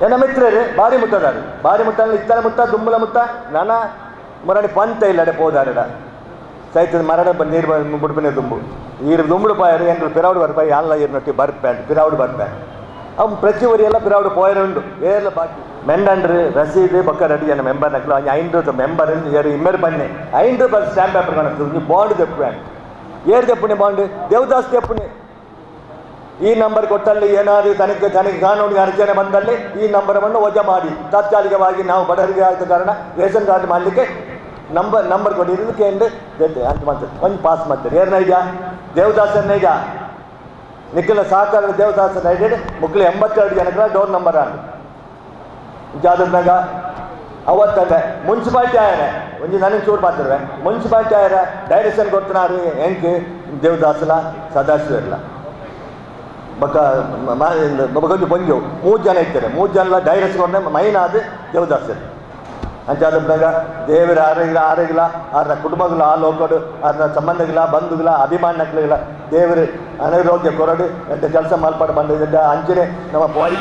ನನ್ನ ಮಿತ್ರರು ಭಾರಿ ಮುಟ್ಟದಾರು ಭಾರಿ ಮುಟ್ಟ ಇತ್ತಲ ಮುಟ್ಟ ದುಂಬಲ ಮುಟ್ಟ ನಾನ ಮರಡಿ ಪಂತ ಇಲ್ಲಡೆ ಪೋದಾರಡ ಸೈತದ ಮರಡ ನೀರು ಬುಡ್ಪನೆ ದುಂಬು ಈರು ದುಂಬುಡು ಪಾಯರು ಎಂಟು ಪಿರಾవుಡು ಬರ್ಪಾಯಿ ಯಾನ್ಲ ಈರ್ನೊಟ್ಟಿ ಬರ್ಪ್ಯಾಂಟ್ ಪಿರಾవుಡು ಬರ್ಪ್ಯಾಂಟ್ ಅವು ಪ್ರತಿ ಊರಿಯೆಲ್ಲ ಪಿರಾవుಡು ಪೋಯರು ಉಂಡು ಏರ್ಲ ಬಾಕಿ ಮೆಂಡಂಡ್ರು ರಸೀದು ಬೊಕ್ಕ ರೆಡ್ಡಿ ಜನ ಮೆಂಬರ್ ನಕ್ಲು 5 ಮೆಂಬರ್ ಏರು ಇಮ್ಮೆರು ಬನ್ನಿ 5 ರೂಪಾಯಿ ಸ್ಟ್ಯಾಂಪ್ ಪೇಪರ್ ಕಾಣುತ್ತೆ ಬಾಂಡ್ ತೆಪ್ಪು ಏರು ತೆಪ್ಪುಣಿ ಬಾಂಡ್ ದೇವದಾಸ್ ತೆಪ್ಪುಣಿ ಈ ನಂಬರ್ ಕೊಟ್ಟಲ್ಲಿ ಏನಾದರೂ ತನಿಖೆ ತನಿಖೆ ಕಾನೂನಿಗೆ ಅಡಚಣೆ ಬಂದಲ್ಲಿ ಈ ನಂಬರನ್ನು ವಜಾ ಮಾಡಿ ತಾತ್ಕಾಲಿಕವಾಗಿ ನಾವು ಬಡವರಿಗೆ ಆದ ಕಾರಣ ರೇಷನ್ ಕಾರ್ಡ್ ಮಾಡಲಿಕ್ಕೆ ನಂಬರ್ ನಂಬರ್ ಕೊಟ್ಟಿರೋದು ಕೇಂದ್ರ ಅಂತ ಮಾಡ್ತಾರೆ ಒಂದು ಪಾಸ್ ಮಾಡ್ತಾರೆ. ಏರ್ನ ಈಗ ದೇವದಾಸನ ಈಗ ನಿಖಿಲ ಸಹಕಾರ ದೇವದಾಸನ ಐಡಿ ಮುಕ್ಳು 82 ಜನಗಳ ಡೋರ್ ನಂಬರ್ ಆಗ ಜಾದ್ರನಾಗ ಅವತ್ತಂದೆ ಮುನ್ಸಿಪಾಲ್ಟಿ ಆಯರೆ ಒಂಜಿ ನನಗೆ ಚೂರು ಮಾತಾಡುವೆ ಮುನ್ಸಿಪಾಲ್ಟಿ ಆಯರ ಡೈರೆಕ್ಷನ್ ಕೊಡ್ತಾರು ಎಂಕ್ ದೇವದಾಸಲ ಸದಾಶಿವ ಇರಲ್ಲ ಬೊಕ್ಕ ಬೊಕ್ಕ ಪೊಂಜು 3 ಜನ ಇರ್ತಾರೆ 3 ಜನ ಡೈರೆಕ್ಷನ್ ಕೊಟ್ಟರೆ ಮೈನ್ ಆದ ದೇವದಾಸರು ಅಂಚಾದ ದೇವರ ಆರೋಗ್ಯ ಆರೋಗ್ಯ ಅವ್ರ ಕುಟುಂಬಗಳ ಆ ಲೋಕಡು ಅವ್ರ ಸಂಬಂಧಗಳ ಬಂಧುಗಳ ಅಭಿಮಾನಗಳ ದೇವರು ಅನಾರೋಗ್ಯ ಕೊರಡು ಎಂತ ಕೆಲಸ ಮಾಲ್ಪಾಡು ಬಂದಿದ್ದ ಅಂಚನೆ ನಮ್ಮ ಪೋಯಿ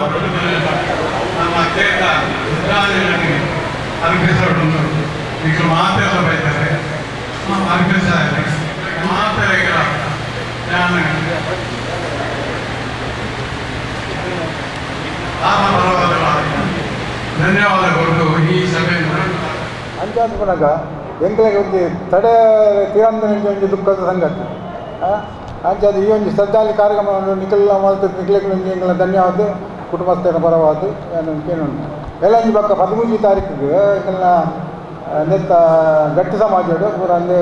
ನಮ್ಮ ಧನ್ಯವಾದ ಕೊಟ್ಟು ಈ ಸಭೆ ಅಂಚಾದ ಎಂಕಲೆಗ್ ಒಂಜಿ ತಡೆ ತೀರಂದ ಒಂಜಿ ದುಃಖದ ಸಂಗತಿ. ಅಂಚಾದ ಈ ಒಂಜಿ ಶ್ರದ್ಧಾಂಜಲಿ ಕಾರ್ಯಕ್ರಮ ನಿಖಲ್ ಮಲ್ತ್ ನಿಖಲೆಗ್ ಒಂಜಿ ಎಂಕಲ್ನ ಧನ್ಯವಾದ, ಕುಟುಂಬಸ್ಥರ ಪರವಾದ ಕೇನುಂಡು. ಎಲ್ಲಂಜಿ ಬೊಕ್ಕ 13 ತಾರೀಕಿಗೆ ಎಂಕಲ್ನ ನೆತ್ತ ಗಟ್ಟಿ ಸಮಾಜಡ್ ಪೂರ ಅಂದೇ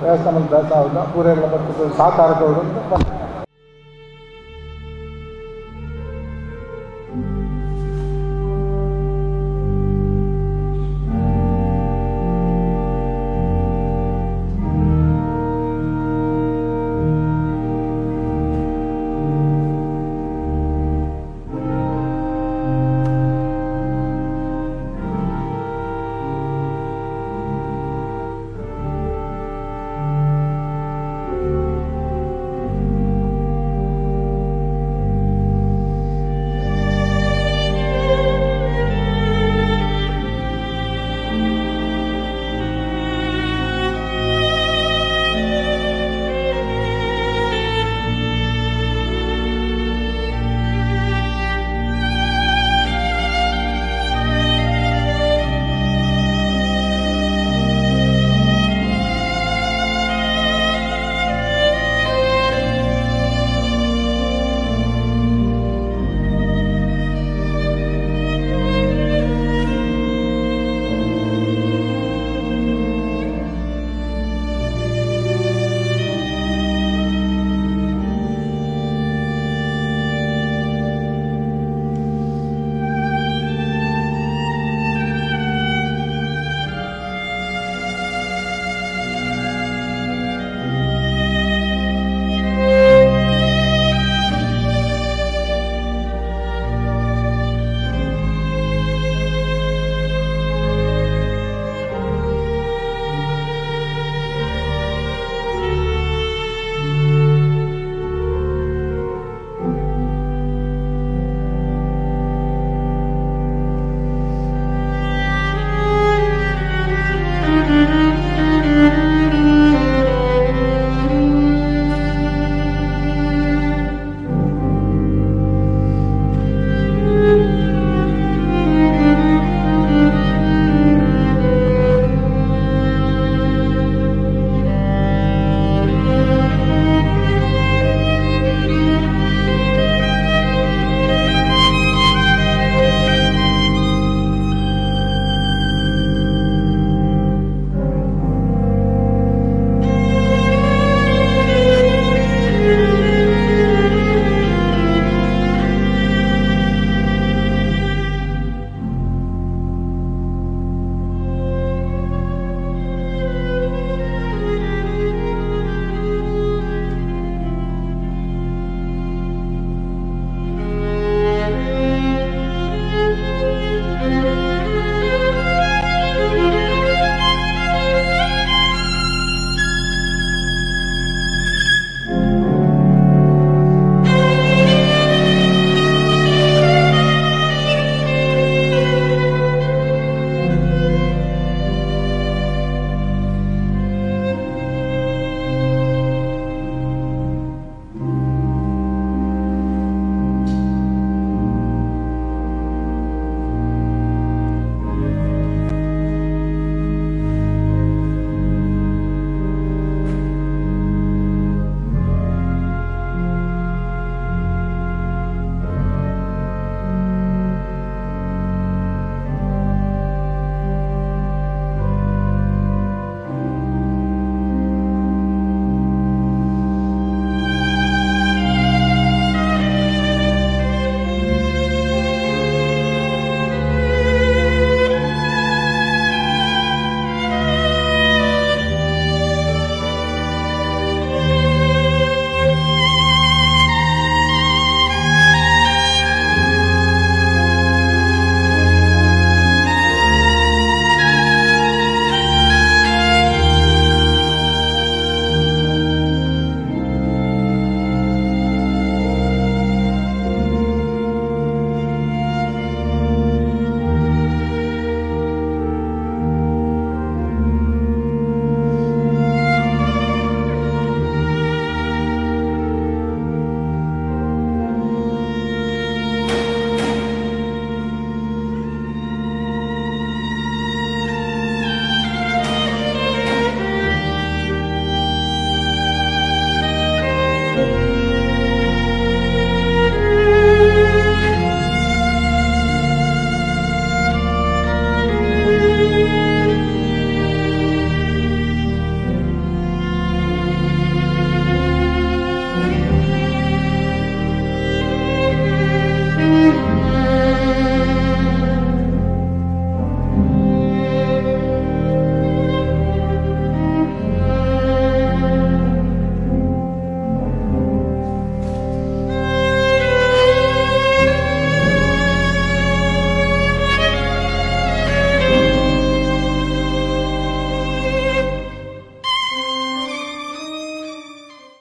ವ್ಯವಸ್ಥೆ ಮಲ್ತ್ ದಾಸ ಪೂರ ಎಲ್ಲ ಬರ್ತದೆ ಸಹಕಾರ ಕೊರೊಡು.